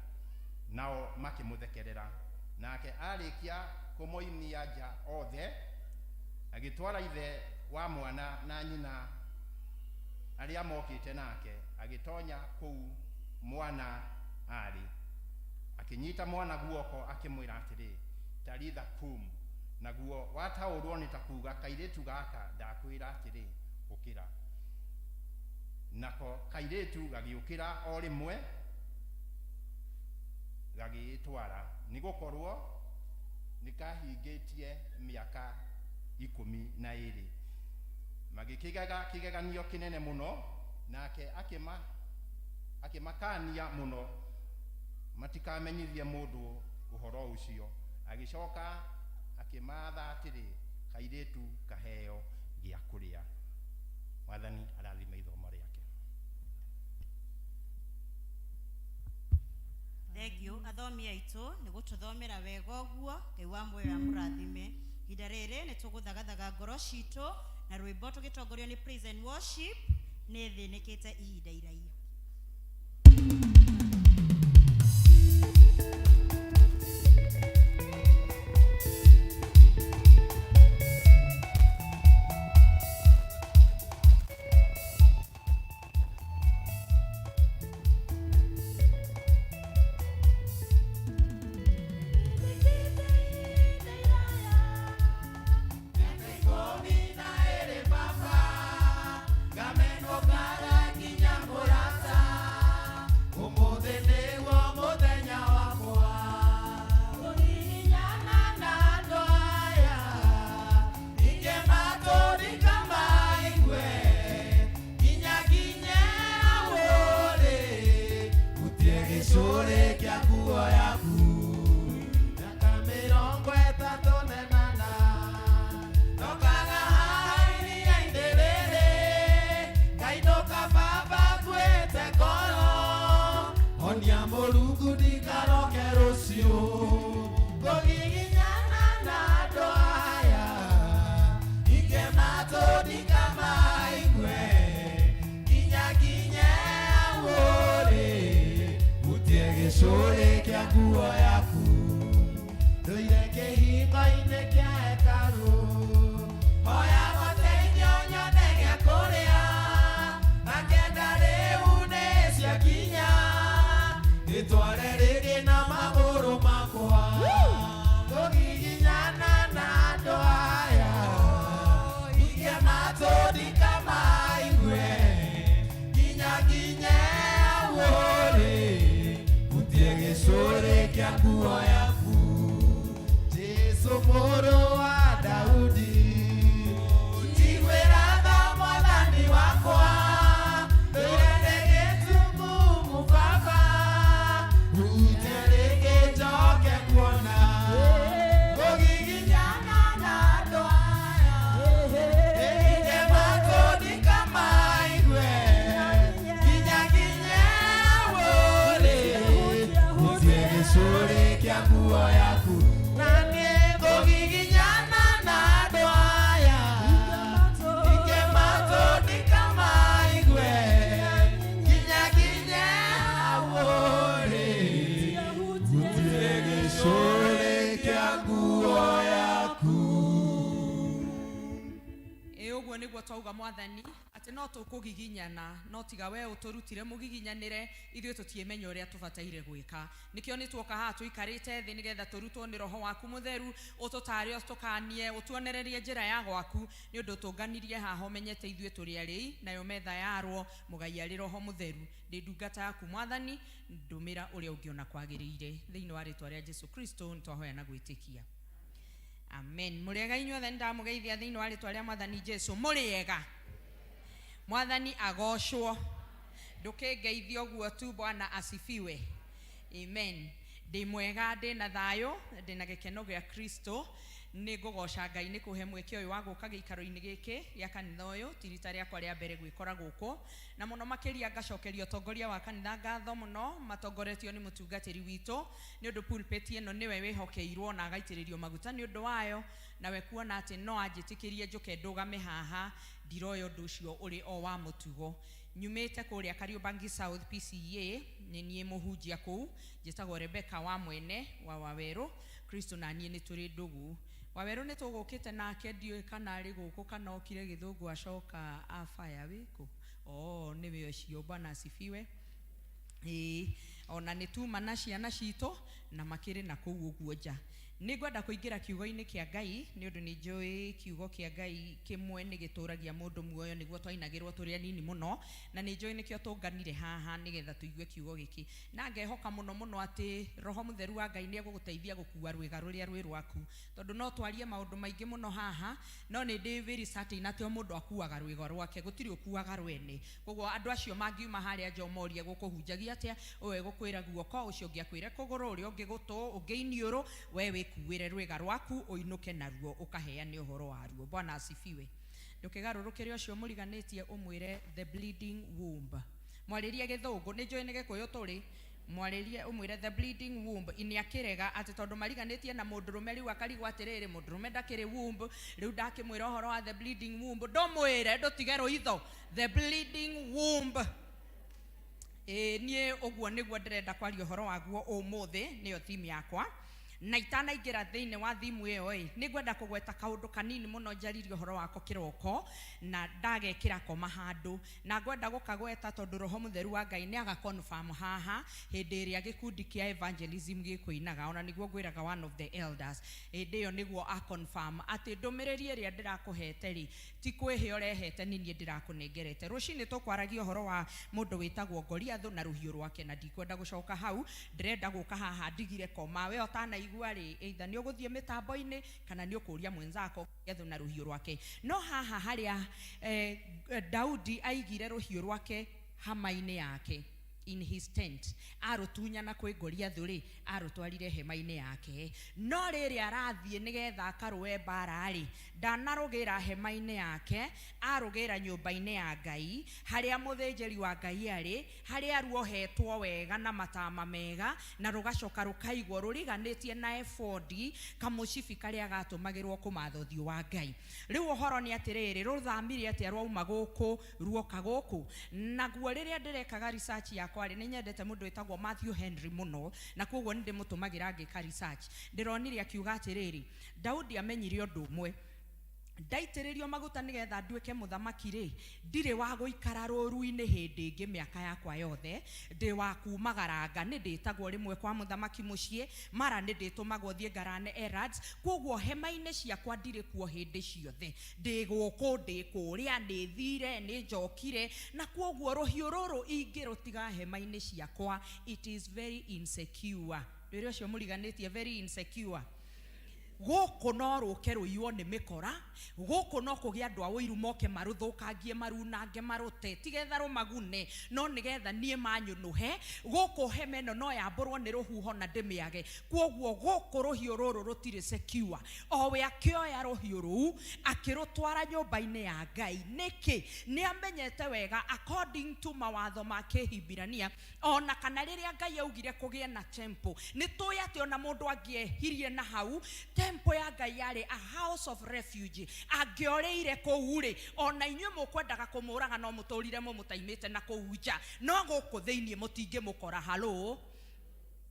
Nao makĩmũthekerera. Nake arĩkia kũmoimia nja othe, agĩtwara ithe wa mwana na nyina arĩa mokĩte nake, agĩtonya kũu mwana arĩ. Akĩnyita mwana guoko akĩmwĩra atĩrĩ, talitha kum, naguo wataũrwo nĩ ta kuuga, kairĩtu gaka ndakwĩra atĩrĩ, ũkĩra. Nako kairĩtu gagĩũkĩra o rĩmwe gagĩĩtwara, nĩgũkorwo nĩkahingĩtie mĩaka 12. Magĩkĩgega kĩgeganio kĩnene mũno, nake akĩmakania mũno matikamenyithie mũndũ ũhoro ũcio. Agĩcoka akĩmaatha atĩrĩ, kairĩtu kaheo gĩa kũrĩa. Mwathani arathime ithomo rĩake. Thank you athomi aitũ nĩ gũtũthomera wega ũguo. Ngai wa muoyo amũrathime. Ihinda rĩrĩ nĩ tũgũthagathaga ngoro citũ na rwĩmbo tũgĩtongorio nĩ praise and worship nĩ thĩnĩkĩte ihinda iraihu. Umuthi nĩguo mũthenya wakwa. Mungu ndikaroke rũciũ Kũgiginyana na andũ aya Inge matũ ndikamaigue Nginya nginye hau ũrĩ Hutie gĩcũrĩ kĩa nguo yaku Ndũire kĩhingo-inĩ kĩa hekarũ Hoya ũteithio nyone gĩa kũrĩa Na kenda rĩu nĩ ciakinya Ndĩtware rĩngĩ na magũrũ makwa Kũgiginyana na andũ aya Inge matũ ndikamaigue Nginya nginye hau ũrĩ Hutie gĩcũrĩ kĩa nguo yaku Jesu mũrũ wa Daudi Njiguĩra tha mwathani wakwa Ndũire ndĩ gĩtumumu baba Hutia rĩngĩ njoke kuona Kũgiginyana na andũ aya Ĩhinge matũ ndikamaigue Nginya nginye hau ũrĩ Hutie gĩcũrĩ kĩa nguo yaku Na niĩ ngũgiginyana na andũ aya Hinge matũ ndikamaigue Nginya nginye hau ũrĩ Hutie gĩcũrĩ kĩa nguo yaku Ĩ ũguo nĩguo twauga mwathani atĩ no tũkũgiginyana no tiga we ũtũrutire mũgiginyanĩre ithuĩ tũtiĩmenya ũrĩa tũbataire gwĩka nĩkĩo nĩ tuoka haha tũikarĩte thĩ nĩgetha tũrutwo nĩ roho waku mũtheru ũtũtare ũtũkanie ũtuonererie njĩra ya gwaku nĩ ũndũ tũnganirie haha ũmenyete ithuĩ tũrĩ arĩi nayo metha yarwo mũgai arĩ roho mũtheru ndĩ ndungata yaku mwathani ndũmĩra ũrĩa ũngĩona kwagĩrĩire thĩinĩ wa rĩtwa rĩa Jesu Kristo nĩtwahoya na gwĩtĩkia amen mũrĩega inyuothe nĩndamũgeithia thĩinĩ wa rĩtwa rĩa mwathani Jesu mũrĩega mwathani agocwo ndũkĩngeithia ũguo tu bwana asifiwe amen ndĩ mwega ndĩ na thayũ ndĩ na gĩkeno gĩa kristo nĩ ngũgoca ngai nĩ kũhe mweke ũyũ wa gũka gĩikaro-inĩ gĩkĩ gĩa kanitha ũyũ ti rita rĩakwa rĩa mbere gwĩkora gũkũ na mũno makĩria ngacokeria ũtongoria wa kanitha ngatho mũno matongoretio nĩ mũtungatĩri witũ nĩ ũndũ pulpit ĩno nĩwe wĩhokeirwo na agaitĩrĩrio maguta nĩ ũndũ wayo nawe kuona atĩ no anjĩtĩkĩrie njũke ndũgame haha ndiroya ũndũ ũcio ũrĩ o wa mũtugo nyumĩte kũrĩa Kariobangi South PCEA nĩ niĩ mũhunjia kũu njĩtagwo Rebecca wa mwene wa Wawerũ Kristo na niĩ nĩ tũrĩ ndũgũ Wawerũ nĩ tũgũkĩte nake ndiũĩ kana arĩ gũkũ kana okire gĩthũngũ acoka abaya wĩkũ oh nĩwe ũcio bwana asifiwe ĩĩ ona nĩ tuma na ciana citũ na makĩrĩ na kũu ũguo nja nĩ ngwenda kũingĩra kiugo-inĩ kĩa ngai nĩ ũndũ nĩ njũĩ kiugo kĩa ngai kĩmwe nĩ gĩtũragia mũndũ muoyo nĩguo twainagĩrwo tũrĩ anini mũno na nĩ njũĩ nĩkĩo tũnganire haha nĩgetha tũigue kiugo gĩkĩ na ngehoka mũno mũno atĩ roho mũtheru wa ngai nĩ egũgũteithia gũkua rwĩga rũrĩa rwĩ rwaku tondũ no twarie maũndũ maingĩ mũno haha no nĩ ndĩ very certain atĩ o mũndũ akuaga rwĩga rwake gũtirĩ ũkuaga rwene koguo andũ acio mangiuma harĩa nja ũmorie gũkũhunjagia atĩa ũyũ egũkwĩra guoko ũcio ũngĩ akwĩre kũgũrũ ũrĩa ũngĩ gũtũ ũngĩ iniũrũ we wĩkuĩre rwĩga rwaku ũinũke naruo ũkaheane ũhoro waruo bwana asifiwe ndũkĩgarũrũkĩre ũcio mũriganĩtie ũmwĩre the bleeding womb mwarĩrie gĩthũngũ nĩ njũĩ nĩ gĩkũyũ tũrĩ mwarĩrie ũmwĩre the bleeding womb nĩ akĩrega atĩ tondũ mariganĩtie na mũndũrũme rĩu akarigwo atĩrĩrĩ mũndũrũme ndakĩrĩ womb rĩu ndakĩmwĩra ũhoro wa the bleeding womb ndũmwĩre ndũtige rũitho the bleeding womb ĩĩ niĩ ũguo nĩguo ndĩrenda kwaria ũhoro waguo ũmũthĩ nĩyo theme yakwa na itanaingĩra thĩinĩ wa thimu ĩyo ĩ nĩ ngwenda kũgweta kaũndũ kanini mũno njaririe ũhoro wako kĩroko na ndagekĩra koma handũ na ngwenda gũkagweta tondũ roho mũtheru wa ngai nĩ aga confirm haha hĩndĩ ĩrĩa gĩkundi kĩa evangelism gĩkũinaga ona nĩguo ngwĩraga one of the elders hĩndĩ ĩyo nĩguo a confirm atĩ ndũmĩrĩri ĩrĩa ndĩrakũhete rĩ ti kwĩhe ũrehete nĩ niĩ ndĩrakũnengerete rũcinĩ tũkwaragia ũhoro wa mũndũ wĩtagwo Goliathũ na rũhiũ rwake na ndikwenda gũcoka hau ndĩrenda gũka haha ndigire koma we ũtanaigua rĩ either nĩ ũgũthiĩ mĩtambo-inĩ kana nĩ ũkũria mwenzako Goliathũ na rũhiũ rwake no haha harĩa eh, Daudi aigire rũhiũ rwake hama-inĩ yake In his tent. Arũtunyana kwĩ Goliathũ rĩ, arũtwarire hema-inĩ yake. No rĩrĩ arathiĩ nĩgetha akarũe mbara rĩ, ndanarũgĩra hema-inĩ yake, arũgĩra nyũmba-inĩ ya Ngai, harĩa mũthĩnjĩri wa Ngai arĩ, harĩa ruohetwo wega na matama mega, na rũgacoka rũkaigwo rũriganĩtie na ebodi, kamũcibi karĩa gatũmagĩrwo kũmatha ũthiũ wa Ngai. Rĩu ũhoro nĩ atĩrĩrĩ, rũthamire atĩa rwauma gũkũ ruoka gũkũ? Naguo rĩrĩa ndĩrekaga research yakwa-rĩ, nĩ nyendete mũndũ wĩtagwo Matthew Henry mũno, na kwoguo nĩ ndĩmũtũmagĩra ngĩka research. Ndĩronire akiuga atĩrĩrĩ, Daudi amenyire ũndũ ũmwe, Ndaitĩrĩrio maguta nĩgetha nduĩke mũthamaki-rĩ, ndirĩ wa gũikara rũũru-inĩ hĩndĩ ĩngĩ mĩaka yakwa yothe, ndĩ wa kuumagaranga. Nĩ ndĩtagwo rĩmwe kwa mũthamaki mũciĩ, mara nĩ ndĩtũmagwo thiĩ ngarane errands, kwoguo hema-inĩ ciakwa ndirĩ kuo hĩndĩ ciothe. Ndĩ gũkũ, ndĩ kũrĩa, nĩ thiire, nĩ njokire, na kwoguo rũhiũ rũrũ ingĩrũtiga hema-inĩ ciakwa, it is very insecure. Ndwĩre ũcio mũriganĩtie, very insecure. Gũkũ no rũke rũiywo nĩ mĩkora, gũkũ no kũgĩe andũ a ũiru moke marũthũkangie, marunange, marũte, ti getha rũmagune, no nĩ getha niĩ manyũnũhe. Gũkũ hema ĩno no yambũrwo nĩ rũhuho na ndĩmĩage. Kwoguo gũkũ rũhiũ rũrũ rũtirĩ secure. O we akĩoya rũhiũ rũu, akĩrũtwara nyũmba-inĩ ya Ngai. Nĩkĩ? Nĩ amenyete wega according to mawatho ma Kĩhibirania, O na kana rĩrĩa Ngai augire kũgĩe na temple, nĩ tũĩ atĩ ona mũndũ angĩehirie na hau, temple ya Ngai yarĩ a house of refuge. Angĩorĩire kũu rĩ, ona inyuĩ mũkwendaga kũmũraga no mũtũrire mũmũtaimĩte na kũu nja, no gũkũ thĩinĩ mũtingĩmũkora. Hallo?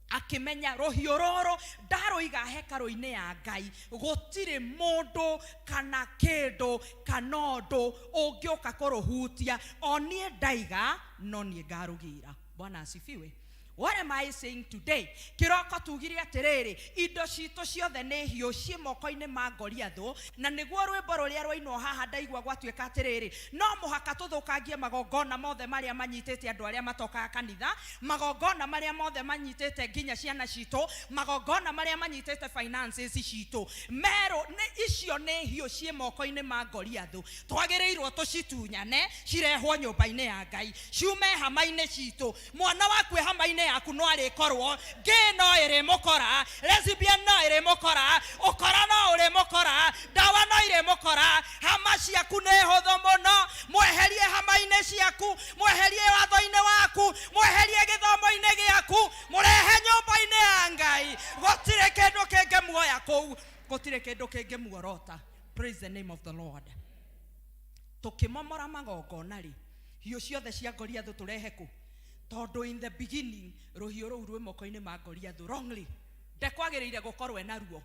Akĩmenya rũhiũ rũrũ ndarũiga hekarũ-inĩ ya Ngai, gũtirĩ mũndũ kana kĩndũ kana ũndũ ũngĩũka kũrũhutia. O niĩ ndaiga, no niĩ ngarũgĩra. Bwana asifiwe. What am I saying today? Kĩroko tugire atĩrĩrĩ, indo citũ ciothe nĩ hiũ ciĩ moko-inĩ ma Goliathũ, na nĩguo rwĩmbo rũrĩa rwainwo haha ndaigua gwatuĩka atĩrĩrĩ, no mũhaka tũthũkangie magongona mothe marĩa manyitĩte andũ arĩa matokaga kanitha, magongona marĩa mothe manyitĩte nginya ciana citũ, magongona marĩa manyitĩte finances citũ. Merũ nĩ icio nĩ hiũ ciĩ moko-inĩ ma Goliathũ, twagĩrĩirwo tũcitunyane cirehwo nyũmba-inĩ ya Ngai, ciume hama-inĩ citũ. Mwana waku e hama-inĩ yaku no arĩkorwo, gay no ĩrĩmũkora, lesbian no ĩrĩmũkora, ũkora no ũrĩmũkora, ndawa no irĩmũkora. Hama ciaku nĩ hũthũ mũno, mweherie hama-inĩ ciaku, mweherie watho-inĩ waku, mweherie gĩthomo-inĩ gĩaku, mũrehe nyũmba-inĩ ya Ngai. Gũtirĩ kĩndũ kĩngĩmuoya kũu, gũtirĩ kĩndũ kĩngĩmuorota. Praise the name of the Lord. Tũkĩmomora magongona-rĩ, hiũ ciothe cia Goliathũ tũrehe kũ? Tondũ in the beginning rũhiũ rũu rwĩ moko-inĩ ma Goliathũ wrongly. Ndekwagĩrĩire gũkorwo ena ruo.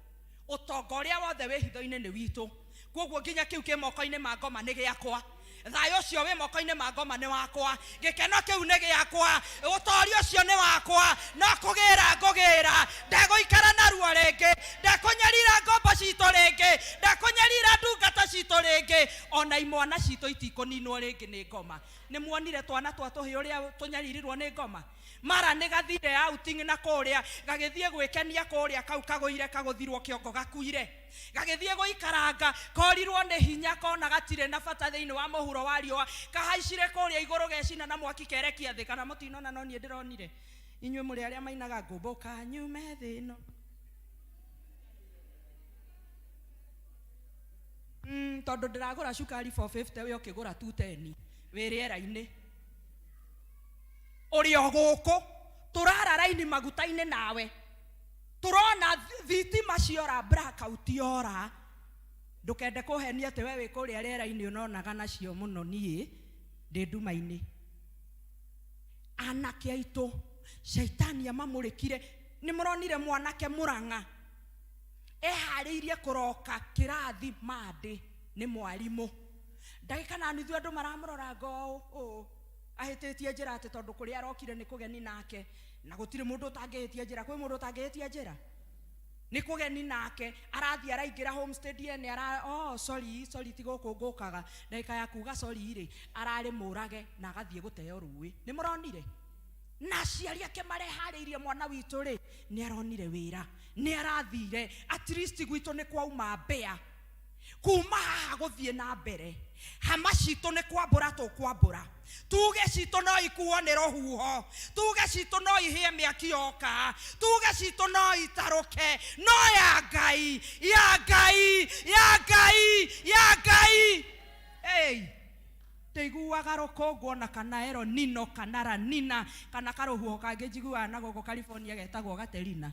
Ũtonga ũrĩa wothe wĩ hitho-inĩ nĩ witũ. Kwoguo nginya kĩu kĩ moko-inĩ ma ngoma nĩ gĩakwa. Thayũ ũcio wĩ moko-inĩ ma ngoma nĩ wakwa. Gĩkeno kĩu nĩ gĩakwa. Ũtoria ũcio nĩ wakwa. No kũgĩra ngũgĩra. Ndegũikara na ruo rĩngĩ. Ndekũnyarira ngombo citũ rĩngĩ. Ndekũnyarira ndungata citũ rĩngĩ. Ona imwana citũ itikũninwo rĩngĩ nĩ ngoma. Nĩ muonire twana twa tũhĩĩ ũrĩa tũnyaririrwo nĩ ngoma? Mara nĩ gathire outing na kũrĩa, gagĩthiĩ gwĩkenia kũrĩa, kau kagũire kagũthirwo kĩongo gakuire. Gagĩthiĩ gũikaranga, korirwo nĩ hinya kona gatirĩ na bata thĩinĩ wa mũhuro wa riũa, kahaicire kũrĩa igũrũ gecina na mwaki kerekia thĩ. Kana mũtinona no niĩ ndĩronire? Inyuĩ mũrĩ arĩa mainaga ngũmbũka nyume thĩ ĩno. Tondũ ndĩragũra cukari 450 we ũkĩgũra 210 wĩ rĩera-inĩ. Ũrĩ o gũkũ tũrara raini maguta-inĩ nawe, tũrona thitima ciora, blackout yora. Ndũkende kũhenia atĩ we wĩ kũrĩa rĩera-inĩ ũnonaga nacio mũno, niĩ ndĩ nduma-inĩ. Anake aitũ shaitani amamũrĩkire. Nĩ mũronire mwanake Mũrang'a eharĩirie kũroka kĩrathi mandĩ nĩ mwarimũ, ndagĩka na nuthu andũ maramũrora ngo ũũ ahĩtĩtie njĩra atĩ tondũ kũrĩa arokire nĩ kũgeni nake, na gũtirĩ mũndũ ũtangĩhĩtia njĩra. Kwĩ mũndũ ũtangĩhĩtia njĩra? Nĩ kũgeni nake, arathiĩ araingĩra homestead ene, ara, oh, sorry, sorry, ti gũkũ ngũkaga. Ndagĩka ya kuga sorry rĩ, ararĩ mũrage na agathiĩ gũteo rũĩ. Nĩ mũronire? Na aciari ake mareharĩirie mwana witũ rĩ, nĩ aronire wĩra, nĩ arathire, at least gwitũ nĩ kwauma mbĩa. Kuma haha gũthiĩ na mbere, hama citũ nĩ kwambũra tũkwambũra, tuge citũ no ikuo nĩ rũhuho, tuge citũ no ihĩe mĩaki yoka, tuge citũ no itarũke, no ya Ngai, ya Ngai, ya Ngai, ya Ngai. Hey, ndĩiguaga rũkũngũ ona kana El Nino kana La Nina kana karũhuho kangĩ njiguaga na gũkũ California getagwo Gaterina,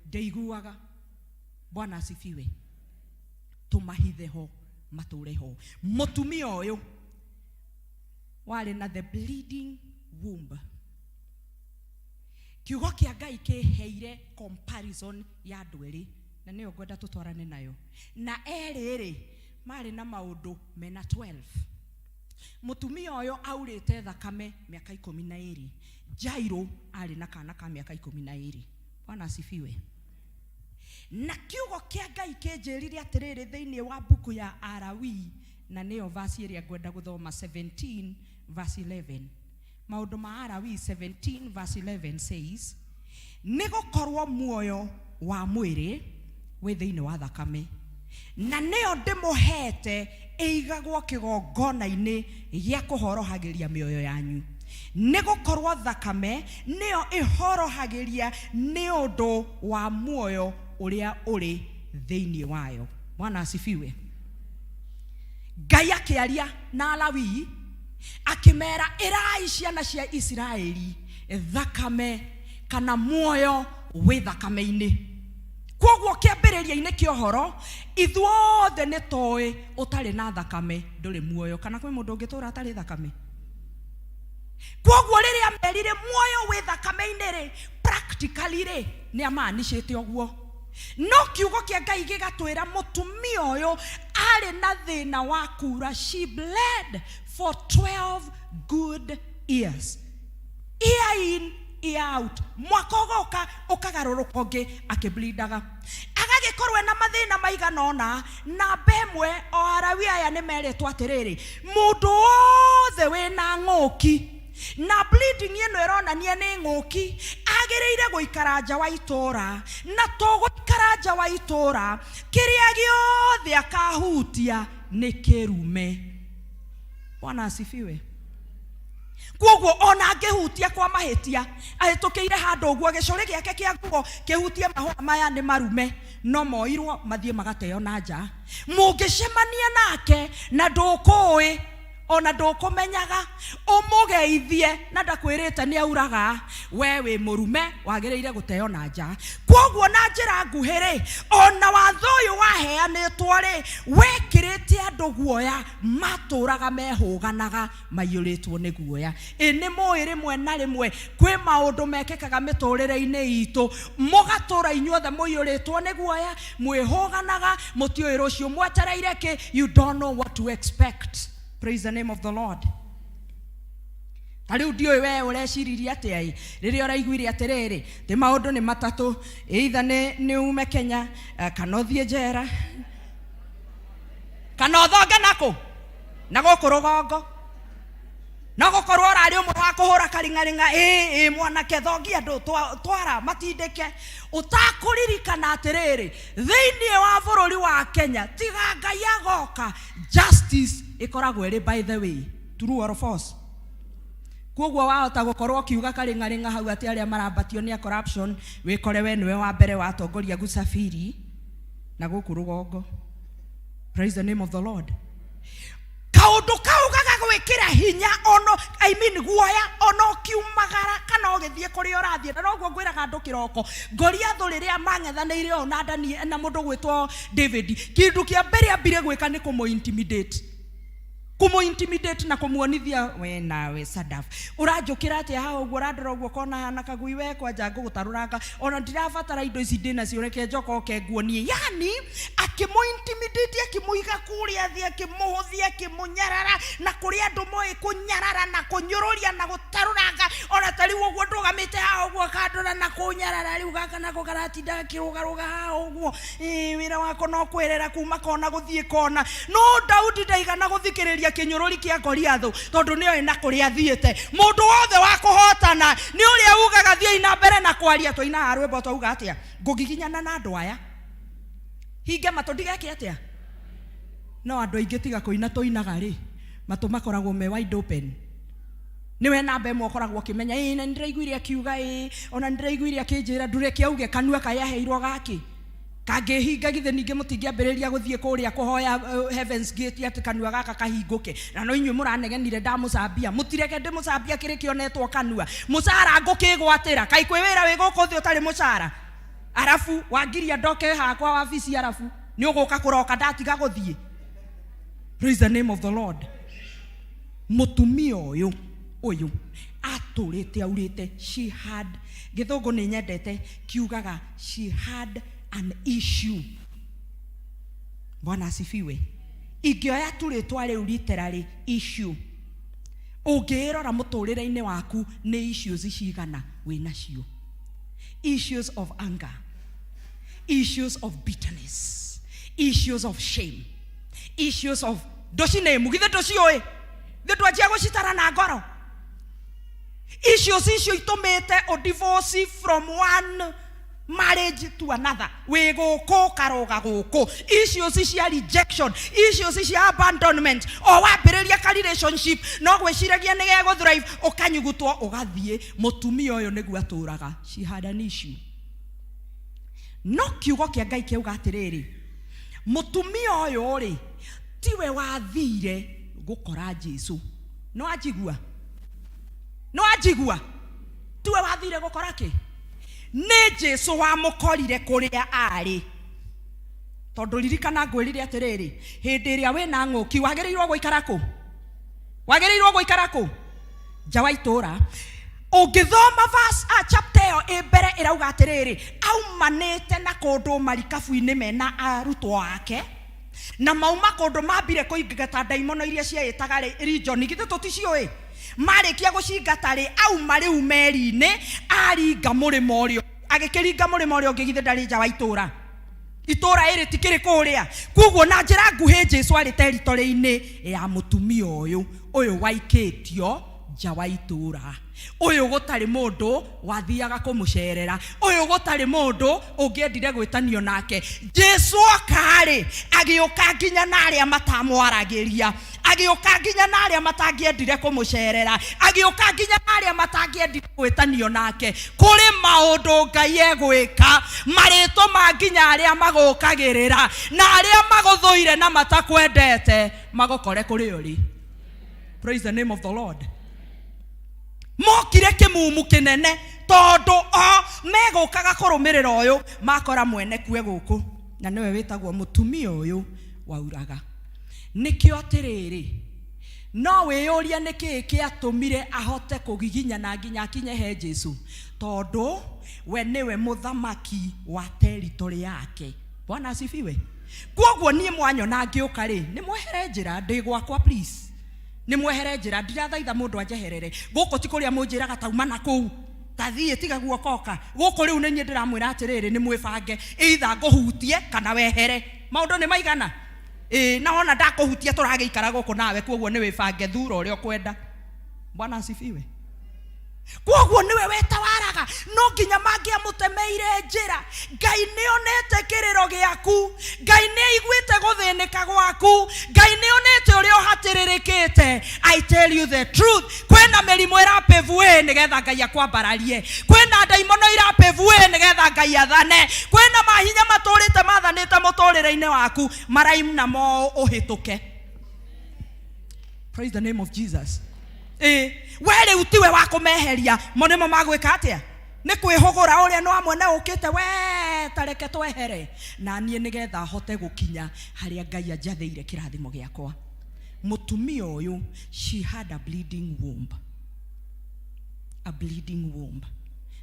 ndĩiguaga. Bwana asifiwe. Tũmahithe ho matũre ho. Mũtumia ũyũ warĩ na the bleeding womb, kiugo kĩa Ngai kĩheire comparison ya andũ erĩ, na nĩyo ngwenda tũtwarane nayo. Na erĩ rĩ, marĩ na maũndũ mena 12. Mũtumia ũyũ aurĩte thakame mĩaka 12. Jairo arĩ na kana ka mĩaka 12. Bwana asifiwe. Na kiugo kĩa Ngai kĩnjĩrire atĩrĩrĩ thĩinĩ wa mbuku ya Alawii, na nĩyo verse ĩrĩa ngwenda gũthoma, 17 verse 11. Maũndũ ma Alawii 17 verse 11 says, nĩ gũkorwo muoyo wa mwĩrĩ wĩ thĩinĩ wa thakame, na nĩyo ndĩmũhete ĩigagwo kĩgongona-inĩ gĩa kũhorohagĩria mĩoyo yanyu, nĩ gũkorwo thakame nĩyo ĩhorohagĩria nĩ ũndũ wa muoyo ũrĩa ũrĩ thĩinĩ wayo. Bwana asifiwe. Ngai akĩaria na Alawii akĩmera, ĩrai ciana cia Isiraeli thakame kana muoyo wĩ thakame-inĩ. Kwoguo kĩambĩrĩria-inĩ kĩa ũhoro, ithuothe nĩ tũĩ ũtarĩ na thakame ndũrĩ muoyo, kana kwĩ mũndũ ũngĩtũra atarĩ thakame? Kwoguo rĩrĩa merire muoyo wĩ thakame-inĩ rĩ, practically rĩ, nĩ amaanicĩte ũguo. No kiugo kĩa Ngai gĩgatwĩra mũtumia ũyũ arĩ na thĩna wa kura. She bled for 12 good years, year in year out, mwaka ũgoka ũkagarũrũka ũngĩ akĩblindaga, agagĩkorwo ena mathĩna maigana ũna. Namba ĩmwe, o Arawi aya nĩ merĩtwo atĩrĩrĩ, mũndũ wothe wĩna ng'ũki na bleeding ĩno ĩronania nĩ ng'ũki agĩrĩire gũikara nja wa itũũra, na to gũikara nja wa itũũra, kĩrĩa gĩothe akahutia nĩ kĩrume. Bwana asifiwe. Kwoguo ona angĩhutia kwa mahĩtia, ahĩtũkĩire handũ ũguo gĩcũrĩ gĩake kĩa nguo kĩhutie mahũa maya nĩ marume, no moirwo mathiĩ magateo na nja. Mũngĩcemania nake na ndũkũĩ ona ndũkũmenyaga, ũmũgeithie na ndakwĩrĩte nĩ auraga, we wĩ mũrume wagĩrĩire gũteo na nja. Kwoguo na njĩra nguhĩ rĩ, ona watho ũyũ waheanĩtwo rĩ, wekĩrĩte andũ guoya, matũraga mehũganaga maiyũrĩtwo nĩ guoya. Ĩ nĩ mũĩ rĩmwe na rĩmwe kwĩ maũndũ mekĩkaga mĩtũrĩre-inĩ itũ, mũgatũra inyuothe mũiyũrĩtwo nĩ guoya, mwĩhũganaga, mũtiũĩ rũciũ mwetereire kĩ, you don't know what to expect. Praise the name of the Lord. Ta rĩu ndiũĩ we ũreciririe atĩa ĩ rĩrĩa ũraiguire atĩrĩrĩ, tĩ maũndũ nĩ matatũ, either nĩ ume Kenya, kana ũthiĩ njera, kana ũthonge nakũ na gũkũ rũgongo. No gũkorwo ũrarĩ ũmwe wa kũhũra karing'aring'a, ĩ ĩ mwanake thongia andũ twara matindĩke, ũtakũririkana atĩrĩrĩ, thĩinĩ wa bũrũri wa Kenya tiga Ngai agoka, justice ĩkoragwo ĩrĩ by the way, true or false? Kwoguo wahota gũkorwo ũkiuga karing'aring'a hau atĩ arĩa marambatio nĩ a corruption, wĩkore we nĩwe wa mbere watongoria gũcabiri na gũkũ rũgongo. Praise the name of the Lord. Kaũndũ kau gagagwĩkĩra hinya ono, I mean, guoya ona ũkiumagara kana ũgĩthiĩ kũrĩa ũrathiĩ. Na noguo ngwĩraga andũ kĩroko, Goliathũ rĩrĩa mang'ethanĩire ũũ na Daniel, na mũndũ gwĩtwo David, kĩndũ kĩa mbere ambire gwĩka nĩ kũmũ intimidate. Kũmũ intimidate na kũmuonithia, we nawe Sadaf, ũranjũkĩra atĩa haha ũguo, ũrandora ũguo ũkona hana kagui, we kwanja ngũgũtarũranga, ona ndirabatara indo ici ndĩnacio, reke njoka oke nguonie. Yani akĩmũ intimidate, akĩmũiga kũrĩa thĩ, akĩmũhũthia, akĩmũnyarara, na kũrĩa andũ moĩ kũnyarara na kũnyũrũria na gũtarũranga, ona ta rĩu ũguo ndũgamĩte haha ũguo akandora na kũnyarara, rĩu gaka nako karatinda gakĩrũgarũga haha ũguo, wĩra wako no kwerera kuma kona gũthiĩ kona. No Daudi ndaigana gũthikĩrĩria kĩnyũrũri kĩa Goliathũ, tondũ nĩoĩ na kũrĩa athiĩte. Mũndũ wothe wa kũhotana nĩ ũrĩa ugaga thiĩi na mbere na kwaria. Twainaga rwĩmbo twauga atĩa? Ngũgiginyana na andũ aya, hinge matũ ndigeke atĩa? No andũ aingĩ tiga kũina tũinaga rĩ, matũ makoragwo me wide open. Nĩwe namba ĩmwe ũkoragwo ũkĩmenya, ĩĩ na nĩndĩraiguire akiuga ĩĩ, ona nĩndĩraiguire akĩnjĩra ndũreke auge kanua kaĩ aheirwo gakĩ. Kangĩhinga githĩ ningĩ mũtingĩambĩrĩria gũthiĩ kũrĩa kũhoya Heavens Gate atĩ kanua gaka kahingũke. Na no inyuĩ mũranegenire ndamũcambia. Mũtireke ndĩmũcambia kĩrĩ kĩonetwo kanua. Mũcara ngũkĩgwatĩra. Kaĩ kwĩ wĩra wĩ gũkũ thĩ ũtarĩ mũcara? Arabu, wangiria ndoke hakwa wabici arabu, nĩ ũgũka kũroka ndatiga gũthiĩ. Praise the name of the Lord. Mũtumia ũyũ, ũyũ, atũrĩte aurĩte, she had, gĩthũngũ nĩ nyendete, kiugaga she had an issue. Bwana asifiwe. Ingĩoya tu rĩtwa rĩu literally, issue. Ũngĩĩrora mũtũrĩre-inĩ waku nĩ issues cigana wĩnacio. Issues of anger, issues of bitterness, issues of shame, issues of ndũcinĩmu, githĩ ndũciũĩ? Githĩ ndwanjia gũcitara na ngoro? Issues icio itũmĩte ũ divorce from one marriage to another, wĩ gũkũ ũkarũga gũkũ. Issues cia rejection, issues cia abandonment, o wambĩrĩria ka relationship no gwĩciragia nĩ gegũ thrive, ũkanyugutwo ũgathiĩ. Mũtumia ũyũ nĩguo atũraga, she had an issue. No kiugo kĩa Ngai kĩauga atĩrĩrĩ, mũtumia ũyũ rĩ, tiwe wathire gũkora Jesu. No anjigua? No anjigua? Tiwe wathire gũkora kĩ? Nĩ Jesu wamũkorire kũrĩa arĩ. Tondũ ririkana ngwĩrire atĩrĩrĩ, hĩndĩ ĩrĩa wĩna ng'ũki wagĩrĩirwo gũikara kũ? Wagĩrĩirwo gũikara kũ? Nja wa itũũra. Ũngĩthoma verse, chapter ĩyo ĩ mbere ĩrauga atĩrĩrĩ, aumanĩte na kũndũ marikabu-inĩ mena arutwo ake, na mauma kũndũ mambire kũingata ndaimono iria cieĩtaga region, githĩ tũticiũĩ? Marĩkia gũcingata rĩ, auma rĩu meri-inĩ, aringa mũrĩmo ũrĩa, agĩkĩringa mũrĩmo ũrĩa ũngĩ, githĩ ndarĩ nja wa itũũra? Itũũra ĩrĩ tikĩrĩ kũrĩa. Koguo na njĩra nguhĩ Jesu arĩ territory-inĩ ya mũtumia ũyũ, ũyũ waikĩtio nja wa itũũra, ũyũ gũtarĩ mũndũ wathiaga kũmũcerera, ũyũ gũtarĩ mũndũ ũngĩendire gwĩtanio nake. Jesu oka-rĩ, agĩũka nginya na arĩa matamwaragĩria, agĩũka nginya na arĩa matangĩendire kũmũcerera, agĩũka nginya na arĩa matangĩendire gwĩtanio nake. Kũrĩ maũndũ Ngai egwĩka marĩtũma nginya arĩa magũkagĩrĩra na arĩa magũthũire na matakwendete magũkore kũrĩa ũrĩ. Praise the name of the Lord. Mokire kĩmumu kĩnene tondũ o megũkaga kũrũmĩrĩra ũyũ makora mwene kue gũkũ, na nĩwe wĩtagwo mũtumia ũyũ wauraga. Nĩkĩo atĩrĩrĩ, no wĩyũrie nĩkĩĩ kĩatũmire ahote kũgiginyana nginya akinye he Jesu, tondũ we nĩwe mũthamaki wa territory yake. Bwana asifiwe. Kwoguo niĩ mwanyona ngĩũka rĩ, nĩ mwehere njĩra, ndĩ gwakwa please. Nĩ mwehere njĩra, ndirathaitha mũndũ anjeherere. Gũkũ ti kũrĩa mũnjĩraga tauma na kũu, tathiĩ tiga guokoka. Gũkũ rĩu nĩ niĩ ndĩramwĩra atĩrĩrĩ, nĩ mwĩbange, either ngũhutie kana wehere. Maũndũ nĩ maigana? Ĩĩ, na wona ndakũhutia tũragĩikara gũkũ nawe, kwoguo nĩ wĩbange, thura ũrĩa ũkwenda. Bwana asifiwe. Kwoguo nĩwe wetawaraga, no nginya mangĩamũtemeire njĩra. Ngai nĩonete kĩrĩro gĩaku, Ngai nĩaiguĩte gũthĩnĩka gwaku, Ngai nĩonete ũrĩa ũhatĩrĩrĩkĩte. I tell you the truth, kwĩna mĩrimũ ĩrapave way nĩgetha Ngai akwambararie, kwĩna ndaimono irapave way nĩgetha Ngai athane, kwĩna mahinya matũrĩte mathanĩte mũtũrĩre-inĩ waku maraimna mo ũhĩtũke. Praise the name of Jesus. We rĩu tiwe wa kũmeheria, mo nĩmo magwĩka atĩa? Nĩ kwĩhũgũra ũrĩa no amwe na ũkĩte we tareke twehere na niĩ nĩgetha hote gũkinya harĩa Ngai anjathĩire kĩrathimo gĩakwa. Mũtumia ũyũ, she had a bleeding womb. A bleeding womb.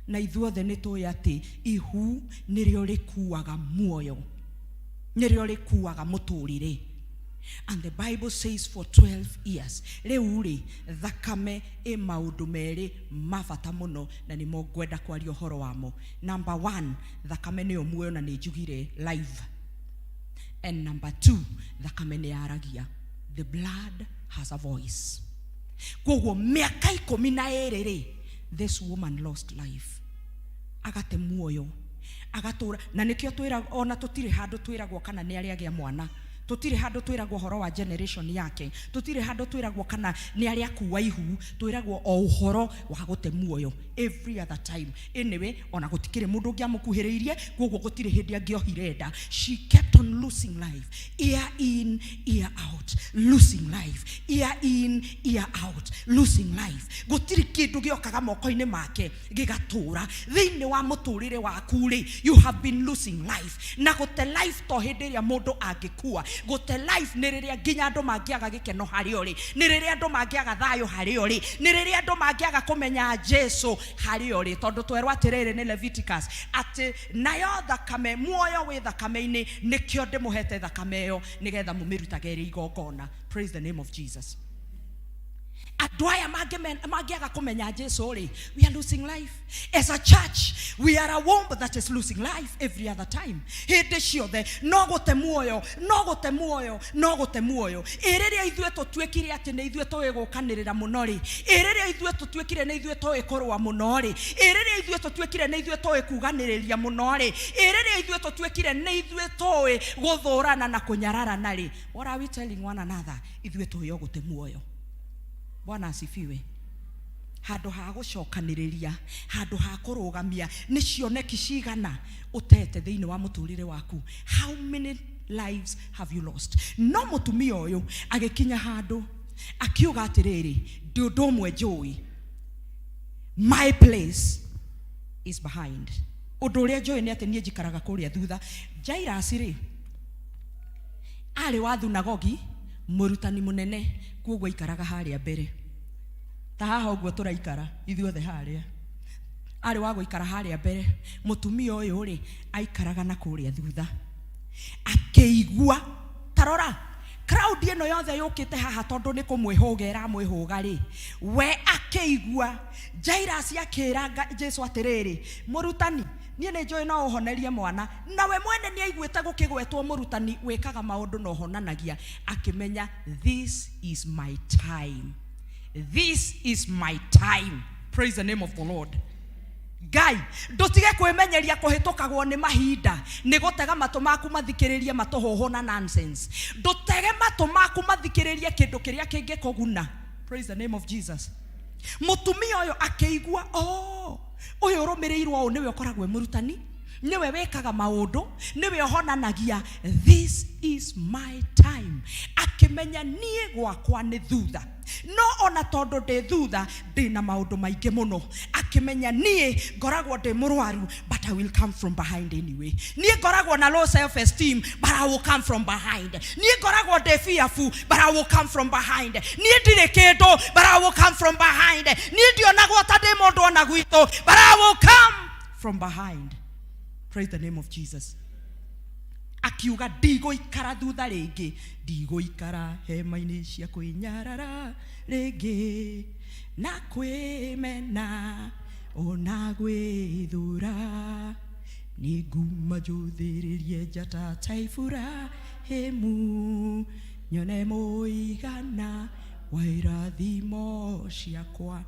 Na ithuothe nĩ tũĩ atĩ ihu nĩrĩo rĩkuaga muoyo, nĩrĩo rĩkuaga mũtũrĩre. And the Bible says for 12 years. Rĩu rĩ, thakame ĩ maũndũ merĩ ma bata mũno na nĩmo ngwenda kwaria ũhoro wamo. Number 1, thakame nĩyo muoyo na nĩ njugire live. And number 2, thakame nĩ yaragia. The blood has a voice. Koguo mĩaka ikũmi na ĩrĩ rĩ, this woman lost life. Agate muoyo, agatũra. Na nĩkĩo twĩragwo, ona tũtirĩ handũ twĩragwo kana nĩ arĩ agĩa mwana. Tũtirĩ handũ twĩragwo ũhoro wa generation yake, tũtirĩ handũ twĩragwo kana nĩ arĩa akua ihu, twĩragwo o ũhoro wa gũte muoyo every other time. Anyway, ona gũtikĩrĩ mũndũ ũngĩamũkuhĩrĩirie, koguo gũtirĩ hĩndĩ angĩohire nda. She kept on losing life year in year out, losing life year in year out, losing life. Gũtirĩ kĩndũ gĩokaga moko-inĩ make gĩgatũra. Thĩinĩ wa mũtũrĩre waku rĩ, you have been losing life. Na gũte life to hĩndĩ ĩrĩa mũndũ angĩkua, gũte life nĩ rĩrĩa nginya andũ mangĩaga gĩkeno harĩ o rĩ, nĩ rĩrĩa andũ mangĩaga thayũ harĩ o rĩ, nĩ rĩrĩa andũ mangĩaga kũmenya Jesu harĩ o rĩ. Tondũ twerwo atĩrĩrĩ nĩ Leviticus atĩ nayo thakame, muoyo wĩ thakame-inĩ, nĩkĩo ndĩmũhete thakame ĩyo nĩgetha mũmĩrutage ĩrĩ igongona. Praise the name of Jesus. Andũ aya mangĩaga kũmenya Jesu rĩ, we are losing life. As a church, we are a womb that is losing life every other time. Hĩndĩ ciothe no gũte muoyo, no gũte muoyo, no gũte muoyo. Ĩ rĩrĩa ithuĩ tũtuĩkire atĩ nĩ ithuĩ tũĩ gũkanĩrĩra mũno rĩ, ĩ rĩrĩa ithuĩ tũtuĩkire nĩ ithuĩ tũĩ kũrũa mũno rĩ, ĩ rĩrĩa ithuĩ tũtuĩkire nĩ ithuĩ tũĩ kuganĩrĩria mũno rĩ, ĩ rĩrĩa ithuĩ tũtuĩkire nĩ ithuĩ tũĩ gũthũrana na kũnyararana rĩ, what are we telling one another? Ithuĩ tũĩ o gũte muoyo. Bwana asifiwe. Handũ ha gũcokanĩrĩria, handũ ha kũrũgamia, nĩ cioneki cigana ũtete thĩinĩ wa mũtũrĩre waku? How many lives have you lost? No mũtumia ũyũ agĩkinya handũ akiuga atĩrĩrĩ, ndĩ ũndũ ũmwe njũĩ, my place is behind. Ũndũ ũrĩa njũĩ nĩ atĩ niĩ njikaraga kũrĩa thutha. Jairus rĩ, arĩ wa thunagogi, mũrutani mũnene, koguo aikaraga harĩa mbere. Ta haha ũguo tũraikara ithuothe harĩa, arĩ wa gũikara harĩa mbere. Mũtumia ũyũ rĩ, aikaraga na kũrĩa thutha. Akĩigua, tarora crowd ĩno yothe yũkĩte haha tondũ nĩ kũmwĩhũga ĩramwĩhũga rĩ, we akĩigua Jairus akĩra Jesu atĩrĩrĩ, mũrutani, niĩ nĩ njũĩ no ũhonerie mwana. Nawe mwene nĩ aiguĩte gũkĩgwetwo mũrutani wĩkaga maũndũ na ũhonanagia, akĩmenya this is my time. This is my time. Praise the name of the Lord. Ngai, ndũtige kwĩmenyeria kũhĩtũkagwo nĩ mahinda, nĩ gũtega matũ maku mathikĩrĩrie matũhũhũ na nonsense. Ndũtege matũ maku mathikĩrĩrie kĩndũ kĩrĩa kĩngĩkũguna. Praise the name of Jesus. Mũtumia ũyũ akĩigua, oh, ũyũ ũrũmĩrĩirwo ũũ nĩwe ũkoragwo e mũrutani, nĩwe wĩkaga maũndũ, nĩwe ũhonanagia. This is my time. Akĩmenya niĩ gwakwa nĩ thutha. No ona tondũ ndĩ thutha, ndĩ na maũndũ maingĩ mũno. Akĩmenya niĩ ngoragwo ndĩ mũrwaru, but I will come from behind anyway. Niĩ ngoragwo na low self esteem, but I will come from behind. Niĩ ngoragwo ndĩ fearful, but I will come from behind. Niĩ ndirĩ kĩndũ, but I will come from behind. Niĩ ndionagwo ta ndĩ mũndũ ona gwitũ, but I will come from behind. Praise the name of Jesus. Akiuga ndigũikara thutha rĩngĩ, ndigũikara hema-inĩ cia kwĩnyarara rĩngĩ, na kwĩmena ona gwĩthũra, nĩnguma njũthĩrĩrie njata ta Iburahĩmu, nyone mũigana wa irathimo ciakwa.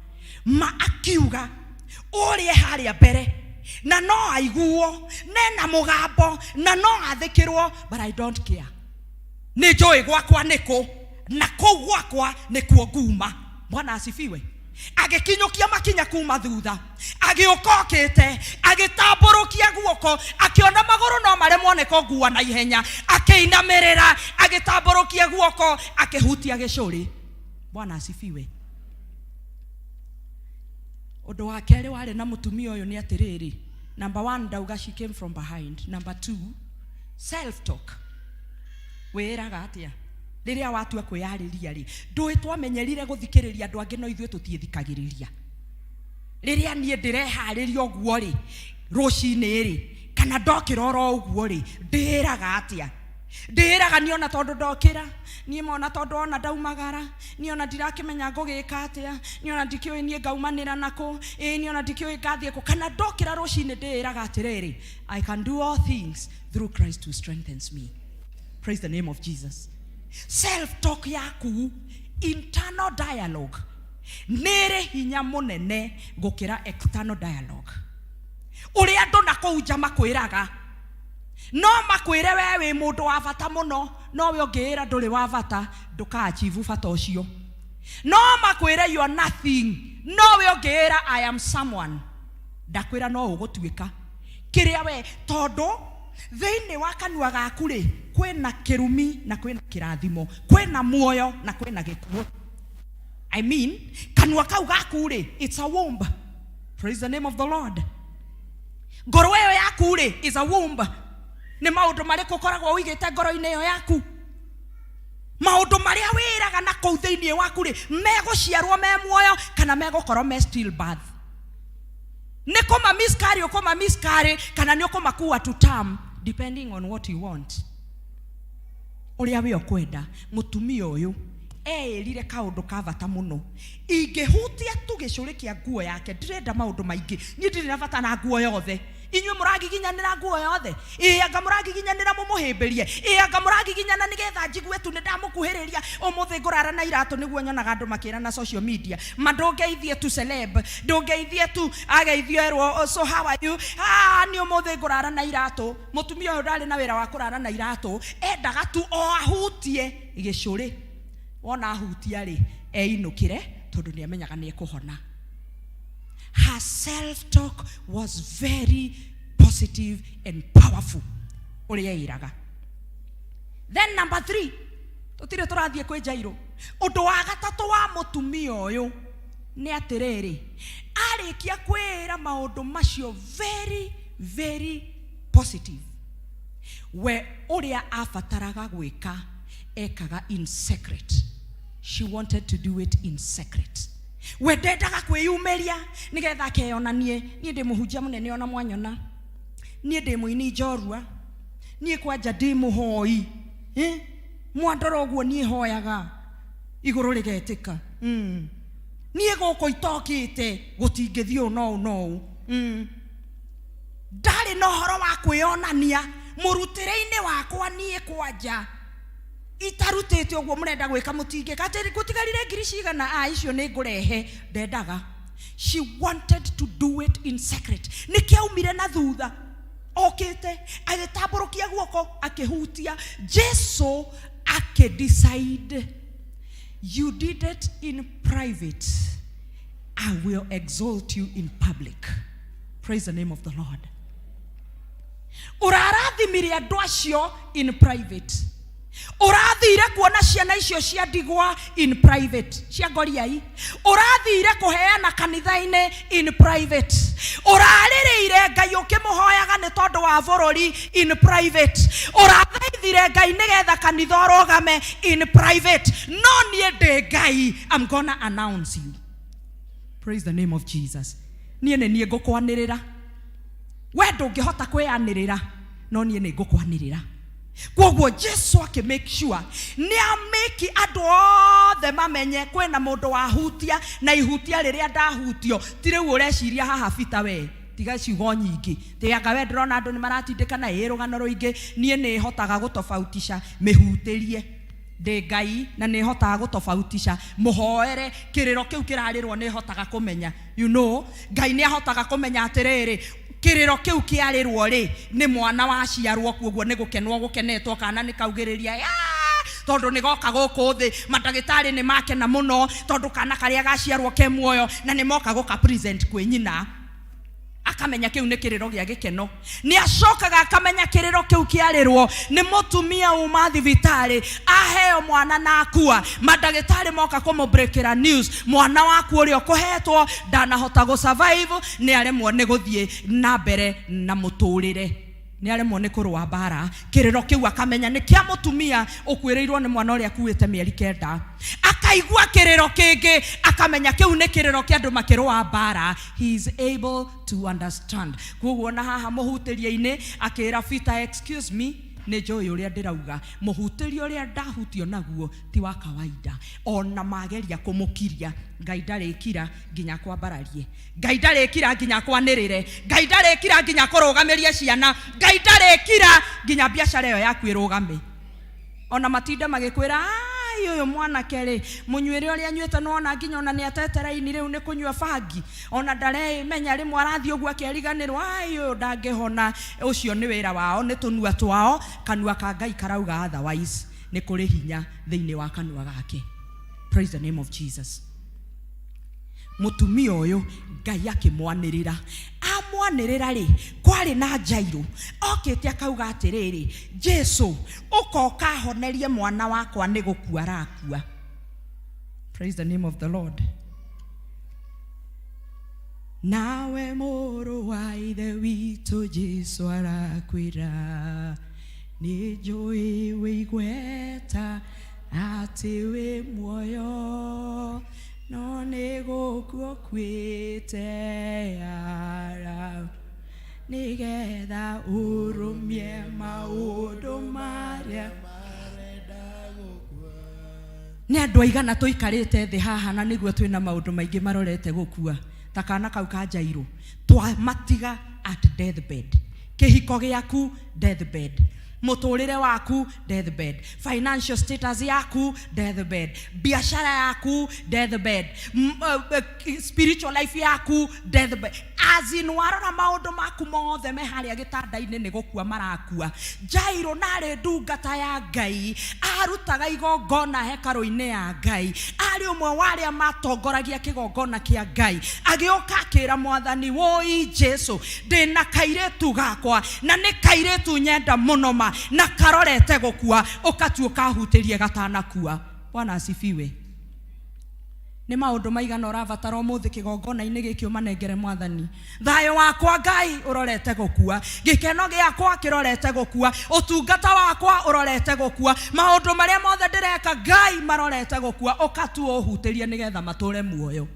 Ma akiuga ũrĩe harĩa mbere, na no aiguo nena mũgambo na no athĩkĩrwo, but I don't care. Nĩ njũĩ gwakwa nĩkũ, na kũu gwakwa nĩkuo nguma. Bwana asifiwe. Agĩkinyũkia makinya kuma thutha, agĩũka okĩte, agĩtambũrũkia guoko, akĩona magũrũ no maremwo nĩ kũngua na ihenya, akĩinamĩrĩra, agĩtambũrũkia guoko, akĩhutia gĩcũrĩ. Bwana asifiwe. Ũndũ wa kerĩ warĩ na mũtumia ũyũ nĩ atĩrĩrĩ, number 1, ndauga she came from behind. Number 2, self talk. Wĩraga atĩa rĩrĩa watua kwĩyarĩria rĩ? Ndũĩ twamenyerire gũthikĩrĩria andũ angĩ no ithuĩ tũtiĩthikagĩrĩria. Rĩrĩa niĩ ndĩreharĩria ũguo rĩ, rũcinĩ rĩ, kana ndokĩra oro ũguo rĩ, ndĩĩraga atĩa? Ndĩĩraga niĩ ona tondũ ndokĩra, niĩ mona tondũ ona ndaumagara, niĩ ona ndirakĩmenya ngũgĩka atĩa, niĩ ona ndikĩũĩ niĩ ngaumanĩra nakũ, ĩĩ niĩ ona ndikĩũĩ ngathiĩ kũ. Kana ndokĩra rũcinĩ ndĩĩraga atĩrĩrĩ, I can do all things through Christ who strengthens me. Praise the name of Jesus. Self-talk yaku, internal dialogue, nĩ ĩrĩ hinya mũnene gũkĩra external dialogue. Ũrĩa andũ na kũu nja makwĩraga. No makwĩre we wĩ mũndũ wa bata mũno, no we ũngĩĩra ndũrĩ wa bata, ndũka-achieve bata ũcio. No makwĩre you are nothing, no we ũngĩĩra I am someone, ndakwĩra no ũgũtuĩka kĩrĩa we, tondũ thĩinĩ wa kanua gaku rĩ, kwĩna kĩrumi na kwĩna kĩrathimo, kwĩna muoyo na kwĩna gĩkuũ. I mean, kanua kau gaku rĩ, it's a womb. Praise the name of the Lord. Ngoro ĩyo yaku rĩ, is a womb. Nĩ maũndũ marĩkũ ũkoragwo ũigĩte ngoro-inĩ ĩyo yaku? Maũndũ marĩa wĩraga na kũu thĩinĩ waku rĩ, megũciarwo me muoyo kana megũkorwo me still birth? Nĩ kũma miscarry ũkũma miscarry kana nĩ ũkũmakua to term, depending on what you want. Ũrĩa we ũkwenda. Mũtumia ũyũ eĩrire kaũndũ ka bata mũno, ingĩhutia tu gĩcũrĩ kĩa nguo yake, ndirenda maũndũ maingĩ, niĩ ndirĩ na bata na nguo yothe. Inyuĩ mũragiginyanĩra nguo yothe, ĩ anga mũragiginyanĩra mũmũhĩmbĩrie, ĩ anga mũragiginyana nĩgetha njigue tu nĩndamũkuhĩrĩria. Ũmũthĩ ngũrara na iratũ nĩguo nyonaga andũ makĩra na social media, ma ndũngeithie tu celeb, ndũngeithie tu ageithio erwo, oh, so how are you, ah, niĩ ũmũthĩ ngũrara na iratũ. Mũtumia ũyũ ndarĩ na wĩra wa kũrara na iratũ, endaga tu o ahutie gĩcũrĩ. Wona ahutia rĩ, einũkĩre, tondũ nĩamenyaga nĩekũhona. Her self-talk was very positive and powerful. Ũrĩa eĩraga. Then number 3, tũtirĩ tũrathiĩ kwĩ Jairũ. Ũndũ wa gatatũ wa mũtumia ũyũ nĩ atĩrĩrĩ, arĩkia kwĩĩra maũndũ macio very very positive, we ũrĩa abataraga gwĩka ekaga in secret. She wanted to do it in secret. We ndendaga kwĩyumĩria nĩgetha akeyonanie, niĩ ndĩ mũhunjia mũnene ona mwanyona, niĩ ndĩ mũini njorua, niĩ kwanja ndĩ mũhoi, mwandora ũguo niĩ hoyaga igũrũ rĩgetĩka, niĩ gũkũ itokĩte gũtingĩthiĩ ũũ no ũũ no ũũ. Ndarĩ na ũhoro wa kwĩyonania mũrutĩre-inĩ wakwa niĩ kwanja itarutĩte ũguo mũrenda gwĩka mũtingĩka atĩ gũtigarire ngiri cigana, a icio nĩ ngũrehe. Ndendaga. She wanted to do it in secret. Nĩkĩo aumire na thutha okĩte agĩtambũrũkia guoko akĩhutia Jesu, akĩdecide you did it in private, I will exalt you in public. Praise the name of the Lord. Ũrarathimire andũ acio in private, ũrathire kuona ciana icio cia ndigwa in private, cia ngoriai, ũrathire kũheana kanitha-inĩ in private, ũrarĩrĩire Ngai ũkĩmũhoyaga nĩ tondũ wa bũrũri in private, ũrathaithire Ngai nĩgetha kanitha ũrũgame in private. No niĩ ndĩ Ngai, I'm gonna announce you. Praise the name of Jesus. Niĩ nĩ niĩ ngũkwanĩrĩra, we ndũngĩhota kwĩanĩrĩra, no niĩ nĩ ngũkwanĩrĩra. Koguo Jesu akĩ make sure nĩ amĩki andũ othe mamenye kwĩna mũndũ wahutia, na ihutia rĩrĩa ndahutio ti rĩu ũreciria haha bita we, tiga ciugo nyingĩ tianga we ndĩrona andũ nĩ maratindĩkana ĩ rũgano rũingĩ. Niĩ nĩ hotaga gũtofautisha mĩhutĩrie, ndĩ Ngai na nĩ hotaga gũtofautisha mũhoere kĩrĩro kĩu kĩrarĩrwo, nĩ hotaga kũmenya, you know, Ngai nĩ ahotaga kũmenya atĩrĩrĩ, kĩrĩro kĩu kĩarĩrwo rĩ nĩ mwana waciarwo, kuoguo nĩ gũkenwo gũkenetwo, kana nĩ kaugĩrĩria ya tondũ nĩ goka gũkũ thĩ. Mandagĩtarĩ nĩ makena mũno tondũ kana karĩa gaciarwo ke muoyo, na nĩ moka gũka present kwĩ nyina, akamenya kĩu nĩ kĩrĩro gĩa gĩkeno. Nĩ acokaga akamenya kĩrĩro kĩu kĩarĩrwo nĩ mũtumia uma thibitarĩ aheo mwana na akua, mandagĩtarĩ moka kũmũbreakĩra news, mwana waku ũrĩa ũkũhetwo ndanahota gũ survive, nĩ aremwo nĩ gũthiĩ na mbere na mũtũrĩre, nĩ aremwo nĩ kũrũa mbara. Kĩrĩro kĩu akamenya nĩ kĩa mũtumia ũkuĩrĩirwo nĩ mwana ũrĩa akuĩte mĩeri 9. Akaigua kĩrĩro kĩngĩ akamenya kĩu nĩ kĩrĩro kĩa andũ makĩrũa mbara. He is able to understand. Koguo na haha mũhutĩrie-inĩ akĩra Peter, excuse me, nĩ njũĩ ũrĩa ndĩrauga, mũhutĩrie ũrĩa ndahutio naguo ti wa kawaida. Ona mageria kũmũkiria, Ngai ndarĩkira nginya kwambararie, Ngai ndarĩkira nginya kwanĩrĩre, Ngai ndarĩkira nginya kũrũgamĩrie ciana, Ngai ndarĩkira nginya biacara ĩyo yaku ĩrũgame. Ona matinde magĩkwĩra Ai, ũyũ mwanake rĩ, mũnyuĩre ũrĩa anyuĩte nĩwona nginya ona nĩ atete raini rĩu nĩ kũnyua bangi, ona ndareĩmenya, rĩmwe arathiĩ ũguo akeriganĩrwo, ai, ũyũ ndangĩhona. Ũcio nĩ wĩra wao, nĩ tũnua twao. Kanua ka Ngai karauga otherwise, nĩ kũrĩ hinya thĩinĩ wa kanua gake. Praise the name of Jesus. Mũtumia ũyũ Ngai akĩmwanĩrĩra, amwanĩrĩra rĩ, kwarĩ na Jairũ okĩte akauga atĩrĩrĩ, Jesu ũkoka honerie mwana wakwa nĩ gũkua arakua. Praise the name of the Lord. Nawe mũrũ wa ithe witũ Jesu arakwĩra, nĩ njũĩ wĩ igweta atĩ wĩ muoyo, no nĩ gũkua ũkuĩte ara, nĩgetha ũrũmie maũndũ marĩa nĩ andũ aigana tũikarĩte thĩ haha na nĩguo twĩna maũndũ maingĩ marorete gũkua ta kana kau ka Jairũ, twamatiga at deathbed. Kĩhiko gĩaku deathbed, mũtũrĩre waku deathbed, financial status yaku deathbed, biashara yaku deathbed, spiritual life yaku deathbed. As in warora maũndũ maku mothe me harĩa gĩtanda-inĩ nĩ gũkua marakua. Jairũ narĩ ndungata ya Ngai, arutaga igongona hekarũ-inĩ ya Ngai, arĩ ũmwe wa arĩa matongoragia kĩgongona kĩa Ngai. Agĩũka akĩra Mwathani, woi Jesu, ndĩna kairĩtu gakwa na nĩ kairĩtu nyenda mũno ma, na karorete gũkua, ũkatua ũkahutĩrie gatanakua. Bwana asifiwe. Nĩ maũndũ maigana ũrabatara ũmũthĩ kĩgongona-inĩ gĩkĩ ũmanengere Mwathani. Thayũ wakwa Ngai ũrorete gũkua, gĩkeno gĩakwa kĩrorete gũkua, ũtungata wakwa ũrorete gũkua, maũndũ marĩa mothe ndĩreka Ngai marorete gũkua, ũkatua ũhutĩrie nĩgetha matũre muoyo.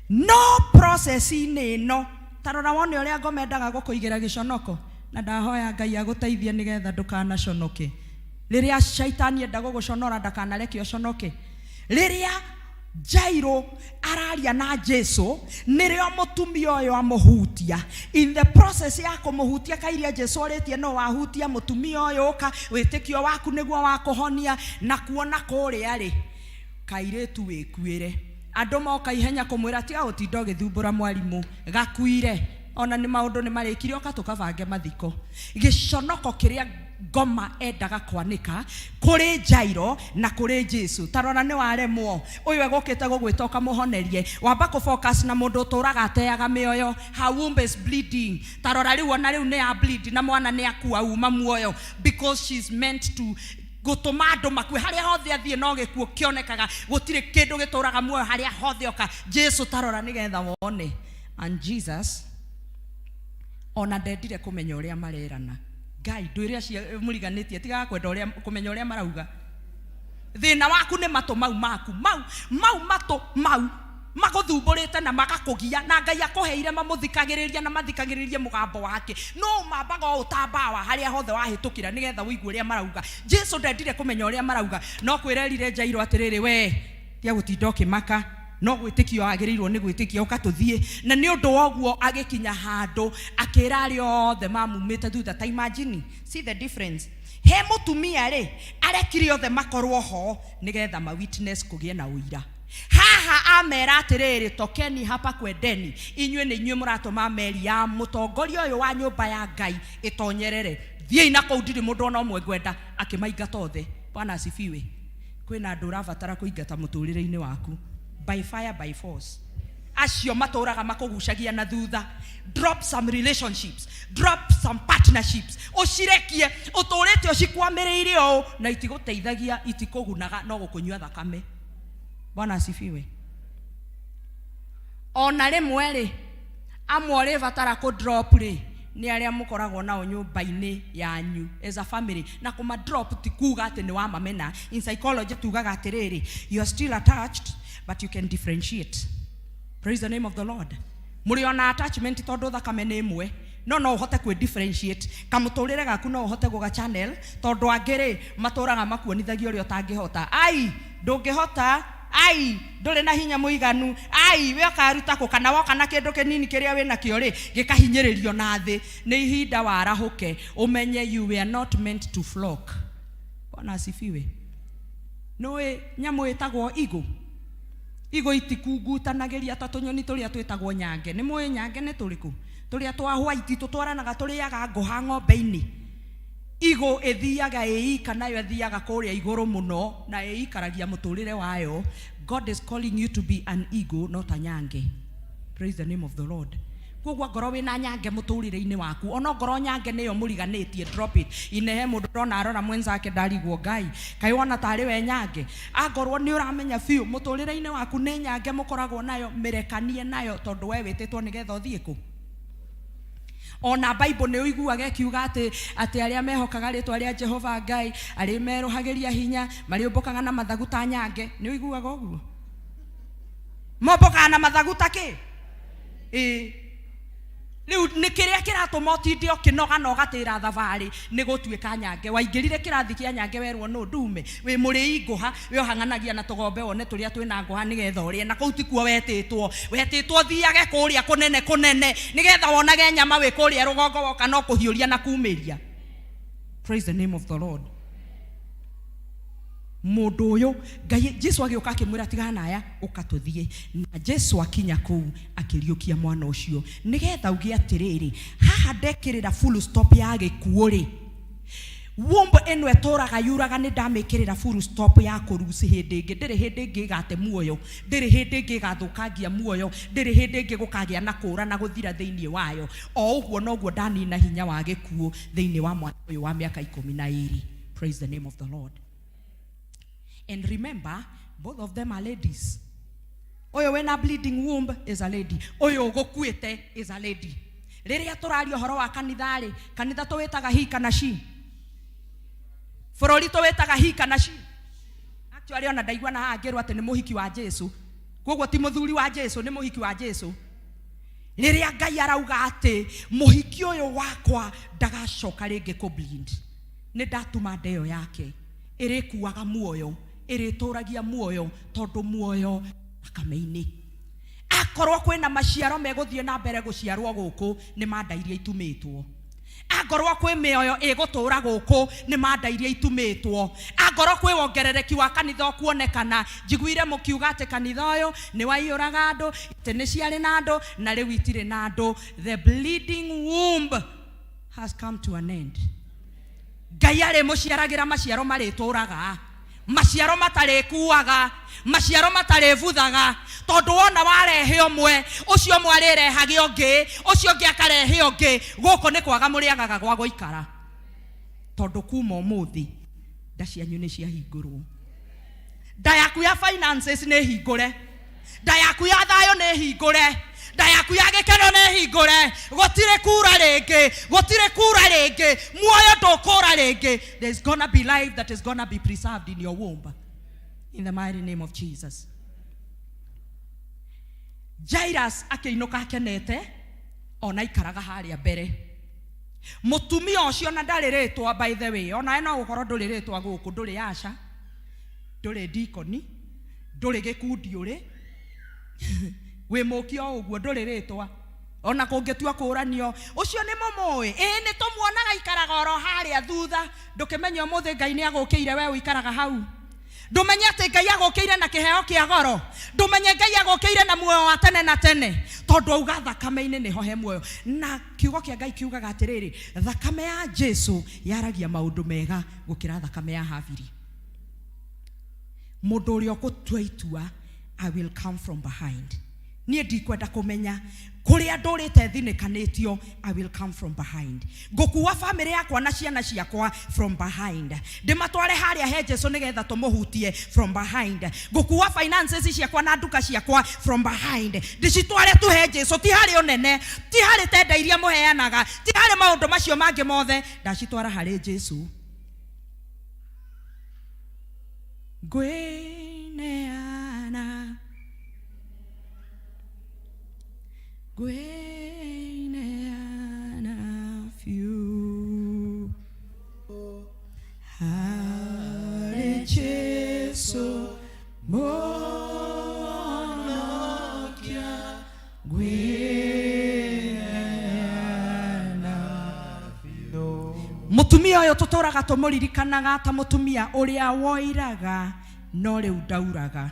No process-inĩ ĩno, ta rora wone ũrĩa ngoma endaga gũkũigĩra gĩconoko, na ndahoya Ngai agũteithie nĩgetha ndũkanaconoke. Rĩrĩa shaitani enda gũgũconora ndakanareke ũconoke. Rĩrĩa Jairũ araria na Jesu, nĩrĩo mũtumia ũyũ amũhutia. In the process ya kũmũhutia, kairia Jesu orĩtie no wahutia mũtumia ũyũ, ũka wĩtĩkio waku nĩguo wa kũhonia. Na kuona kũrĩa rĩ, kairĩtu wĩkuĩre. Andũ moka ihenya kũmwĩra tiga gũtinda ũgĩthumbũra mwarimũ, gakuire. Ona nĩ maũndũ nĩ marĩkire, ũka tũkabange mathiko. Gĩconoko kĩrĩa ngoma endaga kwanĩka kũrĩ Jairũ na kũrĩ Jesu. Ta rora nĩ waremwo, ũyũ egũkĩte gũgwĩta ũkamũhonerie, wamba kũ focus na mũndũ ũtũraga ateaga mĩoyo. Her womb is bleeding. Ta rora rĩu, ona rĩu nĩ ya bleed na mwana nĩ akua uma muoyo, because she's meant to gũtũma andũ makue. Harĩa hothe athiĩ no gĩkuũ kĩonekaga, gũtirĩ kĩndũ gĩtũraga muoyo harĩa hothe oka. Jesu ta rora nĩgetha wone. And Jesus ona ndendire kũmenya ũrĩa marerana. Ngai, ndwĩre acio mũriganĩtie, tigaga kwenda ũrĩa kũmenya ũrĩa marauga. Thĩna waku nĩ matũ mau maku, mau mau matũ mau magũthumbũrĩte na magakũgia, na Ngai akũheire mamũthikagĩrĩria na mathikagĩrĩrie mũgambo wake. No mambaga o ũtambawa harĩa hothe wahĩtũkĩra nĩgetha ũigue ũrĩa marauga. Jesu ndendire kũmenya ũrĩa marauga, no kwĩrerire Jairũ atĩrĩrĩ, we tiga gũtinda ũkĩmaka, no gwĩtĩkia wagĩrĩirwo nĩ gwĩtĩkia, ũka tũthiĩ. Na nĩ ũndũ wa ũguo agĩkinya handũ akĩra arĩa othe mamumĩte thutha, ta imagine, see the difference. He mũtumia rĩ, arekire othe makorwo ho nĩgetha ma witness kũgĩe na ũira. Haha amera atĩrĩrĩ, tokeni hapa kwendeni, inyuĩ nĩ inyuĩ mũratũma meri ya mũtongoria ũyũ wa nyũmba ya Ngai ĩtonyerere. Thiĩi na kũu, ndirĩ mũndũ ona ũmwe ngwenda. Akĩmaingata othe. Bwana asifiwe. Kwĩna andũ ũrabatara kũingata mũtũrĩre-inĩ waku by fire by force. Acio matũraga makũgucagia na thutha. Drop some relationships, drop some partnerships, ũcirekie ũtũrĩte ũcikwamĩrĩire ũũ na itigũteithagia, itikũgunaga, no gũkũnyua thakame. Bwana asifiwe. Ona rĩmwe rĩ, amwe ũrĩbatara kũ drop rĩ, nĩ arĩa mũkoragwo nao nyũmba-inĩ yanyu as a family. Na kũma drop ti kuga atĩ nĩ wamamena. In psychology tugaga atĩrĩrĩ, you are still attached but you can differentiate. Praise the name of the Lord. Mũrĩ ona attachment tondũ thakame nĩ ĩmwe, no no ũhote kwĩ differentiate. Kamũtũrĩre gaku no ũhote gũga channel, tondũ angĩ rĩ matũraga makuonithagia ũrĩa ũtangĩhota. Ai, ndũngĩhota, ai, ndũrĩ na hinya mũiganu, ai, we ũkaruta kũ, kana woka na kĩndũ kĩnini kĩrĩa wĩ nakĩo rĩ, gĩkahinyĩrĩrio na thĩ. Nĩ ihinda warahũke ũmenye you were not meant to flock. Bwana asifiwe. Nũĩ nyamũ ĩtagwo igũ? Igũ itikungutanagĩria ta tũnyoni tũrĩa twĩtagwo nyange. Nĩ mũĩ nyange nĩ tũrĩkũ? Tũrĩa twa white tũtwaranaga tũrĩaga ngũha ng'ombe-inĩ. Igũ ĩthiaga ĩika nayo ĩthiaga kũrĩa igũrũ mũno na ĩikaragia mũtũrĩre wayo. God is calling you to be an eagle, not a nyange. Praise the name of the Lord. Koguo angorwo wĩna nyange mũtũrĩre-inĩ waku, ona ongorwo nyange nĩyo mũriganĩtie, drop it. Ine he mũndũ ndona arora mwenzake ndarigwo Ngai, kaĩ wona tarĩ we nyange? Angorwo nĩ ũramenya biũ mũtũrĩre-inĩ waku nĩ nyange mũkoragwo nayo, mĩrekanie nayo tondũ we wĩtĩtwo nĩgetha ũthiĩ kũ? Ona Bible nĩ ũiguaga ĩkiuga atĩ atĩ arĩa mehokaga rĩtwa rĩa Jehova Ngai arĩmerũhagĩria hinya, marĩũmbũkaga na mathagu ta nyange. Nĩ ũiguaga ũguo? Mombũkaga na mathagu ta kĩ? Ĩĩ. Rĩu nĩ kĩrĩa kĩratũma ũtinde ũkĩnoga na ũgatĩra thabarĩ nĩ gũtuĩka nyange. Waingĩrire kĩrathi kĩa nyange werwo nũ ndume, wĩ mũrĩi ngũha, we ũhang'anagia na tũgombe wone tũrĩa twĩna ngũha nĩgetha ũrĩe, na kũu tikuo wetĩtwo. Wetĩtwo ũthiage kũrĩa kũnene kũnene nĩgetha wonage nyama wĩ kũrĩa rũgongo woka no kũhiũria na kumĩria. Praise the name of the Lord. Mũndũ ũyũ Ngai Jesu agĩũka akĩmwĩra tigana na aya ũka tũthiĩ. Na Jesu akinya kũu akĩriũkia mwana ũcio nĩgetha uge atĩrĩrĩ, haha ndekĩrĩra full stop ya gĩkuũ rĩ, womb ĩno ĩtũraga yuraga nĩ ndamĩkĩrĩra full stop ya kũruci hĩndĩ ĩngĩ, ndĩrĩ hĩndĩ ĩngĩ ĩgate muoyo, ndĩrĩ hĩndĩ ĩngĩ ĩgathũkangia muoyo, ndĩrĩ hĩndĩ ĩngĩ gũkagĩa na kũra na gũthira thĩinĩ wayo. O ũguo noguo ndanina hinya wa gĩkuũ thĩinĩ wa mwana ũyũ wa mĩaka 12. Praise the name of the Lord. And remember, both of them are ladies. Ũyũ wĩna bleeding womb is a lady. Ũyũ ũgũkuĩte is a lady. Rĩrĩa tũraria ũhoro wa kanitha rĩ, kanitha tũwĩtaga he kana she? Bũrũri tũwĩtaga he kana she? Actually ona ndaigua na haha ngĩrwo atĩ nĩ mũhiki wa Jesu. Koguo ti mũthuri wa Jesu, nĩ mũhiki wa Jesu. Rĩrĩa Ngai arauga atĩ mũhiki ũyũ wakwa ndagacoka rĩngĩ kũ bleed, nĩ ndatuma nda ĩyo yake ĩrĩkuaga muoyo, ĩrĩtũragia muoyo, tondũ muoyo thakame-inĩ. Akorwo kwĩna maciaro megũthiĩ na mbere gũciarwo gũkũ, nĩ ma nda iria itumĩtwo. Angorwo kwĩ mĩoyo ĩgũtũra gũkũ, nĩ ma nda iria itumĩtwo. Angorwo kwĩ wongerereki wa kanitha ũkuonekana, njiguire mũkiuga atĩ kanitha ũyũ nĩ waiyũraga andũ, itĩ nĩ ciarĩ na andũ, na rĩu itirĩ na andũ. The bleeding womb has come to an end. Ngai arĩmũciaragĩra maciaro marĩtũraga, maciaro matarĩkuaga, maciaro matarĩbuthaga, tondũ wona warehe ũmwe, ũcio ũmwe arĩrehage ũngĩ, ũcio ũngĩ akarehe ũngĩ. Gũkũ nĩ kwaga mũrĩagaga gwa gũikara, tondũ kuma ũmũthĩ nda cianyu nĩ ciahingũrwo. Nda yaku ya finances nĩ hingũre, nda yaku ya thayũ nĩ hingũre, nda yaku ya gĩkeno nĩ hingũre. Gũtirĩ kura rĩngĩ, gũtirĩ kura rĩngĩ, muoyo ndũkũra rĩngĩ. There is gonna be life that is gonna be preserved in your womb, in the mighty name of Jesus. Jairus akĩinũka akenete, ona aikaraga harĩa mbere. Mũtumia ũcio na ndarĩ rĩtwa, by the way, onawe no gũkorwo ndũrĩ rĩtwa gũkũ, ndũrĩ asha, ndũrĩ dikoni, ndũrĩ gĩkundi ũrĩ, wĩ mũki o ũguo, ndũrĩ rĩtwa. Ona kũngĩtua kũũranio, ũcio nĩ mũmũĩ? Ĩĩ nĩ tũmuonaga aikaraga oro harĩa thutha. Ndũkĩmenye ũmũthĩ Ngai nĩ agũkĩire we ũikaraga hau. Ndũmenye atĩ Ngai agũkĩire na kĩheo kĩa goro. Ndũmenye Ngai agũkĩire na muoyo wa tene na tene, tondũ auga thakame-inĩ nĩho he muoyo. Na kiugo kĩa Ngai kiugaga atĩrĩrĩ, thakame ya Jesu yaragia maũndũ mega gũkĩra thakame ya Habili. Mũndũ ũrĩa ũgũtua itua, I will come from behind. Niĩ ndikwenda kũmenya kũrĩa ndũrĩte thinĩkanĩtio, I will come from behind. Ngũkua famĩlĩ yakwa na ciana ciakwa from behind, ndĩmatware harĩa he Jesu nĩgetha tũmũhutie from behind. Ngũkua finances ciakwa na nduka ciakwa from behind, ndĩcitware tu he Jesu, ti harĩ ũnene, ti harĩ tenda iria mũheanaga, ti harĩ maũndũ macio mangĩ mothe, ndacitwara harĩ Jesu. Ngwĩneana, ngwĩneana biũ harĩ Jesu Mũhonokia, ngwĩneana biũ. Mũtumia ũyũ tũtũraga tũmũririkanaga ta mũtumia ũrĩa woiraga no rĩu ndauraga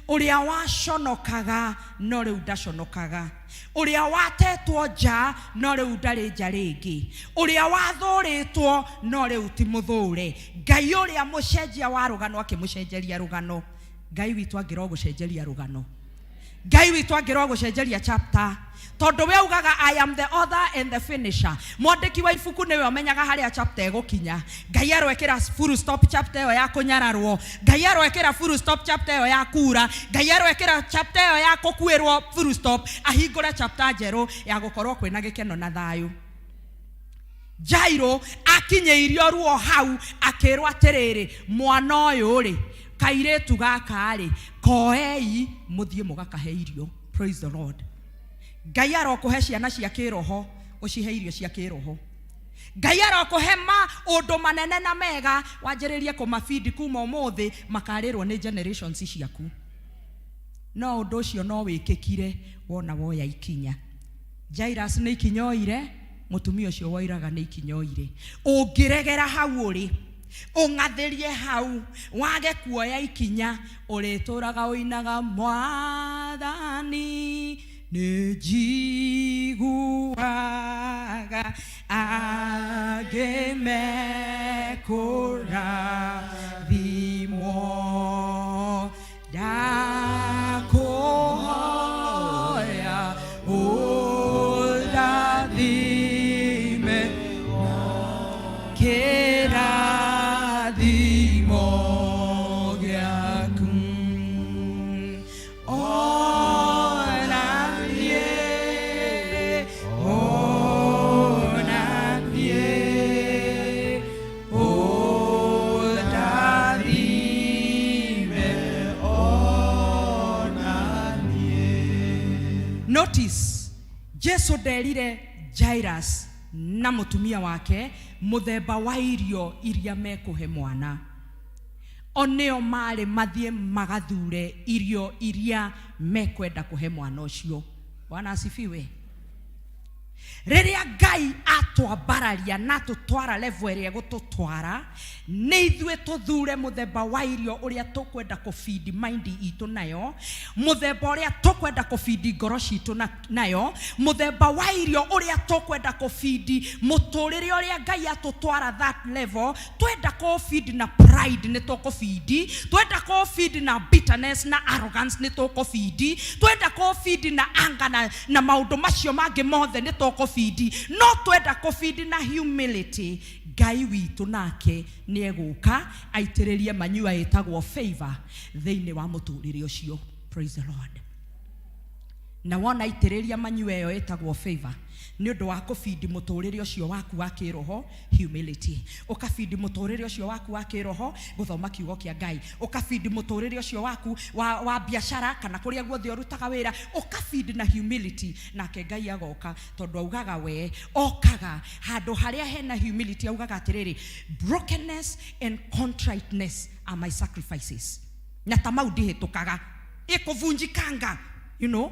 ũrĩa waconokaga no rĩu ndaconokaga ũrĩa watetwo nja no rĩu ndarĩ nja rĩngĩ ũrĩa wathũrĩtwo no rĩu ti mũthũre ngai ũrĩa mũcenjia wa rũgano akĩmũcenjeria rũgano ngai witũ angĩrwo gũcenjeria rũgano ngai witũ angĩrwo gũcenjeria chapter tondũ we augaga i am the author and the finisher mwandĩki wa ibuku nĩwe ũmenyaga harĩa chapter ĩgũkinya ngai aroekĩra full stop chapter ĩyo ya kũnyararwo ngai aroekĩra full stop chapter ĩyo ya kura ngai aroekĩra chapter ĩyo ya kũkuĩrwo full stop ahingũre chapter njerũ ya gũkorwo kwĩna gĩkeno na thayũ jairo akinyĩirio ruo hau akĩrwo atĩrĩrĩ mwana ũyũ rĩ kairĩtu gaka rĩ koei mũthiĩ mũgakahe irio praise the lord ngai arokũhe ciana cia kĩroho ũcihe irio cia kĩroho ngai arokũhe maũndũ manene na mega wanjĩrĩrie kũmabindi kuma ũmũthĩ makarĩrwo nĩ generations ciaku no ũndũ ũcio no wĩkĩkire wona woya ikinya Jairus nĩ ikinya oire mũtumia ũcio woiraga nĩ ikinya oire ũngĩregera hau ũrĩ ũng'athĩrie hau wage kuoya ikinya ũrĩtũraga ũinaga mwathani nĩ njiguaga angĩ mekũrathimwo ndakuhoya ũndathime kĩrathimo gĩaku ona niĩ ona niĩ ũndathime ona niĩ notice jesu nderire jairus na mũtumia wake mũthemba wa irio iria mekũhe mwana o nĩo marĩ mathiĩ magathure irio iria mekwenda kũhe mwana ũcio bwana asifiwe rĩrĩa ngai atwambararia na atũtwara level ĩrĩa egũtũtwara nĩ ithuĩ tũthure mũthemba wa irio ũrĩa tũkwenda kũbindi mind itũ nayo mũthemba ũrĩa tũkwenda kũbindi ngoro citũ na- nayo mũthemba wa irio ũrĩa tũkwenda kũbindi mũtũrĩre ũrĩa ngai atũtwara that level twenda kũbindi na pride nĩ tũkũbindi twenda kũbindi na bitterness na arrogance nĩ tũkũbindi twenda kũbindi na anger na, na maũndũ macio mangĩ mothe nĩ tũkũbindi no twenda kũbindi na humility ngai witũ nake nĩ egũka aitĩrĩrie manyua ĩtagwo favor thĩinĩ wa mũtũrĩre ũcio praise the lord na wona aitĩrĩria manyua ĩyo ĩtagwo favor nĩ ũndũ wa kũbindi mũtũrĩre ũcio waku wa kĩroho humility ũkabindi mũtũrĩre ũcio waku wa kĩroho gũthoma kiugo kĩa ngai ũkabindi mũtũrĩre ũcio waku wa, wa biacara kana kũrĩa guothe ũrutaga wĩra ũkabindi na humility nake ngai agoka tondũ augaga we okaga handũ harĩa hena humility augaga atĩrĩrĩ brokenness and contriteness are my sacrifices na ta mau ndihĩtũkaga ĩkũvunjikanga you know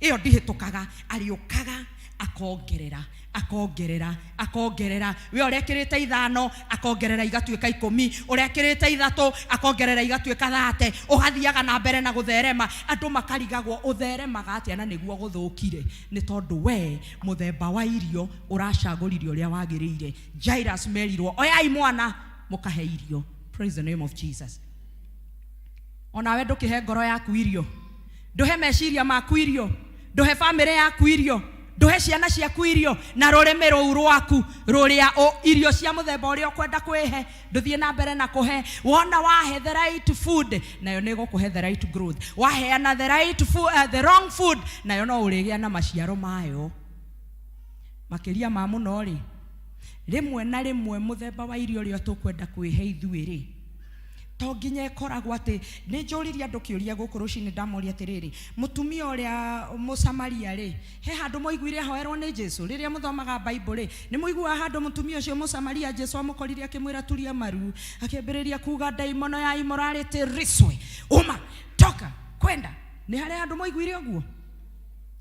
ĩyo ndihĩtũkaga arĩũkaga akongerera akongerera akongerera we ũrekĩrĩte ithano akongerera igatuĩka ikũmi ũrekĩrĩte ithatũ akongerera igatuĩka thate ũgathiaga na mbere na gũtherema andũ makarigagwo ũtheremaga atĩa na nĩguo gũthũkire nĩ tondũ we mũthemba wa irio ũracagũrire ũrĩa wagĩrĩire Jairus merirwo oyai mwana mũkahe irio praise the name of Jesus onawe ndũkĩhe ngoro yaku irio ndũhe meciria maku irio ndũhe bamĩrĩ yaku irio ndũhe ciana ciaku irio na rũrĩmĩ rũu rwaku rũrĩa ũ- irio cia mũthemba ũrĩa ũkwenda kwĩhe ndũthiĩ na mbere na kũhe wona wahe the right food nayo nĩ ĩgũkũhe the right growth waheana the right food, the wrong food nayo no ũrĩgĩa na maciaro mayo makĩria ma mũno rĩ rĩmwe na rĩmwe mũthemba wa irio ũrĩa tũkwenda kwĩhe ithuĩ rĩ to nginya ĩkoragwo atĩ nĩ njũririe andũ kĩũria gũkũ rũcinĩ ndamoria atĩrĩrĩ mũtumia ũrĩa mũsamaria rĩ he handũ mwaiguire ahoerwo nĩ jesu rĩrĩa mũthomaga bible rĩ nĩ mũiguaga handũ mũtumia ũcio mũsamaria jesu amũkorire akĩmwĩra turia maru akĩambĩrĩria kuga ndaimono ya immorality riswe uma toka kwenda nĩ harĩ handũ mwaiguire ũguo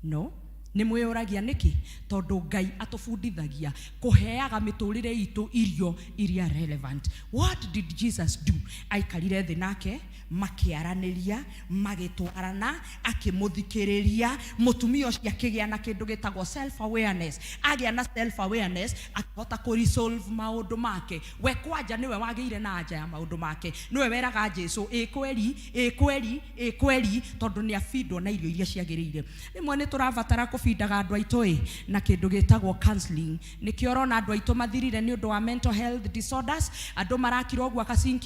no Nĩ mwĩyũragia nĩkĩ? Tondũ Ngai atũbundithagia kũheaga mĩtũrĩre itũ irio iria relevant. What did Jesus do? Aikarire thĩ nake, makĩaranĩria, magĩtwarana, akĩmũthikĩrĩria, mũtumia ũcio akĩgĩa na kĩndũ gĩtagwo self awareness. Agĩa na self awareness, akĩhota kũ resolve maũndũ make. We kwanja nĩwe wagĩire na anja ya maũndũ make. Nĩwe weraga Jesu, ĩ kweri, ĩ kweri, ĩ kweri, tondũ nĩ abindwo na irio iria ciagĩrĩire. Rĩmwe nĩ tũrabatara kũbindaga andũ aitũ ĩ na kĩndũ gĩtagwo counseling. Nĩkĩo ũrona andũ aitũ mathirire nĩ ũndũ wa mental health disorders. Andũ marakira ũguo aka sink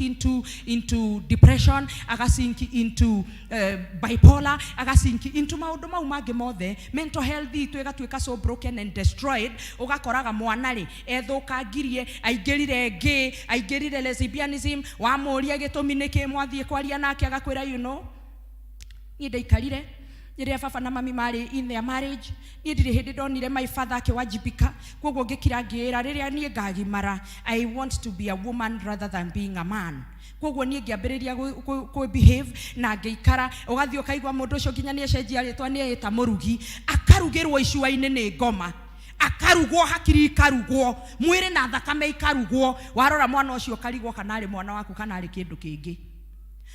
into depression, aga sink into bipolar, aga sink into maũndũ mau mangĩ mothe. Mental health itũ ĩgatuĩka so broken and destroyed. Ũgakoraga mwana rĩ ethũkangirie, aingĩrire gay, aingĩrire lesbianism. Wamũria gĩtũmi nĩkĩ, mwathiĩ kwaria nake agakwĩra you know, niĩ ndaikarire rĩrĩa baba na mami marĩ in their marriage, niĩ ndirĩ hĩndĩ ndonire my father akĩwajibika, koguo ngĩkira ngĩĩra rĩrĩa niĩ ngagimara, I want to be a woman rather than being a man. Koguo niĩ ngĩambĩrĩria kũ behave na ngĩikara. Ũgathiĩ ũkaigua mũndũ ũcio nginya nĩ acenjia rĩtwa, nĩ eĩta mũrugi, akarugĩrwo icua-inĩ nĩ ngoma, akarugwo hakiri ikarugwo, mwĩrĩ na thakame ikarugwo. Warora mwana ũcio ũkarigwo kana arĩ mwana waku kana arĩ kĩndũ kĩngĩ.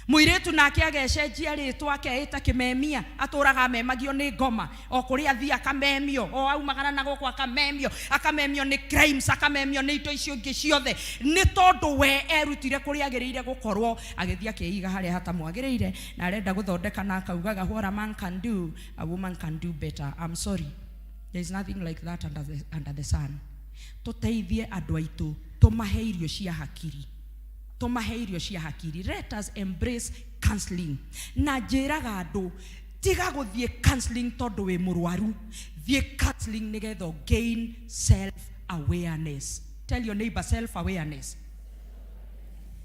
Mũirĩtu nake agecenjia rĩtwa akeĩta kĩmemia, atũraga amemagio nĩ ngoma, o kũrĩa athiĩ akamemio, o aumagara na gũkũ akamemio, akamemio nĩ crimes, akamemio nĩ indo icio ingĩ ciothe, nĩ tondũ we erutire kũrĩa agĩrĩire gũkorwo, agĩthiĩ akĩiga harĩa hatamwagĩrĩire, na arenda gũthondeka na akaugaga what a man can do, a woman can do better. I'm sorry, there is nothing like that under the sun. Tũteithie andũ aitũ, tũmahe irio cia hakiri, tũmahe irio cia hakiri. Let us embrace counseling. Na njĩraga andũ, tiga gũthiĩ counseling tondũ wĩ mũrwaru, thiĩ counseling nĩgetha gain self awareness. Tell your neighbor, self awareness.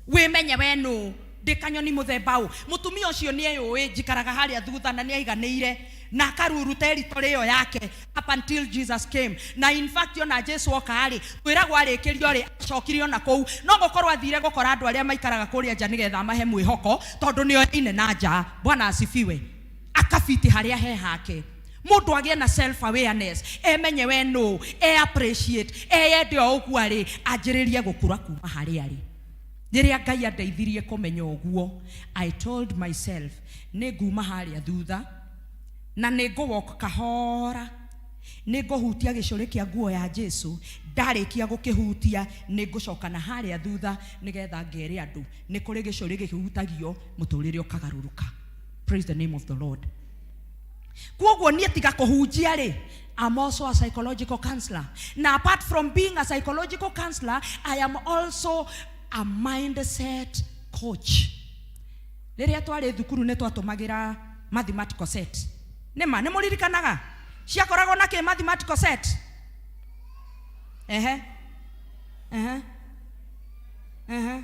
Wĩmenye we nũ, ndĩ kanyoni mũthemba ũ. Mũtumia ũcio nĩ eyũĩ, njikaraga harĩa thutha na nĩ aiganĩire na akaruruta territory ĩyo yake up until Jesus came. Na in fact ona Jesu oka rĩ, twĩragwo arĩkĩrio rĩ, acokire ona kũu. No gũkorwo athire gũkora andũ arĩa maikaraga kũrĩa nja nĩgetha amahe mwĩhoko, tondũ nĩ oyaine na nja. Bwana asifiwe. Akabiti harĩa he hake. Mũndũ agĩe na self awareness, emenye we nũ, e appreciate, eyende o ũguo arĩ, anjĩrĩrie gũkũra kuma harĩa arĩ. Rĩrĩa Ngai andeithirie kũmenya ũguo, I told myself nĩ nguma harĩa thutha na nĩ ngũwalk kahora, nĩ ngũhutia gĩcũrĩ kĩa nguo ya Jesu. Ndarĩkia gũkĩhutia, nĩ ngũcoka na harĩa thutha nĩgetha ngere andũ nĩ kũrĩ gĩcũrĩ gĩkĩhutagio mũtũrĩre ũkagarũrũka. Praise the name of the Lord. Koguo niĩ tiga kũhunjia rĩ, I'm also a psychological counselor. Na apart from being a psychological counselor, I am also a mindset coach. Rĩrĩa twarĩ thukuru nĩ twatũmagĩra mathematical set. Nĩma nĩ mũririkanaga ciakoragwo na kĩ mathematical set? Ehe, ehe, ehe,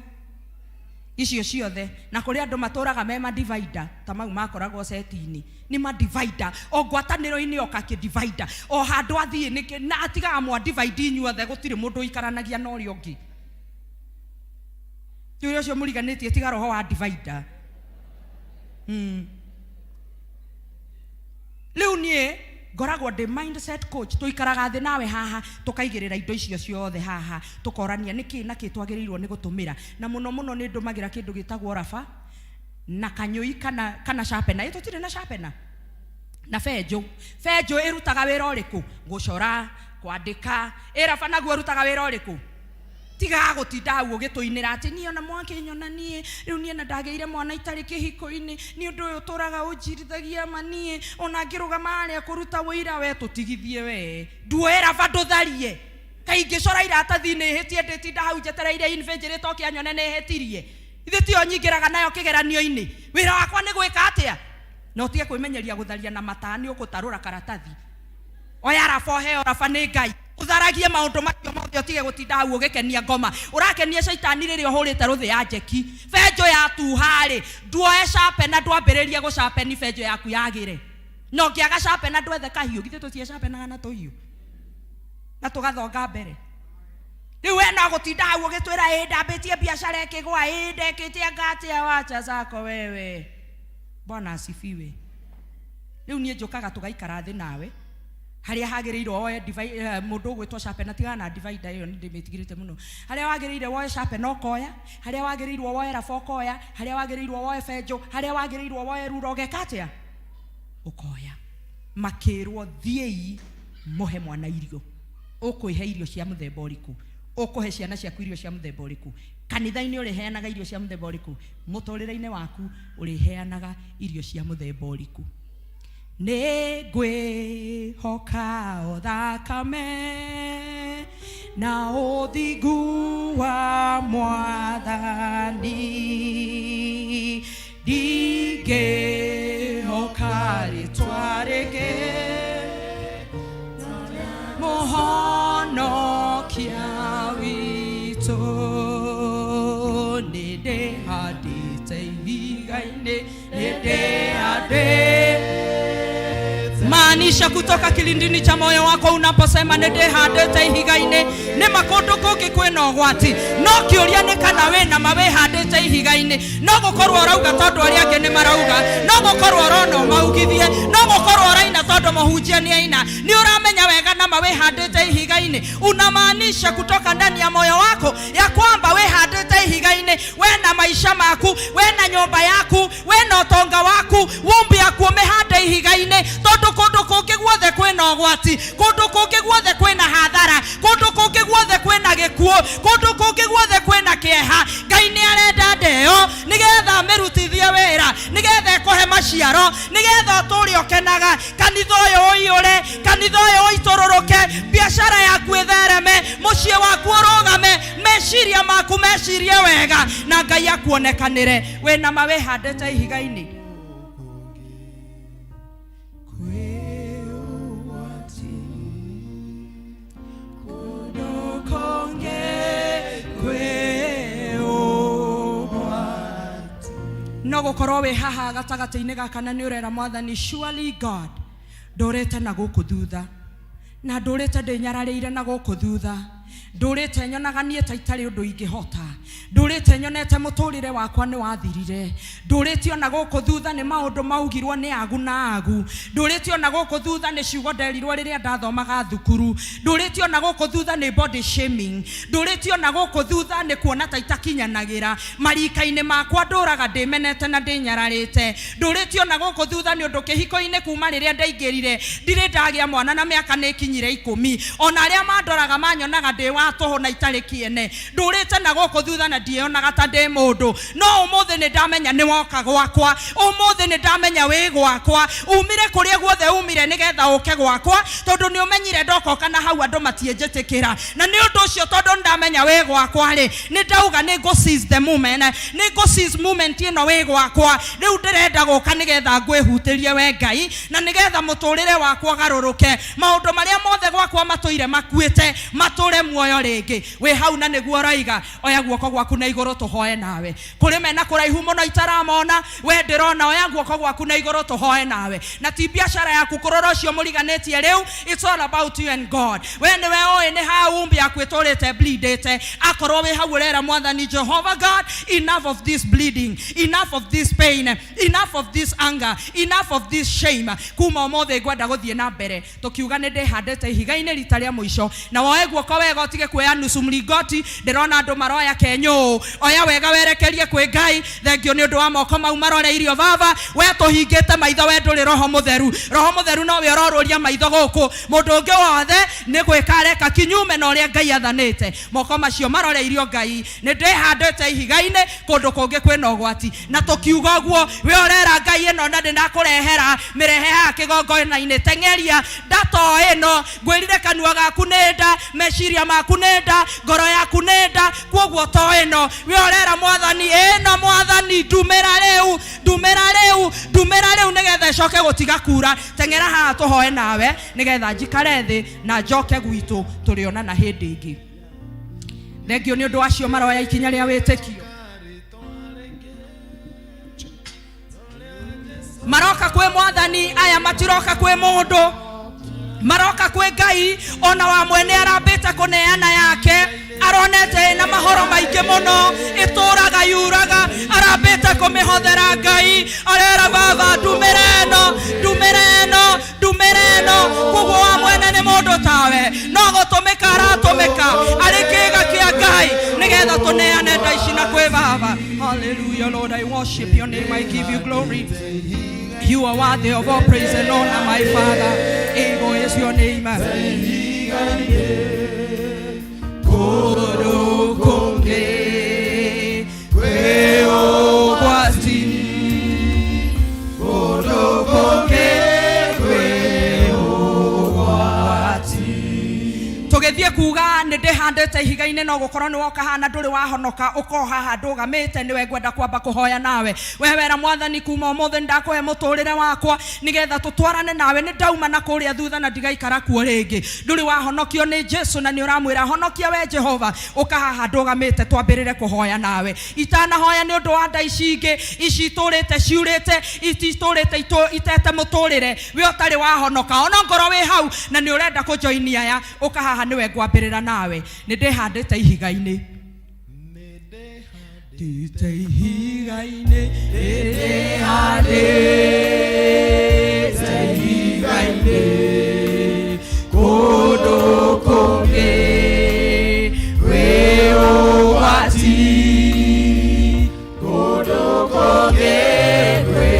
icio ciothe. Na kũrĩ andũ matũraga me madivider, ta mau makoragwo seti-inĩ nĩ madivider, o ngwatanĩro-inĩ oka kĩdivider, o handũ athiĩ nĩ na atigaga mwa divide inyuothe, gũtirĩ mũndũ ũikaranagia na ũrĩa ũngĩ. Ti ũrĩa ũcio mũriganĩtie, tiga roho wa divider. Rĩu niĩ ngoragwo ndĩ mindset coach. Tũikaraga thĩ nawe haha, tũkaigĩrĩra indo icio ciothe haha, tũkorania nĩkĩ na kĩ twagĩrĩirwo nĩ gũtũmĩra. Na mũno mũno nĩ ndũmagĩra kĩndũ gĩtagwo raba na kanyũi kana sharpener. Ĩ tũtirĩ na sharpener na benjũ. Benjũ ĩrutaga wĩra ũrĩkũ? Gũcora, kwandĩka. Ĩ raba naguo ũrutaga wĩra ũrĩkũ? Tiga gũtinda hau ũgĩtũinĩra atĩ niĩ ona mwakĩnyona niĩ rĩu niĩ na ndagĩire mwana itarĩ kĩhiko-inĩ, nĩ ũndũ ũyũ ũtũraga ũnjirithagia ma niĩ ona ngĩrũgama harĩa kũruta ũira, we tũtigithie we nduoe raba ndũtharie. Kaingĩcora iratathi-inĩ hĩtie ndĩtinda hau njetereire invigilator oke anyone nĩ hĩtirie. Ithe tiyo nyingĩraga nayo kĩgeranio-inĩ. Wĩra wakwa nĩ gwĩka atĩa? Na ũtige kwĩmenyeria gũtharia na mataa, nĩ ũgũtarũra karatathi. Oya raba, ũheo raba nĩ Ngai, ũtharagie maũndũ macio mothe, ũtige gũtinda hau ũgĩkenia ngoma. Ũrakenia caitani rĩrĩa ũhũrĩte rũthĩ ya njeki. Benjũ yatuha-rĩ, nduoe sharpener, ndwambĩrĩrie gũcapeni benjũ yaku yagĩre. Na ũngĩaga sharpener ndwethe kahiũ, githĩ tũtiacapenaga na tũhiũ na tũgathonga mbere. Rĩu we no gũtinda hau ũgĩtwĩra ĩ ndambĩtie biacara ĩkĩgwa, ĩ ndekĩte anga atĩa, wacha zako wewe. Bwana asifiwe. Rĩu niĩ njũkaga tũgaikara thĩ nawe, Harĩa hagĩrĩire woe mũndũ ũgwĩtwo sharpener, tigana na divider ĩyo nĩ ndĩmĩtigĩrĩte mũno. Harĩa wagĩrĩire woe sharpener ũkoya, harĩa wagĩrĩirwo woe raba ũkoya, harĩa wagĩrĩirwo woe benjũ, harĩa wagĩrĩirwo woe rura ũgeka atĩa? Ũkoya. Makĩrwo thiĩi mũhe mwana irio. Ũkwĩhe irio cia mũthemba ũrĩkũ? Ũkũhe ciana ciaku irio cia mũthemba ũrĩkũ? Kanitha-inĩ ũrĩheanaga irio cia mũthemba ũrĩkũ? Mũtũrĩre-inĩ waku ũrĩheanaga irio cia mũthemba ũrĩkũ? Nĩ ngwĩhoka o thakame na ũthingu wa Mwathani, ndingĩhoka rĩtwa rĩngĩ Mũhonokia witũ. Nĩ ndĩhandĩte ihiga-inĩ, nĩ ndĩhandĩte. Maanisha kutoka kilindini cha moyo wako unaposema nĩ ndĩhandĩte ihiga-inĩ. Nĩ ma kũndũ kũngĩ kwĩna ũgwati, no kĩũria nĩ kana wĩna ma wĩhandĩte ihiga-inĩ. No gũkorwo ũrauga tondũ arĩa angĩ nĩ marauga, no gũkorwo ũrona ũmaugithie, no gũkorwo ũraina tondũ mũhunjia nĩ aina. Nĩ ũramenya wega na ma wĩhandĩte ihiga-inĩ. Unamaanisha kutoka ndani ya moyo wako ya kwamba wĩhandĩte ihiga-inĩ, wena maisha maku, wena nyũmba yaku, wena ũtonga waku, wumbi yaku ũmĩhande ihiga-inĩ, tondũ kũndũ kũngĩ guothe kwĩna ũgwati, kũndũ kũngĩ guothe kwĩna hathara, kũndũ kũngĩ guothe kwĩna gĩkuũ, kũndũ kũngĩ guothe kwĩna kĩeha. Ngai nĩ arenda ndeo nĩgetha amĩrutithie wĩra, nĩgetha ĩkũhe maciaro, nĩgetha ũtũre ũkenaga, kanitha ũyũ ũiyũre, kanitha ũyũ ũitũrũrũke, biacara yaku ĩthereme, mũciĩ waku ũrũgame, meciria maku mecirie wega, na Ngai akuonekanĩre. Wĩna ma wĩhandĩte ihiga-inĩ. No gũkorwo wĩ haha gatagatĩ-inĩ gaka na nĩ ũrera Mwathani, surely God, ndũrĩte na gũkũ thutha, na ndũrĩte ndĩnyararĩire na gũkũ thutha, ndũrĩte nyonaga niĩ ta itarĩ ũndũ ingĩhota, ndũrĩte nyonete mũtũrĩre wakwa nĩ wathirire, ndũrĩte ona gũkũ thutha nĩ maũndũ maugirwo nĩ agu na agu, ndũrĩte ona gũkũ thutha nĩ ciugo nderirwo rĩrĩa ndathomaga thukuru, ndũrĩte ona gũkũ thutha nĩ body shaming, ndũrĩte ona gũkũ thutha nĩ kuona ta itakinyanagĩra marika-inĩ makwa, ndũraga ndĩmenete na ndĩnyararĩte, ndũrĩte ona gũkũ thutha nĩ ũndũ kĩhiko-inĩ kuma rĩrĩa ndaingĩrire ndirĩ ndagĩa mwana na mĩaka nĩ ĩkinyire 10, ona arĩa mandoraga manyonaga ndĩ wa tũhũ na itarĩ kĩene, ndũrĩte na gũkũ thutha na ndiĩyonaga ta ndĩ mũndũ, no ũmũthĩ nĩ ndamenya nĩ woka gwakwa, ũmũthĩ nĩ ndamenya wĩ gwakwa, umire kũrĩa guothe umire nĩgetha ũke gwakwa, tondũ nĩ ũmenyire ndokoka na hau andũ matiĩnjĩtĩkĩra, na nĩ ũndũ ũcio tondũ nĩ ndamenya wĩ gwakwa rĩ, nĩ ndauga nĩ ngũ seize the moment, nĩ ngũ seize moment ĩno wĩ gwakwa, rĩu ndĩrenda gũka nĩgetha ngwĩhutĩrie we Ngai, na nĩgetha mũtũrĩre wakwa ũgarũrũke, maũndũ marĩa mothe gwakwa matũire makuĩte matũre muoyo rĩngĩ. Wĩ hau na nĩguo ũroiga, oya guoko gwaku na igũrũ tũhoe nawe. Kũrĩ mena kũraihu mũno itaramona, we ndĩrona, oya guoko gwaku na igũrũ tũhoe nawe. Na ti biacara yaku kũrora ũcio mũriganĩtie rĩu, it's all about you and God. We nĩwe ũĩ nĩ ha wumb yaku ĩtũrĩte bleedĩte. Akorwo wĩ hau ũrera Mwathani Jehovah God, enough of this bleeding, enough of this pain, enough of this anger, enough of this shame. Kuma ũmũthĩ ngwenda gũthiĩ na mbere. Tũkiuga nĩ ndĩhandĩte ihiga-inĩ rita rĩa mũico, na woe guoko wega ũtige kuoya nusu mlingoti. Ndĩrona andũ maroya kenyũ, oya wega werekerie kwĩ Ngai. Thengio nĩ ũndũ wa moko mau maroreirio baba. We tũhingĩte maitho, we ndũrĩ roho mũtheru. Roho mũtheru nowe ũrorũria maitho gũkũ, mũndũ ũngĩ wothe nĩ gwĩka areka kinyume na ũrĩa Ngai athanĩte. Moko macio maroreirio Ngai, nĩ ndĩhandĩte ihiga-inĩ kũndũ kũngĩ kwĩna ũgwati. Na tũkiuga ũguo, we ũrera Ngai ĩno na ndĩnakũrehera, mĩrehe haha kĩgongona-inĩ, teng'eria ndato ĩno, ngwĩrire kanua gaku nĩ nda, meciria maku nĩ nda, ngoro yaku nĩ nda, kuoguo to ĩno. We ũrera Mwathani ĩno, Mwathani ndumĩra rĩu, ndumĩra rĩu, ndumĩra rĩu nĩgetha ĩcoke gũtiga kura. Teng'era haha tũhoe nawe nĩgetha njikare thĩ na njoke gwitũ, tũrĩonana hĩndĩ ĩngĩ. Thengio nĩ ũndũ wacio maroya ikinya rĩa wĩtĩkio. Maroka kwĩ Mwathani, aya matiroka kwĩ mũndũ, maroka kwĩ Ngai. Ona wa mwene arambĩte kũneana yake, aronete ĩna mahoro maingĩ mũno, ĩtũraga yuraga, arambĩte kũmĩhothera Ngai, arera baba ndumĩre ĩno, ndumĩre ĩno, ndumĩre ĩno. Koguo wa mwene worship your name. I give you glory. You are worthy of all praise and honor, my Father. Able is your name. Kũndũ kũngĩ kwĩ ũgwati. Kũndũ kũngĩ kwĩ ũgwati. Tũgĩthiĩ kuga nĩ ndĩhandĩte ihiga-inĩ no gũkorwo nĩ woka haha na ndũrĩ wahonoka ũko haha ndũgamĩte nĩwe ngwenda kwamba kũhoya nawe. We wera mwathani kuma ũmũthĩ nĩndakũhe mũtũrĩre wakwa nĩgetha tũtwarane nawe. Nĩ ndauma na kũrĩa thutha na ndigaikara kuo rĩngĩ. Ndũrĩ wahonokio nĩ Jesu na nĩ ũramwĩra honokia we Jehova, ũka haha ndũgamĩte twambĩrĩre kũhoya nawe. Itanahoya nĩ ũndũ wa nda ici ingĩ ici itũrĩte ciurĩte ititũrĩte itete mũtũrĩre, we ũtarĩ wahonoka ona ngorwo wĩ hau na nĩ ũrenda kũjoini aya, ũka haha nĩwe ngwambĩrĩra nawe. Nĩ ndĩhandĩte ihiga-inĩ. Ndĩte ihiga-inĩ, ndĩhandĩte ihiga-inĩ, kũndũ kũngĩ kwĩ ũgwati, kũndũ kũngĩ kwĩ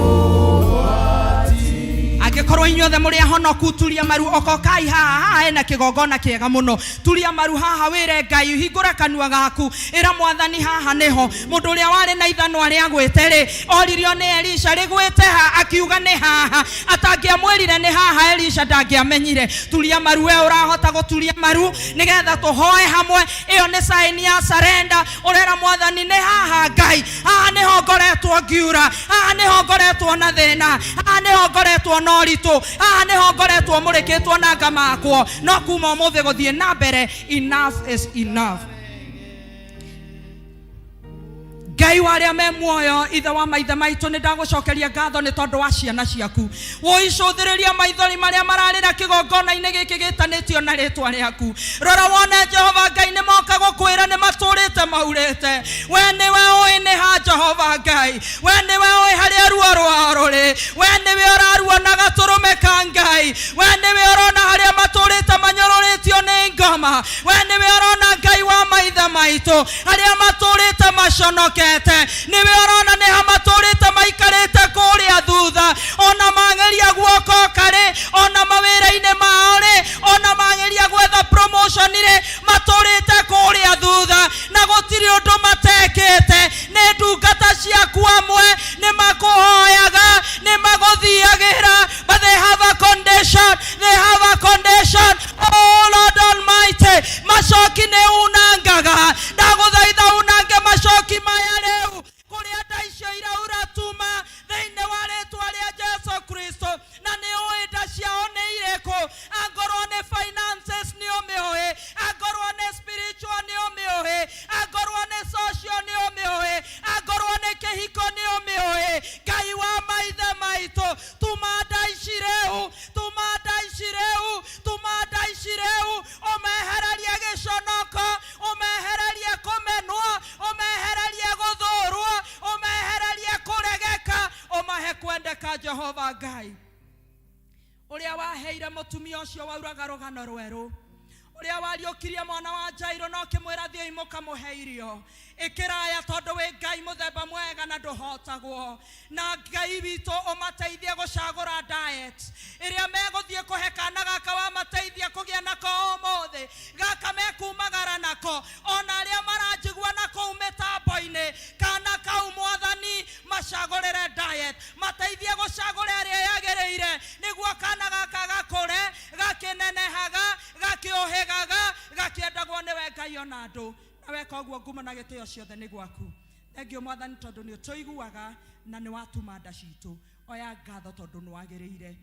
ũgwati. Angĩkorwo inyuothe mũrĩ ahonoku, turia maru okokai haha. Haha hena kĩgongona kĩega mũno. Turia maru haha wĩre Ngai, hingũra kanua gaku, ĩra mwathani haha nĩho. Mũndũ ũrĩa warĩ na ithanwa rĩa gwĩte rĩ, oririo nĩ Elisha rĩgwĩte ha, akiuga nĩ haha. Atangĩamwĩrire nĩ haha, Elisha ndangĩamenyire. Turia maru, we ũrahota gũturia maru nĩgetha tũhoe hamwe. Ĩyo nĩ sign ya surrender. Ũrera mwathani nĩ haha Ngai, haha nĩho ngoretwo ngiura, haha nĩho ngoretwo na thĩna, haha nĩho ngoretwo na ũritũ, haha nĩho ngoretwo mũrĩkĩtwo na ngamakwo, no kuma ũmũthĩ gũthiĩ na mbere, enough is enough. Ngai wa arĩa me muoyo, ithe wa maithe maitũ, nĩ ndagũcokeria ngatho nĩ tondũ wa ciana ciaku. Wũicũthĩrĩria maithori marĩa mararĩra kĩgongona-inĩ gĩkĩ gĩtanĩtio na rĩtwa rĩaku. Rora wone Jehova Ngai, nĩ moka gũkwĩra nĩ matũrĩte maurĩte. We nĩwe ũĩ nĩ ha Jehova Ngai, we nĩwe ũĩ harĩa ruo rwao rũrĩ, we nĩwe ũraruona gatũrũme ka Ngai, we nĩwe ũrona harĩa matũrĩte manyũrũrĩtio nĩ ngoma, we nĩwe ũrona Ngai wa maithe maitũ harĩa matũrĩte maconokete, nĩwe ũrona nĩ ha matũrĩte maikarĩte kũrĩa thutha, ona mageria guoko karĩ, ona mawĩra-inĩ mao rĩ, ona mageria gwetha promotion rĩ, matũrĩte kũrĩa thutha na gũtirĩ ũndũ matekĩte. Nĩ ndungata ciaku amwe nĩ makũhoyaga, nĩ magũthiagĩra, but they have a condition, they have a condition. Oh Lord Almighty, macoki nĩ unangaga, ndagũthaitha unange macoki maya rĩu kũrĩa nda icio iraura tuma thĩinĩ wa rĩtwa rĩa Jesu Kristo. Na nĩ ũĩ nda ciao nĩ irĩkũ, angorwo nĩ finances nĩ ũmĩũĩ, angorwo nĩ spiritual nĩ ũmĩũĩ, angorwo nĩ social nĩ ũmĩũĩ, angorwo nĩ kĩhiko nĩ ũmĩũĩ. Ngai wa maithe maitũ, tuma nda ici rĩu, tuma nda ici rĩu, tuma nda ici rĩu, ũmehererie gĩconoko, ũmehererie kũmenwo, ũmehererie gũthũrwo, ũmehererie kũregeka, ũmahe kwendeka. Jehova Ngai ũrĩa waheire mũtumia ũcio wauraga rũgano rwerũ, ũrĩa wariũkirie mwana wa Jairo na ũkĩmwĩra thiĩi mũkamũhe irio, ĩkĩraya tondũ wĩ Ngai mũthemba mwega na ndũhotagwo. Na Ngai witũ, ũmateithie gũcagũra diet ĩrĩa megũthiĩ kũhe kana gaka wamateithia kũgĩa nako ũmũthĩ, gaka mekumagara nako, ona arĩa maranjigua na kũu mĩtambo-inĩ, kana kau mwathani macagũrĩre diet, mateithie gũcagũra ĩrĩa yagĩrĩire nĩguo kana gaka gakũre gakĩnenehaga gakĩũhĩgaga gakĩendagwo nĩwe Ngai ona andũ. Na weka ũguo, ngumo na gĩtĩo ciothe nĩ gwaku. Thengiũ mwathani tondũ nĩ ũtũiguaga na nĩ watuma nda citũ. Oya ngatho tondũ nĩ wagĩrĩire.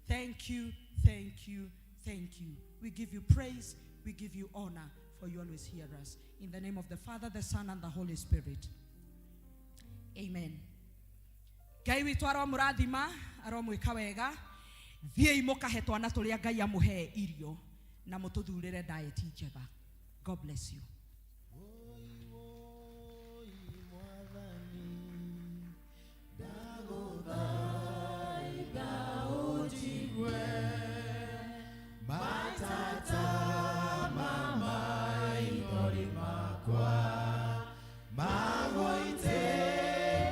Thank you, thank you, thank you. We give you praise, we give you honor, for you always hear us. In the name of the Father, the Son and the Holy Spirit, amen. Ngai witũ aromũrathima, aromwĩka wega. Thiĩi mũkahe twana tũrĩa Ngai amũhe irio na mũtũthurĩre diet njega. God bless you. Ndagũthaitha ũnjigue matata ma maithori makwa magũitĩrĩra.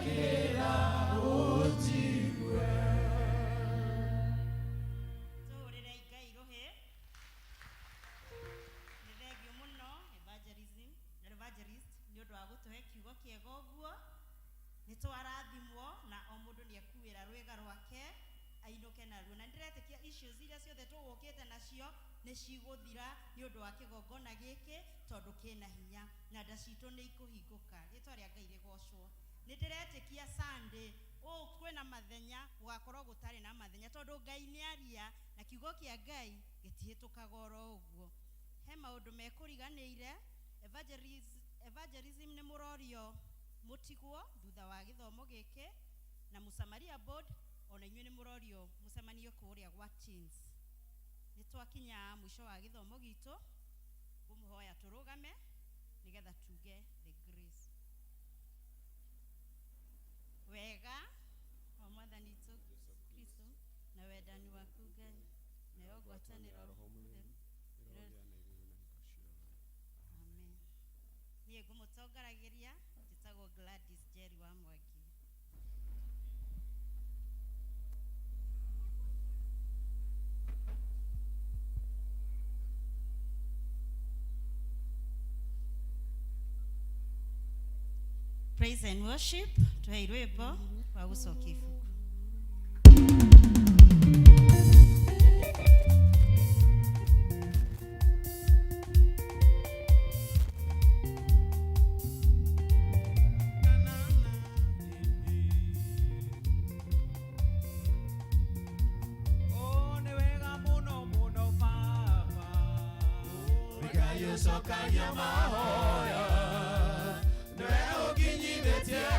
naruo. Na nĩndĩretĩkia issues iria ciothe tũgũkĩte nacio nĩ cigũthira nĩ ũndũ wa kĩgongona gĩkĩ, tondũ kĩna hinya na nda citũ nĩ ikũhingũka. Rĩtwa rĩa Ngai rĩgocwo. Nĩ ndĩretĩkia Sunday ũũ kwĩna mathenya, gũgakorwo gũtarĩ na mathenya, tondũ Ngai nĩ aria na kiugo kĩa Ngai gĩtihĩtũkaga oro ũguo. He maũndũ mekũriganĩire. Evangelism nĩ mũrorio mũtigwo thutha wa gĩthomo gĩkĩ, na Mũsamaria board ona inyuĩ nĩ mũrorio mũcemanio kũrĩa gwa teens. Nĩ twakinya mũico wa gĩthomo gitũ, ngũmũhoya tũrũgame nĩgetha tuge the grace. Wega wa Mwathani witũ Kristo na wendani waku Ngai nayo ngwatanĩro Roho Mũtheru. Amen. Niĩ ngũmũtongoragia njĩtagwo Gladys Jerry wa Mwangi. Praise and worship, tuhe rwĩmbo rwa gũcokia ibuku. Oh, nĩ wega mũno mũno baba. Ngai ũcokagia mahoya.